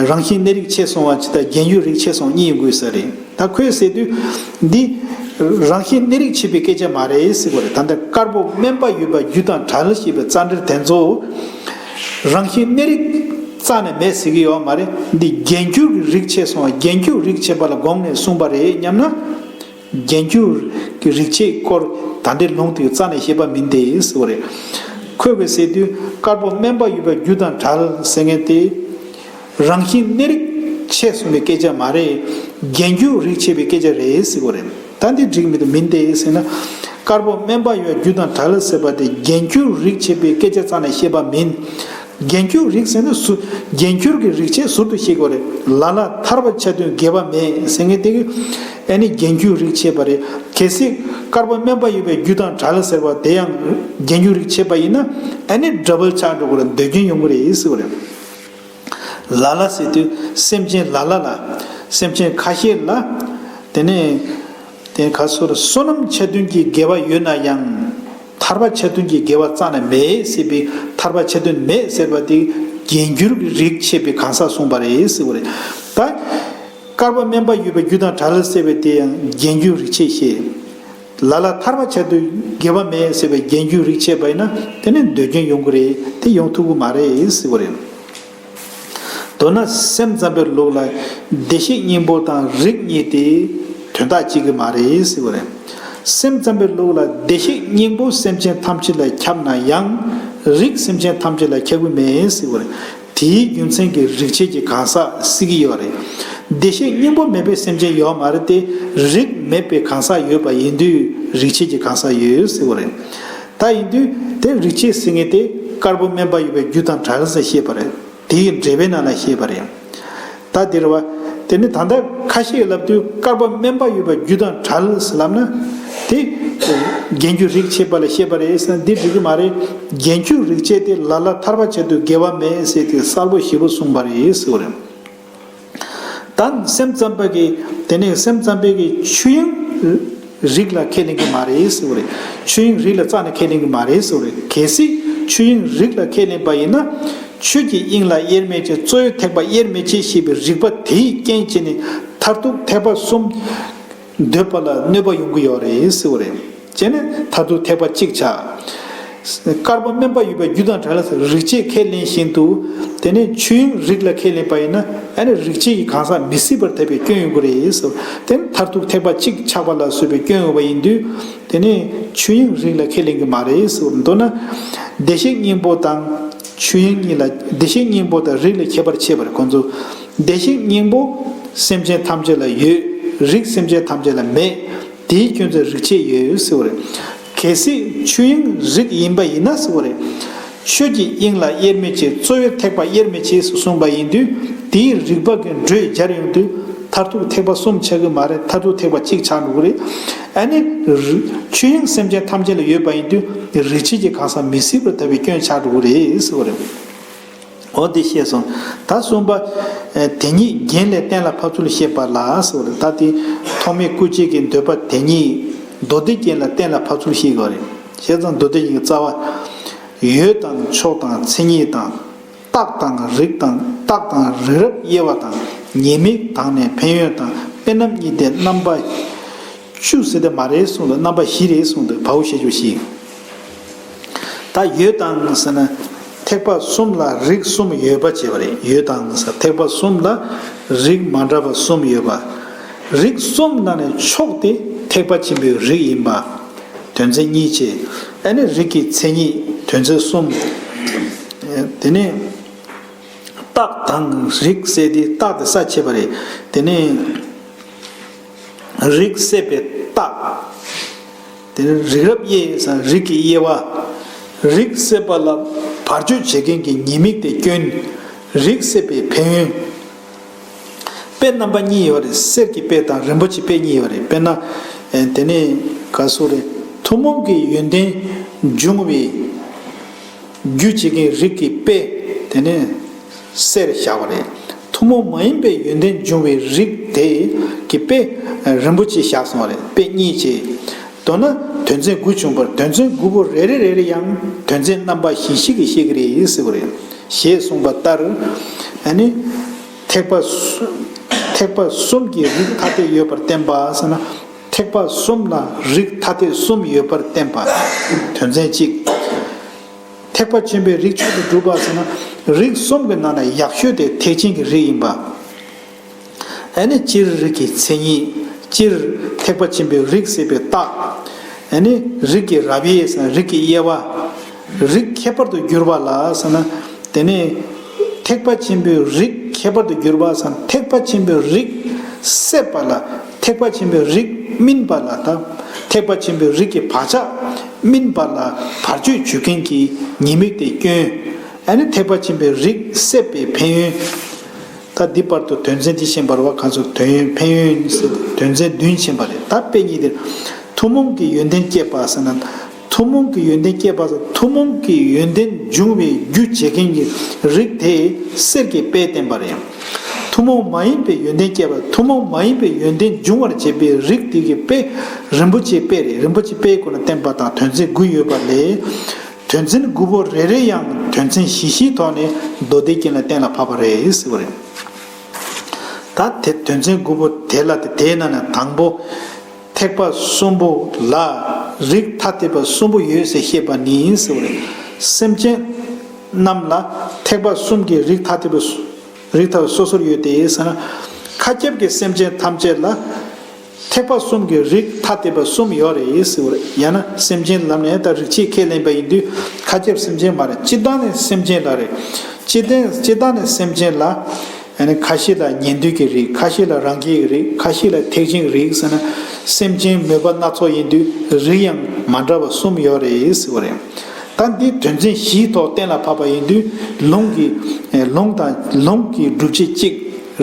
རང་བཞིན་གནས་རིགས་ཆད་སོང་བ་ཅིག་དང་རྒྱས་འགྱུར་རིགས་ཆད་སོང་གཉིས་ཡོང་གི་ཡོད་ས་རེད། ད་ཁོས་ཟེར་དུས། འདི་རང་བཞིན་གནས་རིགས་ཆད་པའི་སྐད་ཆ་མ་རེད་ཟེར་བ་རེད། ད་ལྟ་དཀར་པོ་དམན་པ་ཡོད་པ་རྒྱུ་དང་བྲལ་ཞེས་པའི་རྩ་འགྲེལ་དེ་ཚོ། རང་བཞིན་གནས་རིགས་རྩ་ནས་མེད་ཟེར་གྱི་ཡོད་མ་རེད། འདི་རྒྱས་འགྱུར་གྱི་རིགས་ཆད་སོང་བ། རྒྱས་འགྱུར་རིགས་ཆད་པ་ལ་དགོངས་ནས་གསུངས་པ་རེད་སྙམ་ན། རྒྱས་འགྱུར་གྱི་རིགས་ཆད་སྐོར་ད་ལྟའི་ལུང་དེ་རྩ་ནས་བཤད་པ་མིན་ཏེ་ཟེར་བ་རེད། ཁོས་གི་ཟེར་དུས་དཀར་པོ་དམན་པ་ཡོད་པ་རྒྱུ་དང་བྲལ་ཟེར་མཁན་དེ། རང་བཞིན་གནས་རིགས་ཆད་སོང་བའི་སྐད་ཆ་མ་རེད། རྒྱས་འགྱུར་རིགས་ཆད་པའི་སྐད་ཆ་རེད་ཟེར་བ་རེད། ད་འདི་འགྲིག་མི་འདུག་མིན་ཏེ་ཟེར་ན། དཀར་པོ་དམན་པ་ཡོད་རྒྱུ་དང་བྲལ་ཟེར་བ་དེ་རྒྱས་འགྱུར་རིགས་ཆད་པའི་སྐད་ཆ་རྩ་ནས་བཤད་པ་མིན། རྒྱས་འགྱུར་རིགས་ཟེར་ན་ཟུར། རྒྱས་འགྱུར་གྱི་རིགས་ཆད་ཟུར་དུ་བཤད་དགོས་རེད། ལ་ལ་ཐར་པ་ཆ་མཐུན་དགེ་བ་མེད་ཟེར་མཁན་དེ་གི། ཨ་ནི་རྒྱས་འགྱུར་རིགས་ཆད་པ་རེད། གལ་སྲིད་དཀར་པོ་དམན་པ་ཡོད་པའི་རྒྱུ་དང་བྲལ་ཟེར་བ་དེ་ཡང་རྒྱས་འགྱུར་རིགས་ཆད་པ་ཡིན་ན། ཨ་ནི་ཌ་བལ་ཆགས་འགྲོ་དགོས་རེད། འདོད་རྒྱུན་ཡོང་གི་རེད་ཟེར་བ་རེད། ལ་ལ་ཟེར་དུས་སེམས་ཅན་ལ་ལ་ལ། སེམས་ཅན་ཁ་ཤས་ལ། དེ་ནས་དེ་ག་ཚོར་བསོད་ནམས་ཆ་མཐུན་གྱི་དགེ་བ་ཡོད་ན་ཡང་། ཐར་པ་ཆ་མཐུན་གྱི་དགེ་བ་རྩ་ནས་མེད་ཟེར་བའི་ཐར་པ་ཆ་མཐུན་མེད་ཟེར་བ་དེ་རྒྱས་འགྱུར་གྱི་རིགས་ཆད་པའི་གང་ཟག་གསུངས་པ་རེད་ཟེར་བ་རེད། ད་དཀར་པོ་དམན་པ་ཡོད་པའི་རྒྱུ་དང་བྲལ་ཟེར་བའི་དེ་ཡང་རྒྱས་འགྱུར་རིགས་ཆད་བཤད། ལ་ལ་ཐར་པ་ཆ་མཐུན་དགེ་བ་མེད་ཟེར་བའི་རྒྱས་འགྱུར་རིགས་ཆད་པ་ཡིན་ན་དེ་ནི་འདོད་རྒྱུན་ཡོང་གི་རེད། དེ་ཡོང་ཐུབ་ཀྱི་མ་རེད་ཟེར་བ་རེད། མདོར་ན་སེམས་ཙམ་པའི་ལུགས་ལ་བདེ་གཤེགས་སྙིང་པོ་དང་རིགས་གཉིས་དེ་དོན་དག་གཅིག་གི་མ་རེད་ཟེར་བ་རེད། སེམས་ཙམ་པའི་ལུགས་ལ་བདེ་གཤེགས་སྙིང་པོ་སེམས་ཅན་ཐམས་ཅད་ལ་ཁྱབ་ན་ཡང་། རིགས་སེམས་ཅན་ཐམས་ཅད་ལ་ཁྱབ་ཀྱི་མེད་ཟེར་བ་རེད། དེའི་རྒྱུ་མཚན་གྱིས་རིགས་བྱེད་ཀྱི་གང་ཟག་སྲིད་ཀྱི་ཡོད་རེད། བདེ་གཤེགས་སྙིང་པོ་མེད་པའི་སེམས་ཅན་ཡོད་མ་རེད་དེ། རིགས་མེད་པའི་གང་ཟག་ཡོད་པ་ཡིན་དུས་རིགས་བྱེད་ཀྱི་གང་ཟག་ཡོད་ཟེར་བ་རེད། ད་ཡིན་དུས་དེ་རིགས་བྱེད་ཟེར་མཁན་དེ་དཀར་པོ་དམན་པ་ཡོད་པའི་རྒྱུ་དང་བྲལ་ཟེར་བཤད་པ་རེད། དེའི་འགྲེལ་པའི་ནང་ལ་བཤད་པ་རེད། ད་འདིར་བ། དེ་ནི་ད་ལྟ་ཁ་ཤས་ལབ་དུས་དཀར་པོ་དམན་པ་ཡོད་པ་རྒྱུ་དང་བྲལ་ཟེར་ལབ་ན། དེ་རྒྱན་རྒྱུ་རིགས་བྱེད་པ་ལ་བཤད་པ་རེད་ཟེར་ན་འདི་འགྲིག་གི་མ་རེད། རྒྱན་རྒྱུ་རིགས་བྱེད་དེ་ལ་ལ་ཐར་པ་བྱེད་དུ་དགེ་བ་མེད་ཟེར་དེ་གསལ་པོ་ཞེ་པོ་གསུངས་པ་རེད་ཟེར་བ་རེད། ད་སེམས་ཙམ་པ་གི་དེ་ནས་སེམས་ཙམ་པའི་གི་ཆོས་དབྱིངས་རིགས་ལ་ཁས་ལེན་གྱི་མ་རེད་ཟེར་བ་རེད། ཆོས་དབྱིངས་རིགས་ལ་རྩ་ནས་ཁས་ལེན་གྱི་མ་རེད་ཟེར་བ་རེད། གལ་སྲིད་ཆོས་དབྱིངས་རིགས་ལ་ཁས་ལེན་པ་ཡིན་ན། ཆོས་ཀྱི་དབྱིངས་ལ་དབྱེར་མེད་ཅེས་རྩོད་ཡུལ་ཐེག་པ་དབྱེར་མེད་ཅེས་བཤད་པའི་རིགས་པ་དེའི་རྐྱེན་བྱས་ནས་མཐར་ཐུག་ཐེག་པ་གསུམ་འདོད་པ་ལ་གནོད་པ་ཡོང་གི་ཡོད་རེད་ཟེར་བ་རེད། བྱས་ནས་མཐར་ཐུག་ཐེག་པ་གཅིག་ཆགས། དཀར་པོ་དམན་པ་ཡོད་པའི་རྒྱུ་དང་བྲལ་ཟེར་རིགས་བྱེད་ཁས་ལེན་བཞིན་དུ། དེ་ནས་ཆོས་དབྱིངས་རིགས་ལ་ཁས་ལེན་པ་ཡིན་ན་ཨ་ནི་རིགས་བྱེད་ཀྱི་གང་ཟག་མི་སྲིད་པར་ཐལ་བའི་སྐྱོན་ཡོང་གི་རེད་ཟེར། དེ་ནི་མཐར་ཐུག་ཐེག་པ་གཅིག་ཆགས་པ་ལ་སོགས་པའི་སྐྱོན་ཡོང་བ་ཡིན་དུས། དེ་ནས་ཆོས་དབྱིངས་རིགས་ལ་ཁས་ལེན་གྱི་མ་རེད་ཟེར། མདོར་ན་བདེ་གཤེགས་སྙིང་པོ་དང་ཆོས་དབྱིངས་གཉིས་ལ། བདེ་གཤེགས་སྙིང་པོ་དང་རིགས་ལ་ཁྱད་པར་ཕྱེ་བར་ཁོང་ཚོ། བདེ་གཤེགས་སྙིང་པོ་སེམས་ཅན་ཐམས་ཅད་ལ་ཡོད། རིགས་སེམས་ཅན་ཐམས་ཅད་ལ་མེད། དེའི་སྐྱོན་ཚེ་རིགས་བྱེད་ཡོད་ཟེར་བ་རེད། གལ་སྲིད་ཆོས་དབྱིངས་རིགས་ཡིན་པ་ཡིན་ན་ཟེར་བ་རེད། ཆོས་ཀྱི་དབྱིངས་ལ་དབྱེར་མེད་ཅེས་རྩོད་ཡུལ་ཐེག་པ་དབྱེར་མེད་ཅེས་སུ་གསུངས་པ་ཡིན་དུས། དེའི་རིགས་པ་གི་འགྲོས་སྦྱར་ཡོང་དུས་མཐར་ཐུག་ཐེག་པ་གསུམ་ཆགས་ཀྱི་མ་རེད། མཐར་ཐུག་ཐེག་པ་གཅིག་ཆགས་འགྲོ་གི་རེད། ཨ་ནི། ཆོས་དབྱིངས་སེམས་ཅན་ཐམས་ཅད་ལ་ཡོད་པ་ཡིན་དུས་རིགས་བྱེད་ཀྱི་གང་ཟག་མི་སྲིད་པར་ཐལ་བའི་སྐྱོན་ཆགས་འགྲོ་གི་རེད་ཟེར་བ་རེད། འོ་འདི་ཤེས་སོང་། ད་གསུམ་པ། དེ་ཉིད་རྒྱན་ལས་གཏན་ལ་ཕབ་ཚུལ་བཤད་པ་ལ་ཟེར་བ་རེད། ད་དེ་ཐོགས་མེད་སྐུ་མཆེད་ཀྱི་འདོད་པ་དེ་ཉིད་མདོ་སྡེ་རྒྱན་ལ་གཏན་ལ་ཕབ་ཚུལ་བཤད་དགོས་རེད། བྱས་ཙང་མདོ་སྡེ་རྒྱན་གྱི་རྩ་བ། འོས་དང་ཕྱོགས་དང་མཚན་ཉིད་དང་། རྟགས་དང་རིགས་དང་རྟགས་དང་རིགས་རབ་དབྱེ་བ་དང་། ཉེས་དམིགས་དང་ནི་ཕན་ཡོན་དང་དཔེ་རྣམ་གཉིས་ཏེ་རྣམ་པ་བཅུ་ཟེར་དེ་མ་རེད་གསུངས་འདུག་རྣམ་པ་བཞི་རེད་གསུངས་འདུག་བའོ་ཞེས་བཅུ་བཞི། ད་འོས་དང་ཟེར་ན། ཐེག་པ་གསུམ་ལ་རིགས་གསུམ་འོས་པ་བྱེད་པ་རེད། འོས་དང་ཟེར་ཐེག་པ་གསུམ་ལ་རིགས་མ་འདྲ་བ་གསུམ་ཡོད་པ། རིགས་གསུམ་ནང་ནས་མཆོག་དེ་ཐེག་པ་ཆེན་པོའི་རིགས་ཡིན་པ། དོན་ཚན་གཉིས་བྱས། ཨ་ནི་རིགས་ཀྱི་མཚན་ཉིད་དོན་ཚན་གསུམ། དེ་ནས་རྟགས་དང་རིགས་ཟེར་དེ་རྟགས་དེ་ས་བྱེད་པ་རེད། དེ་ནས། རིགས་སད་པའི་རྟགས། དེ་ནི་རིགས་རབ་དབྱེ་ཟེར་རིགས་ཀྱི་དབྱེ་བ། རིགས་སད་པ་ལ་བར་གཅོད་བྱེད་མཁན་གྱི་ཉེས་དམིགས་དེ་སྐྱོན། རིགས་སད་པའི་ཕན་ཡོན། དཔེ་རྣམ་པ་གཉིས་ཡོད་རེད། གསེར་གྱི་དཔེ་དང་རིན་པོ་ཆེའི་དཔེ་གཉིས་ཡོད་རེད། དཔེར་ན། དེ་ནི་ག་སོ་རེད། ཐུན་མོང་གི་ཡོན་ཏན་འབྱུང་བའི་རྒྱུ་བྱེད་མཁན་རིགས་ཀྱི་དཔེ་དེ་ནི། གསེར་བཞག་པ་རེད། ཐུན་མོང་མ་ཡིན་པའི་ཡོན་ཏན་འབྱུང་བའི་རིགས་དེ་གི་དཔེ་རིན་པོ་ཆེ་བཞག་སོང་བ་རེད། དཔེ་གཉིས་བྱས། མདོར་ན་དོན་ཚན་དགུ་བྱུང་བར་དོན་ཚན་དགུ་པོ་རེ་རེ་རེ་རེ་ཡང་དོན་ཚན་རྣམ་པ་བཞི་བཞི་གིས་བཤད་ཀྱི་རེད་ཟེར་བ་རེད། ཞེས་གསུངས་པ་ལྟར། ཨ་ནི། ཐེག་པ་གསུམ། ཐེག་པ་གསུམ་གྱི་རིགས་ཐ་དད་ཡོད་པར་བསྟན་པ་ཟེར་ན། ཐེག་པ་གསུམ་ལ་རིགས་ཐ་དད་གསུམ་ཡོད་པར་བསྟན་པ། དོན་ཚན་གཅིག་ཐེག་པ་ཆེན་པོའི་རིགས་མཆོག་ཏུ་གྲུབ་པ་ཟེར་ན། རིགས་གསུམ་གྱི་ནང་ན་ཡག་ཤོས་དེ་ཐེག་ཆེན་གྱི་རིགས་ཡིན་པ། ཨ་ནི་སྤྱིར་རིགས་ཀྱི་མཚན་ཉིད། སྤྱིར་ཐེག་པ་ཆེན་པོའི་རིགས་ཟེར་བའི་རྟགས། ཨ་ནི་རིགས་ཀྱི་རབ་དབྱེ་ཟེར་ན་རིགས་ཀྱི་དབྱེ་བ། རིགས་ཁྱད་པར་དུ་གྱུར་པ་ལ་ཟེར་ན། དེ་ནས་ཐེག་པ་ཆེན་པོའི་རིགས་ཁྱད་པར་དུ་གྱུར་པ་ཟེར་ན་ཐེག་པ་ཆེན་པོའི་རིགས་སད་པ་ལ། ཐེག་པ་ཆེན་པོའི་རིགས་སྨིན་པ་ལ་དང་། ཐེག་པ་ཆེན་པོའི་རིགས་ཀྱི་བག་ཆགས་སྨིན་པ་ལ་བར་གཅོད་བྱེད་མཁན་གྱི་ཉེས་དམིགས་དེ་སྐྱོན། ཨ་ནི་ཐེག་པ་ཆེན་པོའི་རིགས་སད་པའི་ཕན་ཡོན། ད་འདི་བར་དུ་དོན་ཚན་འདི་ཕྱིན་པ་རེད་བ། ག་ཚོད་དོན་ཡོན་ཕན་ཡོན་ཟེར་དོན་ཚན་བདུན་ཕྱིན་པ་རེད། ད་དཔེ་གཉིས་དེར་ཐུན་མོང་གི་ཡོན་ཏན་སྐྱེད་པ་ཟེར་ན། ཐུན་མོང་གི་ཡོན་ཏན་སྐྱེད་པ་ཟེར་ཐུན་མོང་གི་ཡོན་ཏན་འབྱུང་བའི་རྒྱུ་བྱེད་མཁན་གྱི་རིགས་དེ་གསེར་གྱི་དཔེ་བསྟན་པ་རེད། ཐུན་མོང་མ་ཡིན་པའི་ཡོན་ཏན་སྐྱེད་པ་ཐུན་མོང་མ་ཡིན་པའི་ཡོན་ཏན་འབྱུང་བར་བྱེད་པའི་རིགས་དེ་གི་དཔེ་རིན་པོ་ཆེའི་དཔེ་རེད། རིན་པོ་ཆེའི་དཔེའི་སྒོ་ནས་བསྟན་པ་དང་དོན་ཚན་དགུ་ཡོད་པ་ལས། དོན་ཚན་དགུ་པོ་རེ་རེ་ཡང་དོན་ཚན་བཞི་བཞིའི་ཐོག་ནས་མདོ་སྡེ་རྒྱན་ལས་གཏན་ལ་ཕབ་པ་རེད་ཟེར་བ་རེད། ད་དེ་དོན་ཚན་དགུ་པོ་དེ་ལ་དེ་དེའི་ནང་ནས་དང་པོ། ཐེག་པ་གསུམ་པོ་ལ་རིགས་ཐ་དད་པ་གསུམ་པོ་ཡོད་ཟེར་བཤད་པ་ནི་ཟེར་བ་རེད། སེམས་ཅན་རྣམས་ལ་ཐེག་པ་གསུམ་གྱི་རིགས་ཐ་དད་པ་གསུམ། རིགས་ཐ་དད་སོ་སོར་ཡོད་དེ་ཟེར་ན། མཁའ་ཁྱབ་ཀྱི་སེམས་ཅན་ཐམས་ཅད་ལ་ཐེག་པ་གསུམ་གྱི་རིགས་ཐ་དད་པ་གསུམ་ཡོད་རེད་ཟེར་བ་རེད། ཡང་ན་སེམས་ཅན་ལབ་ནས་ད་རིགས་ཆད་ཁས་ལེན་པ་ཡིན་དུས་མཁའ་ཁྱབ་སེམས་ཅན་མ་རེད། སྤྱིར་བཏང་ནས་སེམས་ཅན་ལ་རེད། སྤྱིར་བཏང་སྤྱིར་བཏང་ནས་སེམས་ཅན་ལ། ཡང་ན་ཁ་ཤས་ལ་ཉན་ཐོས་ཀྱི་རིགས། ཁ་ཤས་ལ་རང་རྒྱལ་གྱི་རིགས། ཁ་ཤས་ལ་ཐེག་ཆེན་གྱི་རིགས་ཟེར་ན། སེམས་ཅན་མོས་པ་སྣ་ཚོགས་ཡིན་དུས་རིགས་ཡང་མ་འདྲ་བ་གསུམ་ཡོད་རེད་ཟེར་བ་རེད། ད་འདི་དོན་ཚན་བཞིའི་ཐོག་གཏན་ལ་ཕབ་པ་ཡིན་དུས་ལུང་གི་ལུང་དང་ལུང་གི་སྒྲུབ་བྱེད་གཅིག་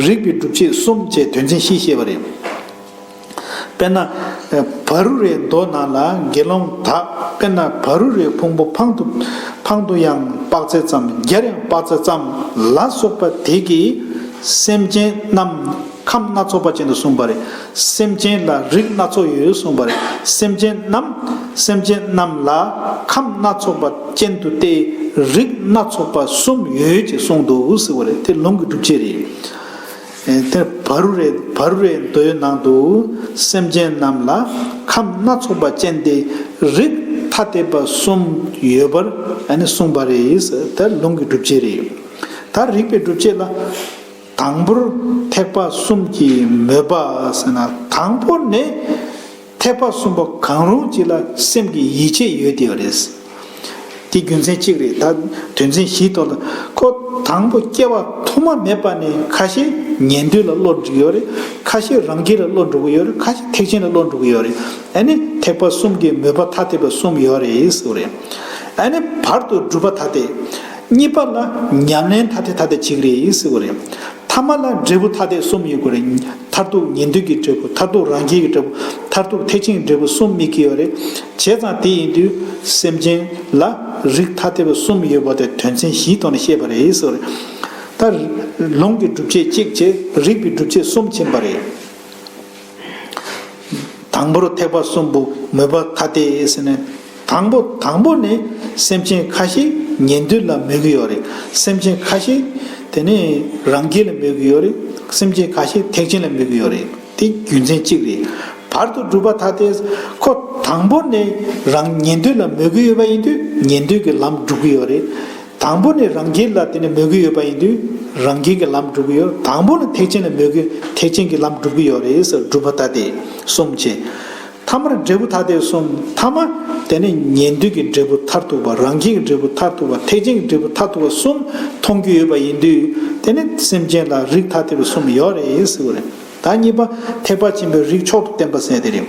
རིགས་པའི་སྒྲུབ་བྱེད་གསུམ་བཅས་དོན་ཚན་བཞི་བཤད་པ་རེད། དཔེར་ན། བ་རུ་རའི་མདོ་ནང་ལ་དགེ་སློང་དག་དཔེར་ན་བ་རུ་རའི་ཕུང་པོ་འཕང་དུ་འཕང་དུ་ཡང་དཔག་ཚད་ཙམ། རྒྱར་ཡང་དཔག་ཚད་ཙམ་ལ་སོགས་པ་དེ་གིས་སེམས་ཅན་རྣམས་ཁམས་སྣ་ཚོགས་པ་ཅན་དུ་གསུངས་པ་རེད། སེམས་ཅན་ལ་རིགས་སྣ་ཚོགས་ཡོད་གསུངས་པ་རེད། སེམས་ཅན་རྣམས་སེམས་ཅན་རྣམས་ལ་ཁམས་སྣ་ཚོགས་པ་ཅན་དུ་སྟེ་རིགས་སྣ་ཚོགས་པ་གསུམ་ཡོད་ཅེས་གསུངས་འདུག་ཟེར་བ་རེད། དེ་ལུང་གི་སྒྲུབ་བྱེད་རེད། དེ་བ་རུ་རའི་བ་རུ་རའི་མདོའི་ནང་དུ་སེམས་ཅན་རྣམས་ལ་ཁམས་སྣ་ཚོགས་པ་ཅན་ཏེ་རིགས་ཐ་དད་པ་གསུམ་ཡོད་པར་གསུངས་པ་རེད། དེ་ལུང་གི་སྒྲུབ་བྱེད་རེད། ད་རིགས་པའི་སྒྲུབ་བྱེད་ལ། དང་པོར་ཐེག་པ་གསུམ་གྱི་མོས་པ་ཟེར་ན། དང་པོ་ནས་ཐེག་པ་གསུམ་པོ་གང་རུང་གཅིག་ལ་སེམས་ཀྱི་ཡིད་ཆེས་ཡོད་དེ་ཡོད་རེད། དེ་རྒྱུ་མཚན་གཅིག་རེད། ད་དོན་ཚན་བཞིའི་ཐོག་ལ་ཁོ་དང་པོ་སྐྱེ་བ་ཐོག་མ་མེད་པ་ནས་ཁ་ཤས་ཉན་ཐོས་ལ་བློ་འགྲོ་གི་ཡོད་རེད། ཁ་ཤས་རང་རྒྱལ་ལ་བློ་འགྲོ་གི་ཡོད་རེད། ཁ་ཤས་ཐེག་ཆེན་ལ་བློ་འགྲོ་གི་ཡོད་རེད། ཨ་ནི་ཐེག་པ་གསུམ་གྱི་མོས་པ་ཐ་དད་པ་གསུམ་ཡོད་རེད་ཟེར་བ་རེད། ཨ་ནི་བར་དུ་སྒྲུབ་པ་ཐ་དད། གཉིས་པ་ལ་ཉམས་ལེན་ཐ་དད་ཐ་དད་གཅིག་རེད་ཟེར་བ་རེད། ཐ་མ་ལ་འབྲས་བུ་ཐ་དད་གསུམ་ཡོད་དགོས་རེད། མཐར་ཐུག་ཉན་ཐོས་ཀྱི་འབྲས་བུ། མཐར་ཐུག་རང་རྒྱལ་གྱི་འབྲས་བུ། མཐར་ཐུག་ཐེག་ཆེན་གྱི་འབྲས་བུ་གསུམ་དམིགས་ཀྱི་ཡོད་རེད། བྱས་ཙང་དེ་ཡིན་དུས་སེམས་ཅན་ལ་རིགས་ཐ་དད་པ་གསུམ་ཡོད་པ་དེ་དོན་ཚན་བཞིའི་ཐོག་ནས་བཤད་པ་རེད་ཟེར་བ་རེད། ད་ལུང་གི་སྒྲུབ་བྱེད་གཅིག་བྱས་རིགས་པའི་སྒྲུབ་བྱེད་གསུམ་ཕྱིན་པ་རེད། དང་པོར་ཐེག་པ་གསུམ་པོ་མོས་པ་ཐ་དད་ཟེར་ནས། དང་པོ་དང་པོ་ནས་སེམས་ཅན་ཁ་ཤས་ཉན་ཐོས་ལ་མོས་ཀྱི་ཡོད་རེད། སེམས་ཅན་ཁ་ཤས་དེ་ནས་རང་རྒྱལ་ལ་མོས་ཀྱི་ཡོད་རེད། སེམས་ཅན་ཁ་ཤས་ཐེག་ཆེན་ལ་མོས་ཀྱི་ཡོད་རེད། དེ་རྒྱུ་མཚན་གཅིག་རེད། བར་དུ་སྒྲུབ་པ་ཐ་དད། ཁོ་དང་པོ་ནས་རང་ཉན་ཐོས་ལ་མོས་ཀྱི་ཡོད་པ་ཡིན་དུས་ཉན་ཐོས་ཀྱི་ལམ་སྒྲུབ་ཀྱི་ཡོད་རེད། དང་པོ་ནས་རང་རྒྱལ་ལ་དེ་ནས་མོས་ཀྱི་ཡོད་པ་ཡིན་དུས་རང་རྒྱལ་གྱི་ལམ་སྒྲུབ་ཀྱི་ཡོད། དང་པོ་ནས་ཐེག་ཆེན་ལ་མོས་ཀྱི་ཐེག་ཆེན་གྱི་ལམ་སྒྲུབ་ཀྱི་ཡོད་རེད་ཟེར། སྒྲུབ་པ་ཐ་དད་གསུམ་བྱས། ཐ་མར་འབྲས་བུ་ཐ་དད་གསུམ། ཐ་མ་དེ་ནས་ཉན་ཐོས་ཀྱི་འབྲས་བུ་མཐར་ཐུག་པ། རང་རྒྱལ་གྱི་འབྲས་བུ་མཐར་ཐུག་པ། ཐེག་ཆེན་གྱི་འབྲས་བུ་མཐར་ཐུག་པ་གསུམ་མཐོང་རྒྱུ་ཡོད་པ་ཡིན་དུས་དེ་ནས་སེམས་ཅན་ལ་རིགས་ཐ་དད་པ་གསུམ་ཡོད་རེད་ཟེར་བ་རེད། ད་གཉིས་པ་ཐེག་པ་ཆེན་པོའི་རིགས་མཆོག་ཏུ་བསྟན་པ་ཟེར་དེ་རེད།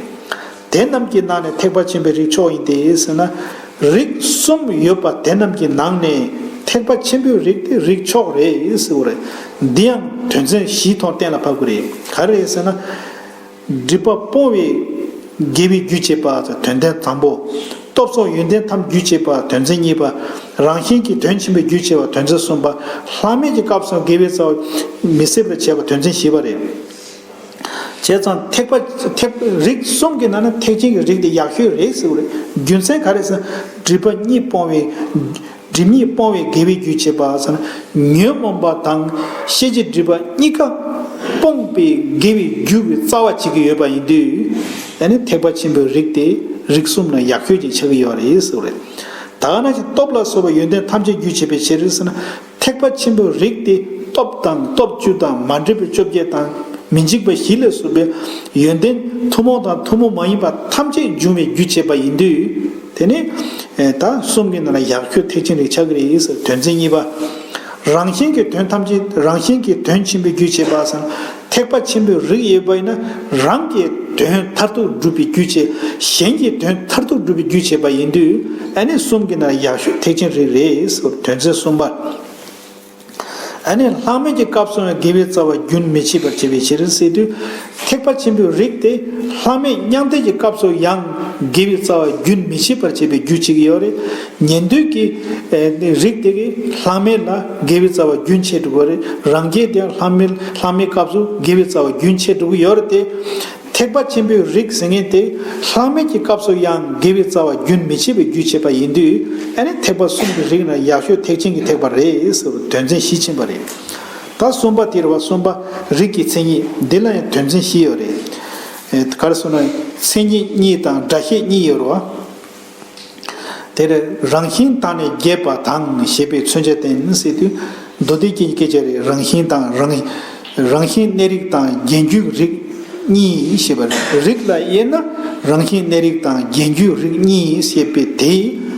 དེ་རྣམས་ཀྱི་ནང་ནས་ཐེག་པ་ཆེན་པོའི་རིགས་མཆོག་ཡིན་ཏེ་ཟེར་ན། རིགས་གསུམ་ཡོད་པ་དེ་རྣམས་ཀྱི་ནང་ནས་ཐེག་པ་ཆེན་པོའི་རིགས་དེ་རིགས་མཆོག་རེད་ཟེར་བ་རེད། འདི་ཡང་དོན་ཚན་བཞིའི་ཐོག་གཏན་ལ་ཕབ་ཀྱི་རེད། ག་རེ་རེད་ཟེར་ན། སྒྲིབ་པ་སྤོང་བའི་དགེ་བའི་རྒྱུ་བྱེད་པ་དོན་ཚན་དང་པོ། སྟོབས་སོགས་ཡོན་ཏན་ཐམས་ཅད་རྒྱུ་བྱེད་པ་དོན་ཚན་གཉིས་པ། རང་བཞིན་གྱིས་དོན་ཆེན་པོའི་རྒྱུ་བྱེད་པ་དོན་ཚན་གསུམ་པ། ལྷག་མེད་ཀྱི་སྐབས་སུ་དགེ་བའི་རྩ་བ་མི་ཟད་པར་བྱེད་པ་དོན་ཚན་བཞི་པ་རེད། བྱས་ཙང་ཐེག་པ་ཐེག་རིགས་གསུམ་གྱི་ནང་ན་ཐེག་ཆེན་གྱི་རིགས་དེ་ཡག་ཤོས་རེད་ཟེར་བ་རེད། རྒྱུ་མཚན་ག་རེ་ཟེར་ན། སྒྲིབ་པ་གཉིས་སྤོང་བའི་སྒྲིབ་གཉིས་སྤོང་བའི་དགེ་བའི་རྒྱུ་བྱེད་པ་ཟེར་ན། ཉོན་མོངས་པ་དང་ཤེས་བྱའི་སྒྲིབ་པ་གཉིས་ཀ་སྤོང་བའི་དགེ་བའི་རྒྱུ་གི་རྩ་བ་བྱེད་ཀྱི་ཡོད་པ་ཡིན་དུས། ཨ་ནི་ཐེག་པ་ཆེན་པོའི་རིགས་དེ་རིགས་གསུམ་ན་ཡག་ཤོས་ཅིག་ཆགས་ཀྱི་ཡོད་རེད་ཟེར་བ་རེད། ད་ག་ནང་བཞིན་སྟོབས་ལ་སོགས་པའི་ཡོན་ཏན་ཐམས་ཅད་རྒྱུ་བྱེད་པའི་ཕྱིར་ཟེར་ན། ཐེག་པ་ཆེན་པོའི་རིགས་དེ་སྟོབས་དང་སྟོབས་བཅུ་དང་མ་འདྲེས་པའི་བཅོ་བརྒྱད་དང་མི་འཇིགས་པ་བཞི་ལས་གསུངས་པའི་ཡོན་ཏན་ཐུན་མོང་དང་ཐུན་མོང་མ་ཡིན་པ་ཐམས་ཅད་འབྱུང་བའི་རྒྱུ་བྱེད་པ་ཡིན་དུས། དེ་ནི་ད་གསུམ་གྱི་ནང་ལ་ཡག་ཤོས་ཐེག་ཆེན་རིགས་ཆགས་ཀྱི་རེད་ཟེར། དོན་ཚན་གཉིས་པ། རང་བཞིན་གྱིས་དོན་ཐམས་ཅད་རང་བཞིན་གྱིས་དོན་ཆེན་པོའི་རྒྱུ་བྱེད་པ་ཟེར་ན། ཐེག་པ་ཆེན་པོའི་རིགས་ཡོད་པ་ཡིན་ན་རང་གི་དོན་མཐར་ཐུག་སྒྲུབ་པའི་རྒྱུ་བྱེད། གཞན་གྱི་དོན་མཐར་ཐུག་སྒྲུབ་པའི་རྒྱུ་བྱེད་པ་ཡིན་དུས། ཨ་ནི་གསུམ་གྱི་ནང་ལ་ཡག་ཤོས་ཐེག་ཆེན་རིགས་རེད་ཟེར། དོན་ཚན་གསུམ་པ། ཨ་ནི་ལྷག་མེད་ཀྱི་སྐབས་སུ་ཡང་དགེ་བའི་རྩ་བ་རྒྱུན་མི་འཆད་པར་བྱེད་པའི་ཕྱིར་ཟེར་དུས། ཐེག་པ་ཆེན་པོའི་རིགས་དེ་ལྷག་མེད་མྱང་འདས་ཀྱི་སྐབས་སུ་ཡང་དགེ་བའི་རྩ་བ་རྒྱུན་མི་འཆད་པར་བྱེད་པའི་རྒྱུ་བྱེད་ཀྱི་ཡོད་རེད། ཉན་ཐོས་ཀྱི་ཨེ་རིགས་དེ་གིས་ལྷག་མེད་ལ་དགེ་བའི་རྩ་བ་རྒྱུན་ཆད་འགྲོ་གི་རེད། རང་རྒྱལ་དེ་ཡང་ལྷག་མེད་ལྷག་མེད་སྐབས་སུ་དགེ་བའི་རྩ་བ་རྒྱུན་ཆད་འགྲོ་གི་ཡོད་རེད་དེ། ཐེག་པ་ཆེན་པོའི་རིགས་ཟེར་མཁན་དེ་ལྷག་མེད་ཀྱི་སྐབས་སུ་ཡང་དགེ་བའི་རྩ་བ་རྒྱུན་མི་འཆད་པའི་རྒྱུ་བྱེད་པ་ཡིན་དུས། ཨ་ནི་ཐེག་པ་གསུམ་གྱི་རིགས་ན་ཡག་ཤོས་ཐེག་ཆེན་གྱི་ཐེག་པ་རེད་ཟེར་བ་དོན་ཚན་བཞི་ཕྱིན་པ་རེད། ད་གསུམ་པ་དེ་རེད་བ། གསུམ་པ་རིགས་ཀྱི་མཚན་ཉིད། འདི་ལ་ཡང་དོན་ཚན་བཞི་ཡོད་རེད། ཨེ་ག་རེ་ཟེར་ན་མཚན་ཉིད་གཉིས་དང་སྒྲ་བཤད་གཉིས་ཡོད་རེད་བ། དེར་རང་བཞིན་དག་ནི་རྒྱས་པ་དང་ཞེས་པའི་མཚོན་བྱ་བསྟན་ཟེར་དུས། མདོ་སྡེ་སྐད་ཀྱི་སྐད་ཆ་རེད། རང་བཞིན་དང་རང་། རང་བཞིན་གནས་རིགས་དང་རྒྱན་གྱི་རིགས་གཉིས་ཞེས་པ་རེད། རིགས་ལ་དབྱེ་ན་རང་བཞིན་གནས་རིགས་དང་རྒྱན་གྱི་རིགས་གཉིས་ཞེས་པའི་དེས་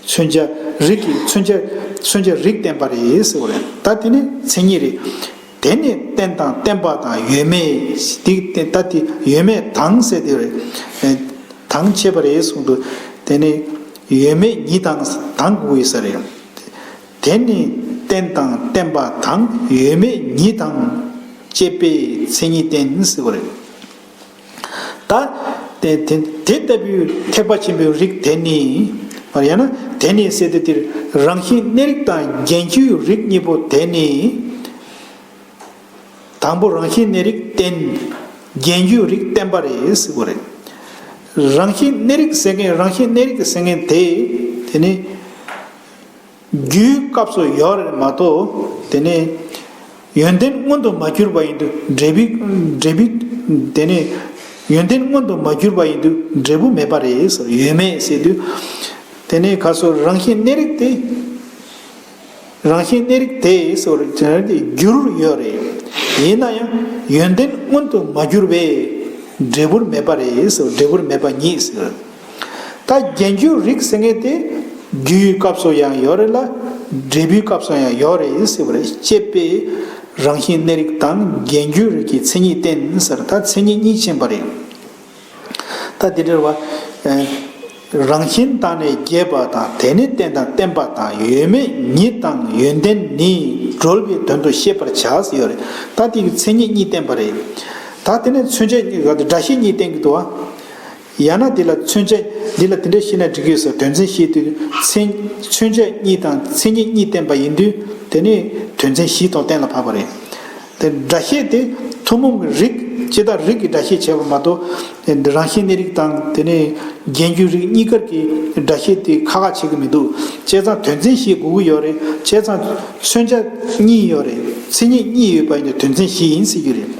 མཚོན་བྱ་རིགས་ཀྱི་མཚོན་བྱ་མཚོན་བྱ་རིགས་བསྟན་པ་རེད་ཟེར་བ་རེད། ད་དེ་ནི་མཚན་ཉིད་རེད། དེ་ནི་རྟེན་དང་བརྟེན་པ་དང་ཡོད་མེད་དེ་ད་དེ་ཡོད་མེད་དང་ཟེར་དེ་རེད། དང་ཕྱེ་བ་རེད་གསུངས་འདུག་དེ་ནི་ཡོད་མེད་གཉིས་དང་དང་དགོས་ཡོད་ས་རེད། དེ་ནི་རྟེན་དང་བརྟེན་པ་དང་ཡོད་མེད་ཉིད་དང་བཅས་པའི་མཚན་ཉིད་བསྟན་ཟེར་བ་རེད། ད་དེ་དེ་དེ་ལྟ་བུའི་ཐེག་པ་ཆེན་པོའི་རིགས་དེ་ནི། ཡང་ན་དེ་ནི་ཟེར་དུས་དེར་རང་བཞིན་གནས་རིགས་དང་རྒྱན་གྱི་རིགས་གཉིས་པོ་དེ་ནི། དང་པོ་རང་བཞིན་གནས་རིགས་རྟེན། རྒྱན་གྱི་རིགས་བརྟེན་པ་རེད་ཟེར་བ་རེད། རང་བཞིན་གནས་རིགས་ཟེར་མཁན་རང་བཞིན་གནས་རིགས་ཟེར་མཁན་དེ། དེ་ནི། རྒྱུའི་སྐབས་སུ་ཡོད་རེད་མ་གཏོགས། དེ་ནས་ཡོན་ཏན་མངོན་དུ་མ་གྱུར་པ་ཡིན་དུས་འབྲས་བུའི་འབྲས་བུའི། དེ་ནས་ཡོན་ཏན་མངོན་དུ་མ་གྱུར་པ་ཡིན་དུས་འབྲས་བུ་མེད་པ་རེད་ཟེར། ཡོད་མེད་ཟེར་དུས། དེ་ནས་ག་སོ་རང་བཞིན་གནས་རིགས་དེ། རང་བཞིན་གནས་རིགས་དེ་ཟེར་བ་རེད། འགྱུར་ཡོད་རེད། ཡིན་ན་ཡང་ཡོན་ཏན་མངོན་དུ་མ་གྱུར་བས་འབྲས་བུར་མེད་པ་རེད་ཟེར། འབྲས་བུར་མེད་པ་ཉིད་ཟེར། ད་རྒྱན་གྱི་རིགས་ཟེར་མཁན་དེ་རྒྱུའི་སྐབས་སུ་ཡང་ཡོད་རེད་ལ། འབྲས་བུའི་སྐབས་སུ་ཡང་ཡོད་རེད་ཟེར་བ་རེད། ཅེས་པས་རང་བཞིན་གནས་རིགས་དང་རྒྱན་གྱི་རིགས་ཀྱི་མཚན་ཉིད་བསྟན་ཟེར། ད་མཚན་ཉིད་གཉིས་ཕྱེ་བ་རེད། ད་དེ་འདྲ་བ། རང་བཞིན་དང་ནི་རྒྱས་པ་དང་། དེ་ནི་རྟེན་དང་བརྟེན་པ་དང་། ཡོད་མེད་ཉིད་དང་ཡོན་ཏན་ནི། གྲོལ་བའི་དོན་དུ་ཤེས་པར་བྱ་ཟེར་ཡོད་རེད། ད་དེ་གི་མཚན་ཉིད་གཉིས་བསྟན་པ་རེད། ད་དེ་ནས་མཚོན་བྱ་གཉིས་སྒྲ་བཤད་གཉིས་བསྟན་གྱི་འདུག་བ། ཡང་ན་འདི་ལ་མཚོན་བྱ། འདི་ལ་དེ་འདྲ་བཤད་ན་འགྲིག་གི་ཡོད་ཟེར། དོན་ཚན་བཞི་དེ་མཚན་མཚོན་བྱ་གཉིས་དང་མཚན་ཉིད་གཉིས་བསྟན་པ་ཡིན་དུས། དེ་ནི་དོན་ཚན་བཞི་དང་གཏན་ལ་ཕབ་པ་རེད། དེ་སྒྲ་བཤད་དེ་ཐུན་མོང་གི་རིགས་སྤྱི་དང་རིགས་ཀྱི་སྒྲ་བཤད་བྱས་པ་མ་གཏོགས། དེ་རང་བཞིན་གནས་རིགས་དང་དེ་ནི་རྒྱན་གྱི་རིགས་གཉིས་ཀར་གྱི་སྒྲ་བཤད་དེ་ཁག་ཁག་བྱེད་ཀྱི་མི་འདུག་བྱས་ཙང་དོན་ཚན་བཞི་དགོས་ཀྱི་ཡོད་རེད། བྱས་ཙང་མཚོན་བྱ་གཉིས་ཡོད་རེད། མཚན་ཉིད་གཉིས་ཡོད་པ་ཡིན་དུས་དོན་ཚན་བཞི་ཡིན་ཟེར་གྱི་རེད།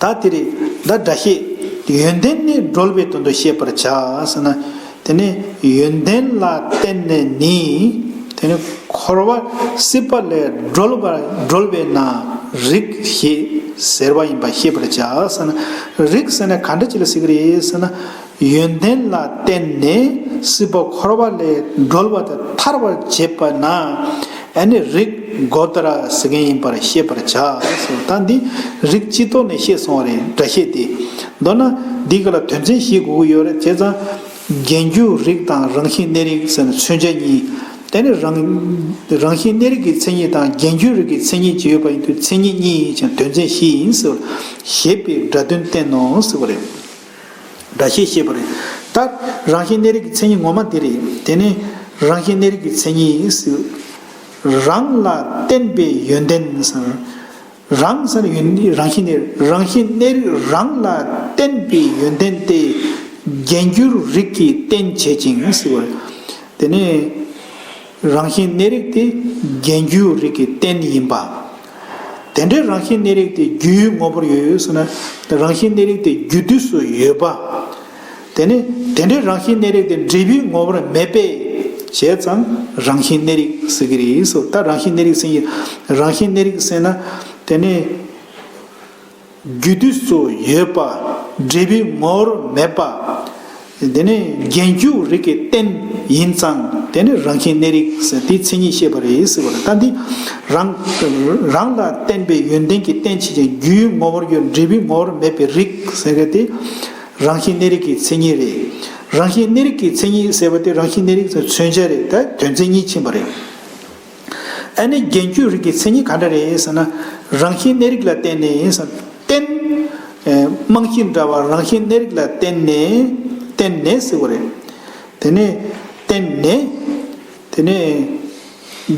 ད་དེ་རེད། ད་སྒྲ་བཤད། ཡོན་ཏན་ནི་གྲོལ་བའི་དོན་དུ་ཤེས་པར་བྱ་ཟེར་ན། དེ་ནི་ཡོན་ཏན་ལ་བརྟེན་ནས་ནི། དེ་ནི་འཁོར་བ་སྲིད་པ་ལས་གྲོལ་བར་གྲོལ་བས་ན་རིགས་ཞེས་ཟེར་བ་ཡིན་པ་ཤེས་པར་བྱ་ཟེར་ན། རིགས་ཟེར་ན་ག་འདྲ་ཅིག་ལ་ཟེར་གྱི་རེད་ཟེར་ན། ཡོན་ཏན་ལ་བརྟེན་ནས་སྲིད་པ་འཁོར་བ་ལས་གྲོལ་བ་དང་ཐར་བར་བྱེད་པ་ན། ཨ་ནི་རིགས་གོ་ཏ་ར་ཟེར་མཁན་ཡིན་པར་ཤེས་པར་བྱ་ཟེར། ད་འདི་རིགས་སྤྱི་ཐོག་ནས་བཤད་སོང་བ་རེད། སྒྲ་བཤད་དེ། མདོར་ན་འདི་ག་ལ་དོན་ཚན་བཞི་དགོས་ཀྱི་ཡོད་རེད། བྱས་ཙང་རྒྱན་གྱི་རིགས་དང་རང་བཞིན་གནས་རིགས་ཟེར་ན་མཚོན་བྱ་གཉིས། དེ་ནི་རང་རང་བཞིན་གནས་རིགས་ཀྱི་མཚན་ཉིད་དང་རྒྱན་གྱི་རིགས་ཀྱི་མཚན་ཉིད་ཅིག་ཡོད་པ་ཡིན་དུས་མཚན་ཉིད་གཉིས་ཡིན་ཞིང་དོན་ཚན་བཞི་ཡིན་ཟེར་བ་ཞེས་པའི་སྒྲ་དོན་བསྟན་ནོ་ཟེར་བ་རེད། སྒྲ་བཤད་ཤེས་པ་རེད། ད་རང་བཞིན་གནས་རིགས་ཀྱི་མཚན་ཉིད་ངོ་མ་འདི་རེད། དེ་ནི་རང་བཞིན་གནས་རིགས་ཀྱི་མཚན་ཉིད་ཟེར། རང་ལ་བརྟེན་པའི་ཡོན་ཏན་ཟེར། རང་ཟེར་ན་ཡོན་རང་བཞིན་གནས་རང་བཞིན་གནས་རིགས་རང་ལ་བརྟེན་པའི་ཡོན་ཏན་དེ་རྒྱན་གྱི་རིགས་ཀྱིས་བརྟེན་བྱེད་ཅིང་ཟེར་བ་རེད། དེ་ནི་རང་བཞིན་གནས་རིགས་དེ་རྒྱན་གྱི་རིགས་ཀྱིས་བརྟེན་ཡིན་པ། དེ་འདྲའི་རང་བཞིན་གནས་རིགས་དེ་རྒྱུའི་ངོ་བོར་ཡོད་ཟེར་ན། རང་བཞིན་གནས་རིགས་དེ་རྒྱུ་དུས་སུ་ཡོད་པ། དེ་ནི་དེ་འདྲའི་རང་བཞིན་གནས་རིགས་དེ་འབྲས་བུའི་ངོ་བོར་མེད་པས་བྱས་ཙང་རང་བཞིན་གནས་རིགས་ཟེར་གྱི་རེད་ཟེར། ད་རང་བཞིན་གནས་རིགས་ཟེར་ཡིན། རང་བཞིན་གནས་རིགས་ཟེར་ན། དེ་ནི་རྒྱུ་དུས་སུ་ཡོད་པ། འབྲས་བུའི་ངོ་བོར་མེད་པ། དེ་ནི་རྒྱན་གྱི་རིགས་ཀྱི་རྟེན་ཡིན་ཙང་དེ་ནི་རང་བཞིན་གནས་རིགས་ཟེར། དེའི་མཚན་ཉིད་བཤད་པ་རེད་ཟེར་བ་རེད། ད་འདི་རང་རང་ལ་བརྟེན་པའི་ཡོན་ཏན་གྱི་རྟེན་བྱེད་ཅིང་རྒྱུའི་ངོ་བོར་ཡོད་འབྲས་བུའི་ངོ་བོར་མེད་པའི་རིགས་ཟེར་མཁན་དེ་རང་བཞིན་གནས་རིགས་ཀྱི་མཚན་ཉིད་རེད། རང་བཞིན་གནས་རིགས་ཀྱི་མཚན་ཉིད་ཟེར་བ་དེ་རང་བཞིན་གནས་རིགས་ཀྱི་མཚོན་བྱ་རེད། ད་དོན་ཚན་གཉིས་ཕྱིན་པ་རེད། ཨ་ནི་རྒྱན་གྱི་རིགས་ཀྱི་མཚན་ཉིད་ག་འདྲ་རེད་ཟེར་ན། རང་བཞིན་གནས་རིགས་ལ་བརྟེན་ནས་ཟེར། རྟེན། རྨང་གཞི་འདྲ་བ་རང་བཞིན་གནས་རིགས་ལ་བརྟེན་ནས། བརྟེན་ནས་ཟེར་བ་རེད། དེ་ནས་བརྟེན་ནས། དེ་ནས་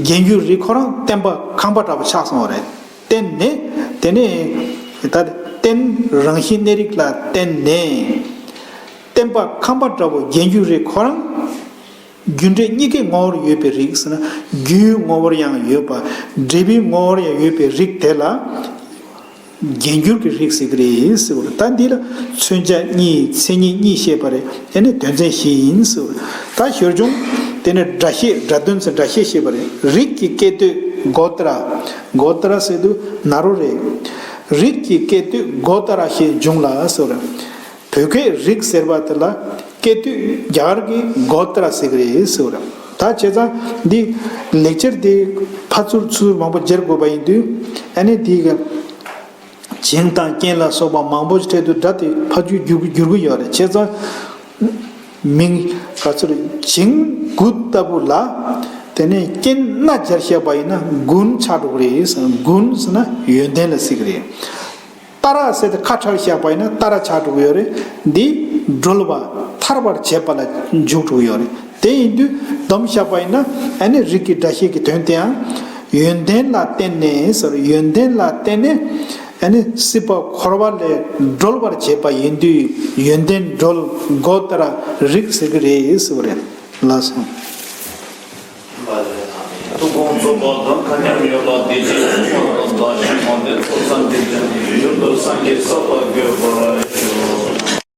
རྒྱན་གྱི་རིགས་ཁོ་རང་བརྟེན་པ་ཁང་པ་འདྲ་བོ་ཆགས་སོང་བ་རེད། བརྟེན་ནས། དེ་ནས་ད་རྟེན་རང་བཞིན་གནས་རིགས་ལ་བརྟེན་ནས། བརྟེན་པ་ཁང་པ་འདྲ་བོ་རྒྱན་གྱི་རིགས་ཁོ་རང་རྒྱུ་འབྲས་གཉིས་ཀའི་ངོ་བོར་ཡོད་པའི་རིགས་ཟེར་ན། རྒྱུའི་ངོ་བོར་ཡང་ཡོད་པ། འབྲས་བུའི་ངོ་བོར་ཡང་ཡོད་པའི་རིགས་དེ་ལ་རྒྱན་གྱི་རིགས་ཟེར་གྱི་རེད་ཟེར་བ་རེད། ད་འདི་ལ་མཚོན་བྱ་གཉིས་མཚན་ཉིད་གཉིས་བཤད་པ་རེད། དེ་ནི་དོན་ཚན་བཞི་ཡིན་ཟེར་བ་རེད། ད་ཞོར་བྱུང་དེ་ནི་སྒྲ་བཤད་སྒྲ་དོན་ཟེར་སྒྲ་བཤད་བཤད་པ་རེད། རིགས་ཀྱི་སྐད་དོད་ དུས་གོ་ཏྲ། གོ་ཏྲ་ཟེར་དུས་ན་རོ་རེད། རིགས་ཀྱི་སྐད་དོད་གོ་ཏྲ་ཞེས་འབྱུང་ལ་ཟེར། བོད་སྐད་རིགས་ཟེར་བ་དེ་ལ་སྐད་དོད་རྒྱ་གར་གྱི་གོ་ཏྲ་ཟེར་གི་རེད་ཟེར། ད་བྱས་ཙང་འདི་ལེགས་སྦྱར་དེ་ཕར་ཚུར་ཚུར་མང་པོ་སྦྱར་དགོས་པ་ཡིན་དུས་ཨ་ནི་དེ་གི་བྱིངས་དང་རྐྱེན་ལ་སོགས་པ་མང་པོ་ཞིག་འཕྲད་དུས་སྒྲ་དེ་ཕར་ཚུར་འགྱུར་འགྱུར་གྱི་ཡོད་རེད། བྱས་ཙང་མིང་ག་ཚོད་བྱིངས་དགུ་ལྟ་བུ་ལ་དེ་ནས་རྐྱེན་སྣ་སྦྱར་བཤད་པ་ཡིན་ན་དགུན་ཆགས་འགྲོ་གི་རེད། དགུན་ཟེར་ན་ཡོན་ཏན་ལ་ཟེར་གི་རེད། ཏཱ་ར་ཟེར་ཏེ་ཁ་ཁྲལ་བཤད་པ་ཡིན་ན་ཏཱ་ར་ཆགས་འགྲོ་གི་ཡོད་རེད། འདི་གྲོལ་བ་ཐར་བར་བྱེད་པ་ལ་འཇུག་འགྲོ་གི་ཡོད་རེད། དེ་ཡིན་དུས་སྡོམ་བཞག་པ་ཡིན་ན་ཨ་ནི་རིགས་ཀྱི་སྒྲ་ཤད་ཀྱི་དོན་དེའང་ཡོན་ཏན་ལ་བརྟེན་ནས་ཟེར། ཡོན་ཏན་ལ་བརྟེན་ནས་ཨ་ནི་སྲིད་པ་འཁོར་བ་ལས་སྒྲོལ་བར་བྱེད་པ་ཡིན་དུས་ཡོན་ཏན་གྲོལ་གོ་ཏྲ་རིགས་ཟེར་གི་རེད་ཟེར་བ་རེད། ལགས་སོ། ཐུགས་དགོངས་རྫོགས་པ་དང་མཁའ་མཉམ་ཡོད་པ་དེ་རྗེས་ཐུགས་དགོངས་དང་བདག་གཞན་མ་འདྲེས་ཐོབ་བསམ་གྱིས་བརྟན་ཏེ་ཡུལ་དུ་སངས་རྒྱས་སོགས་ལ་འགོད་པར་ཞུ།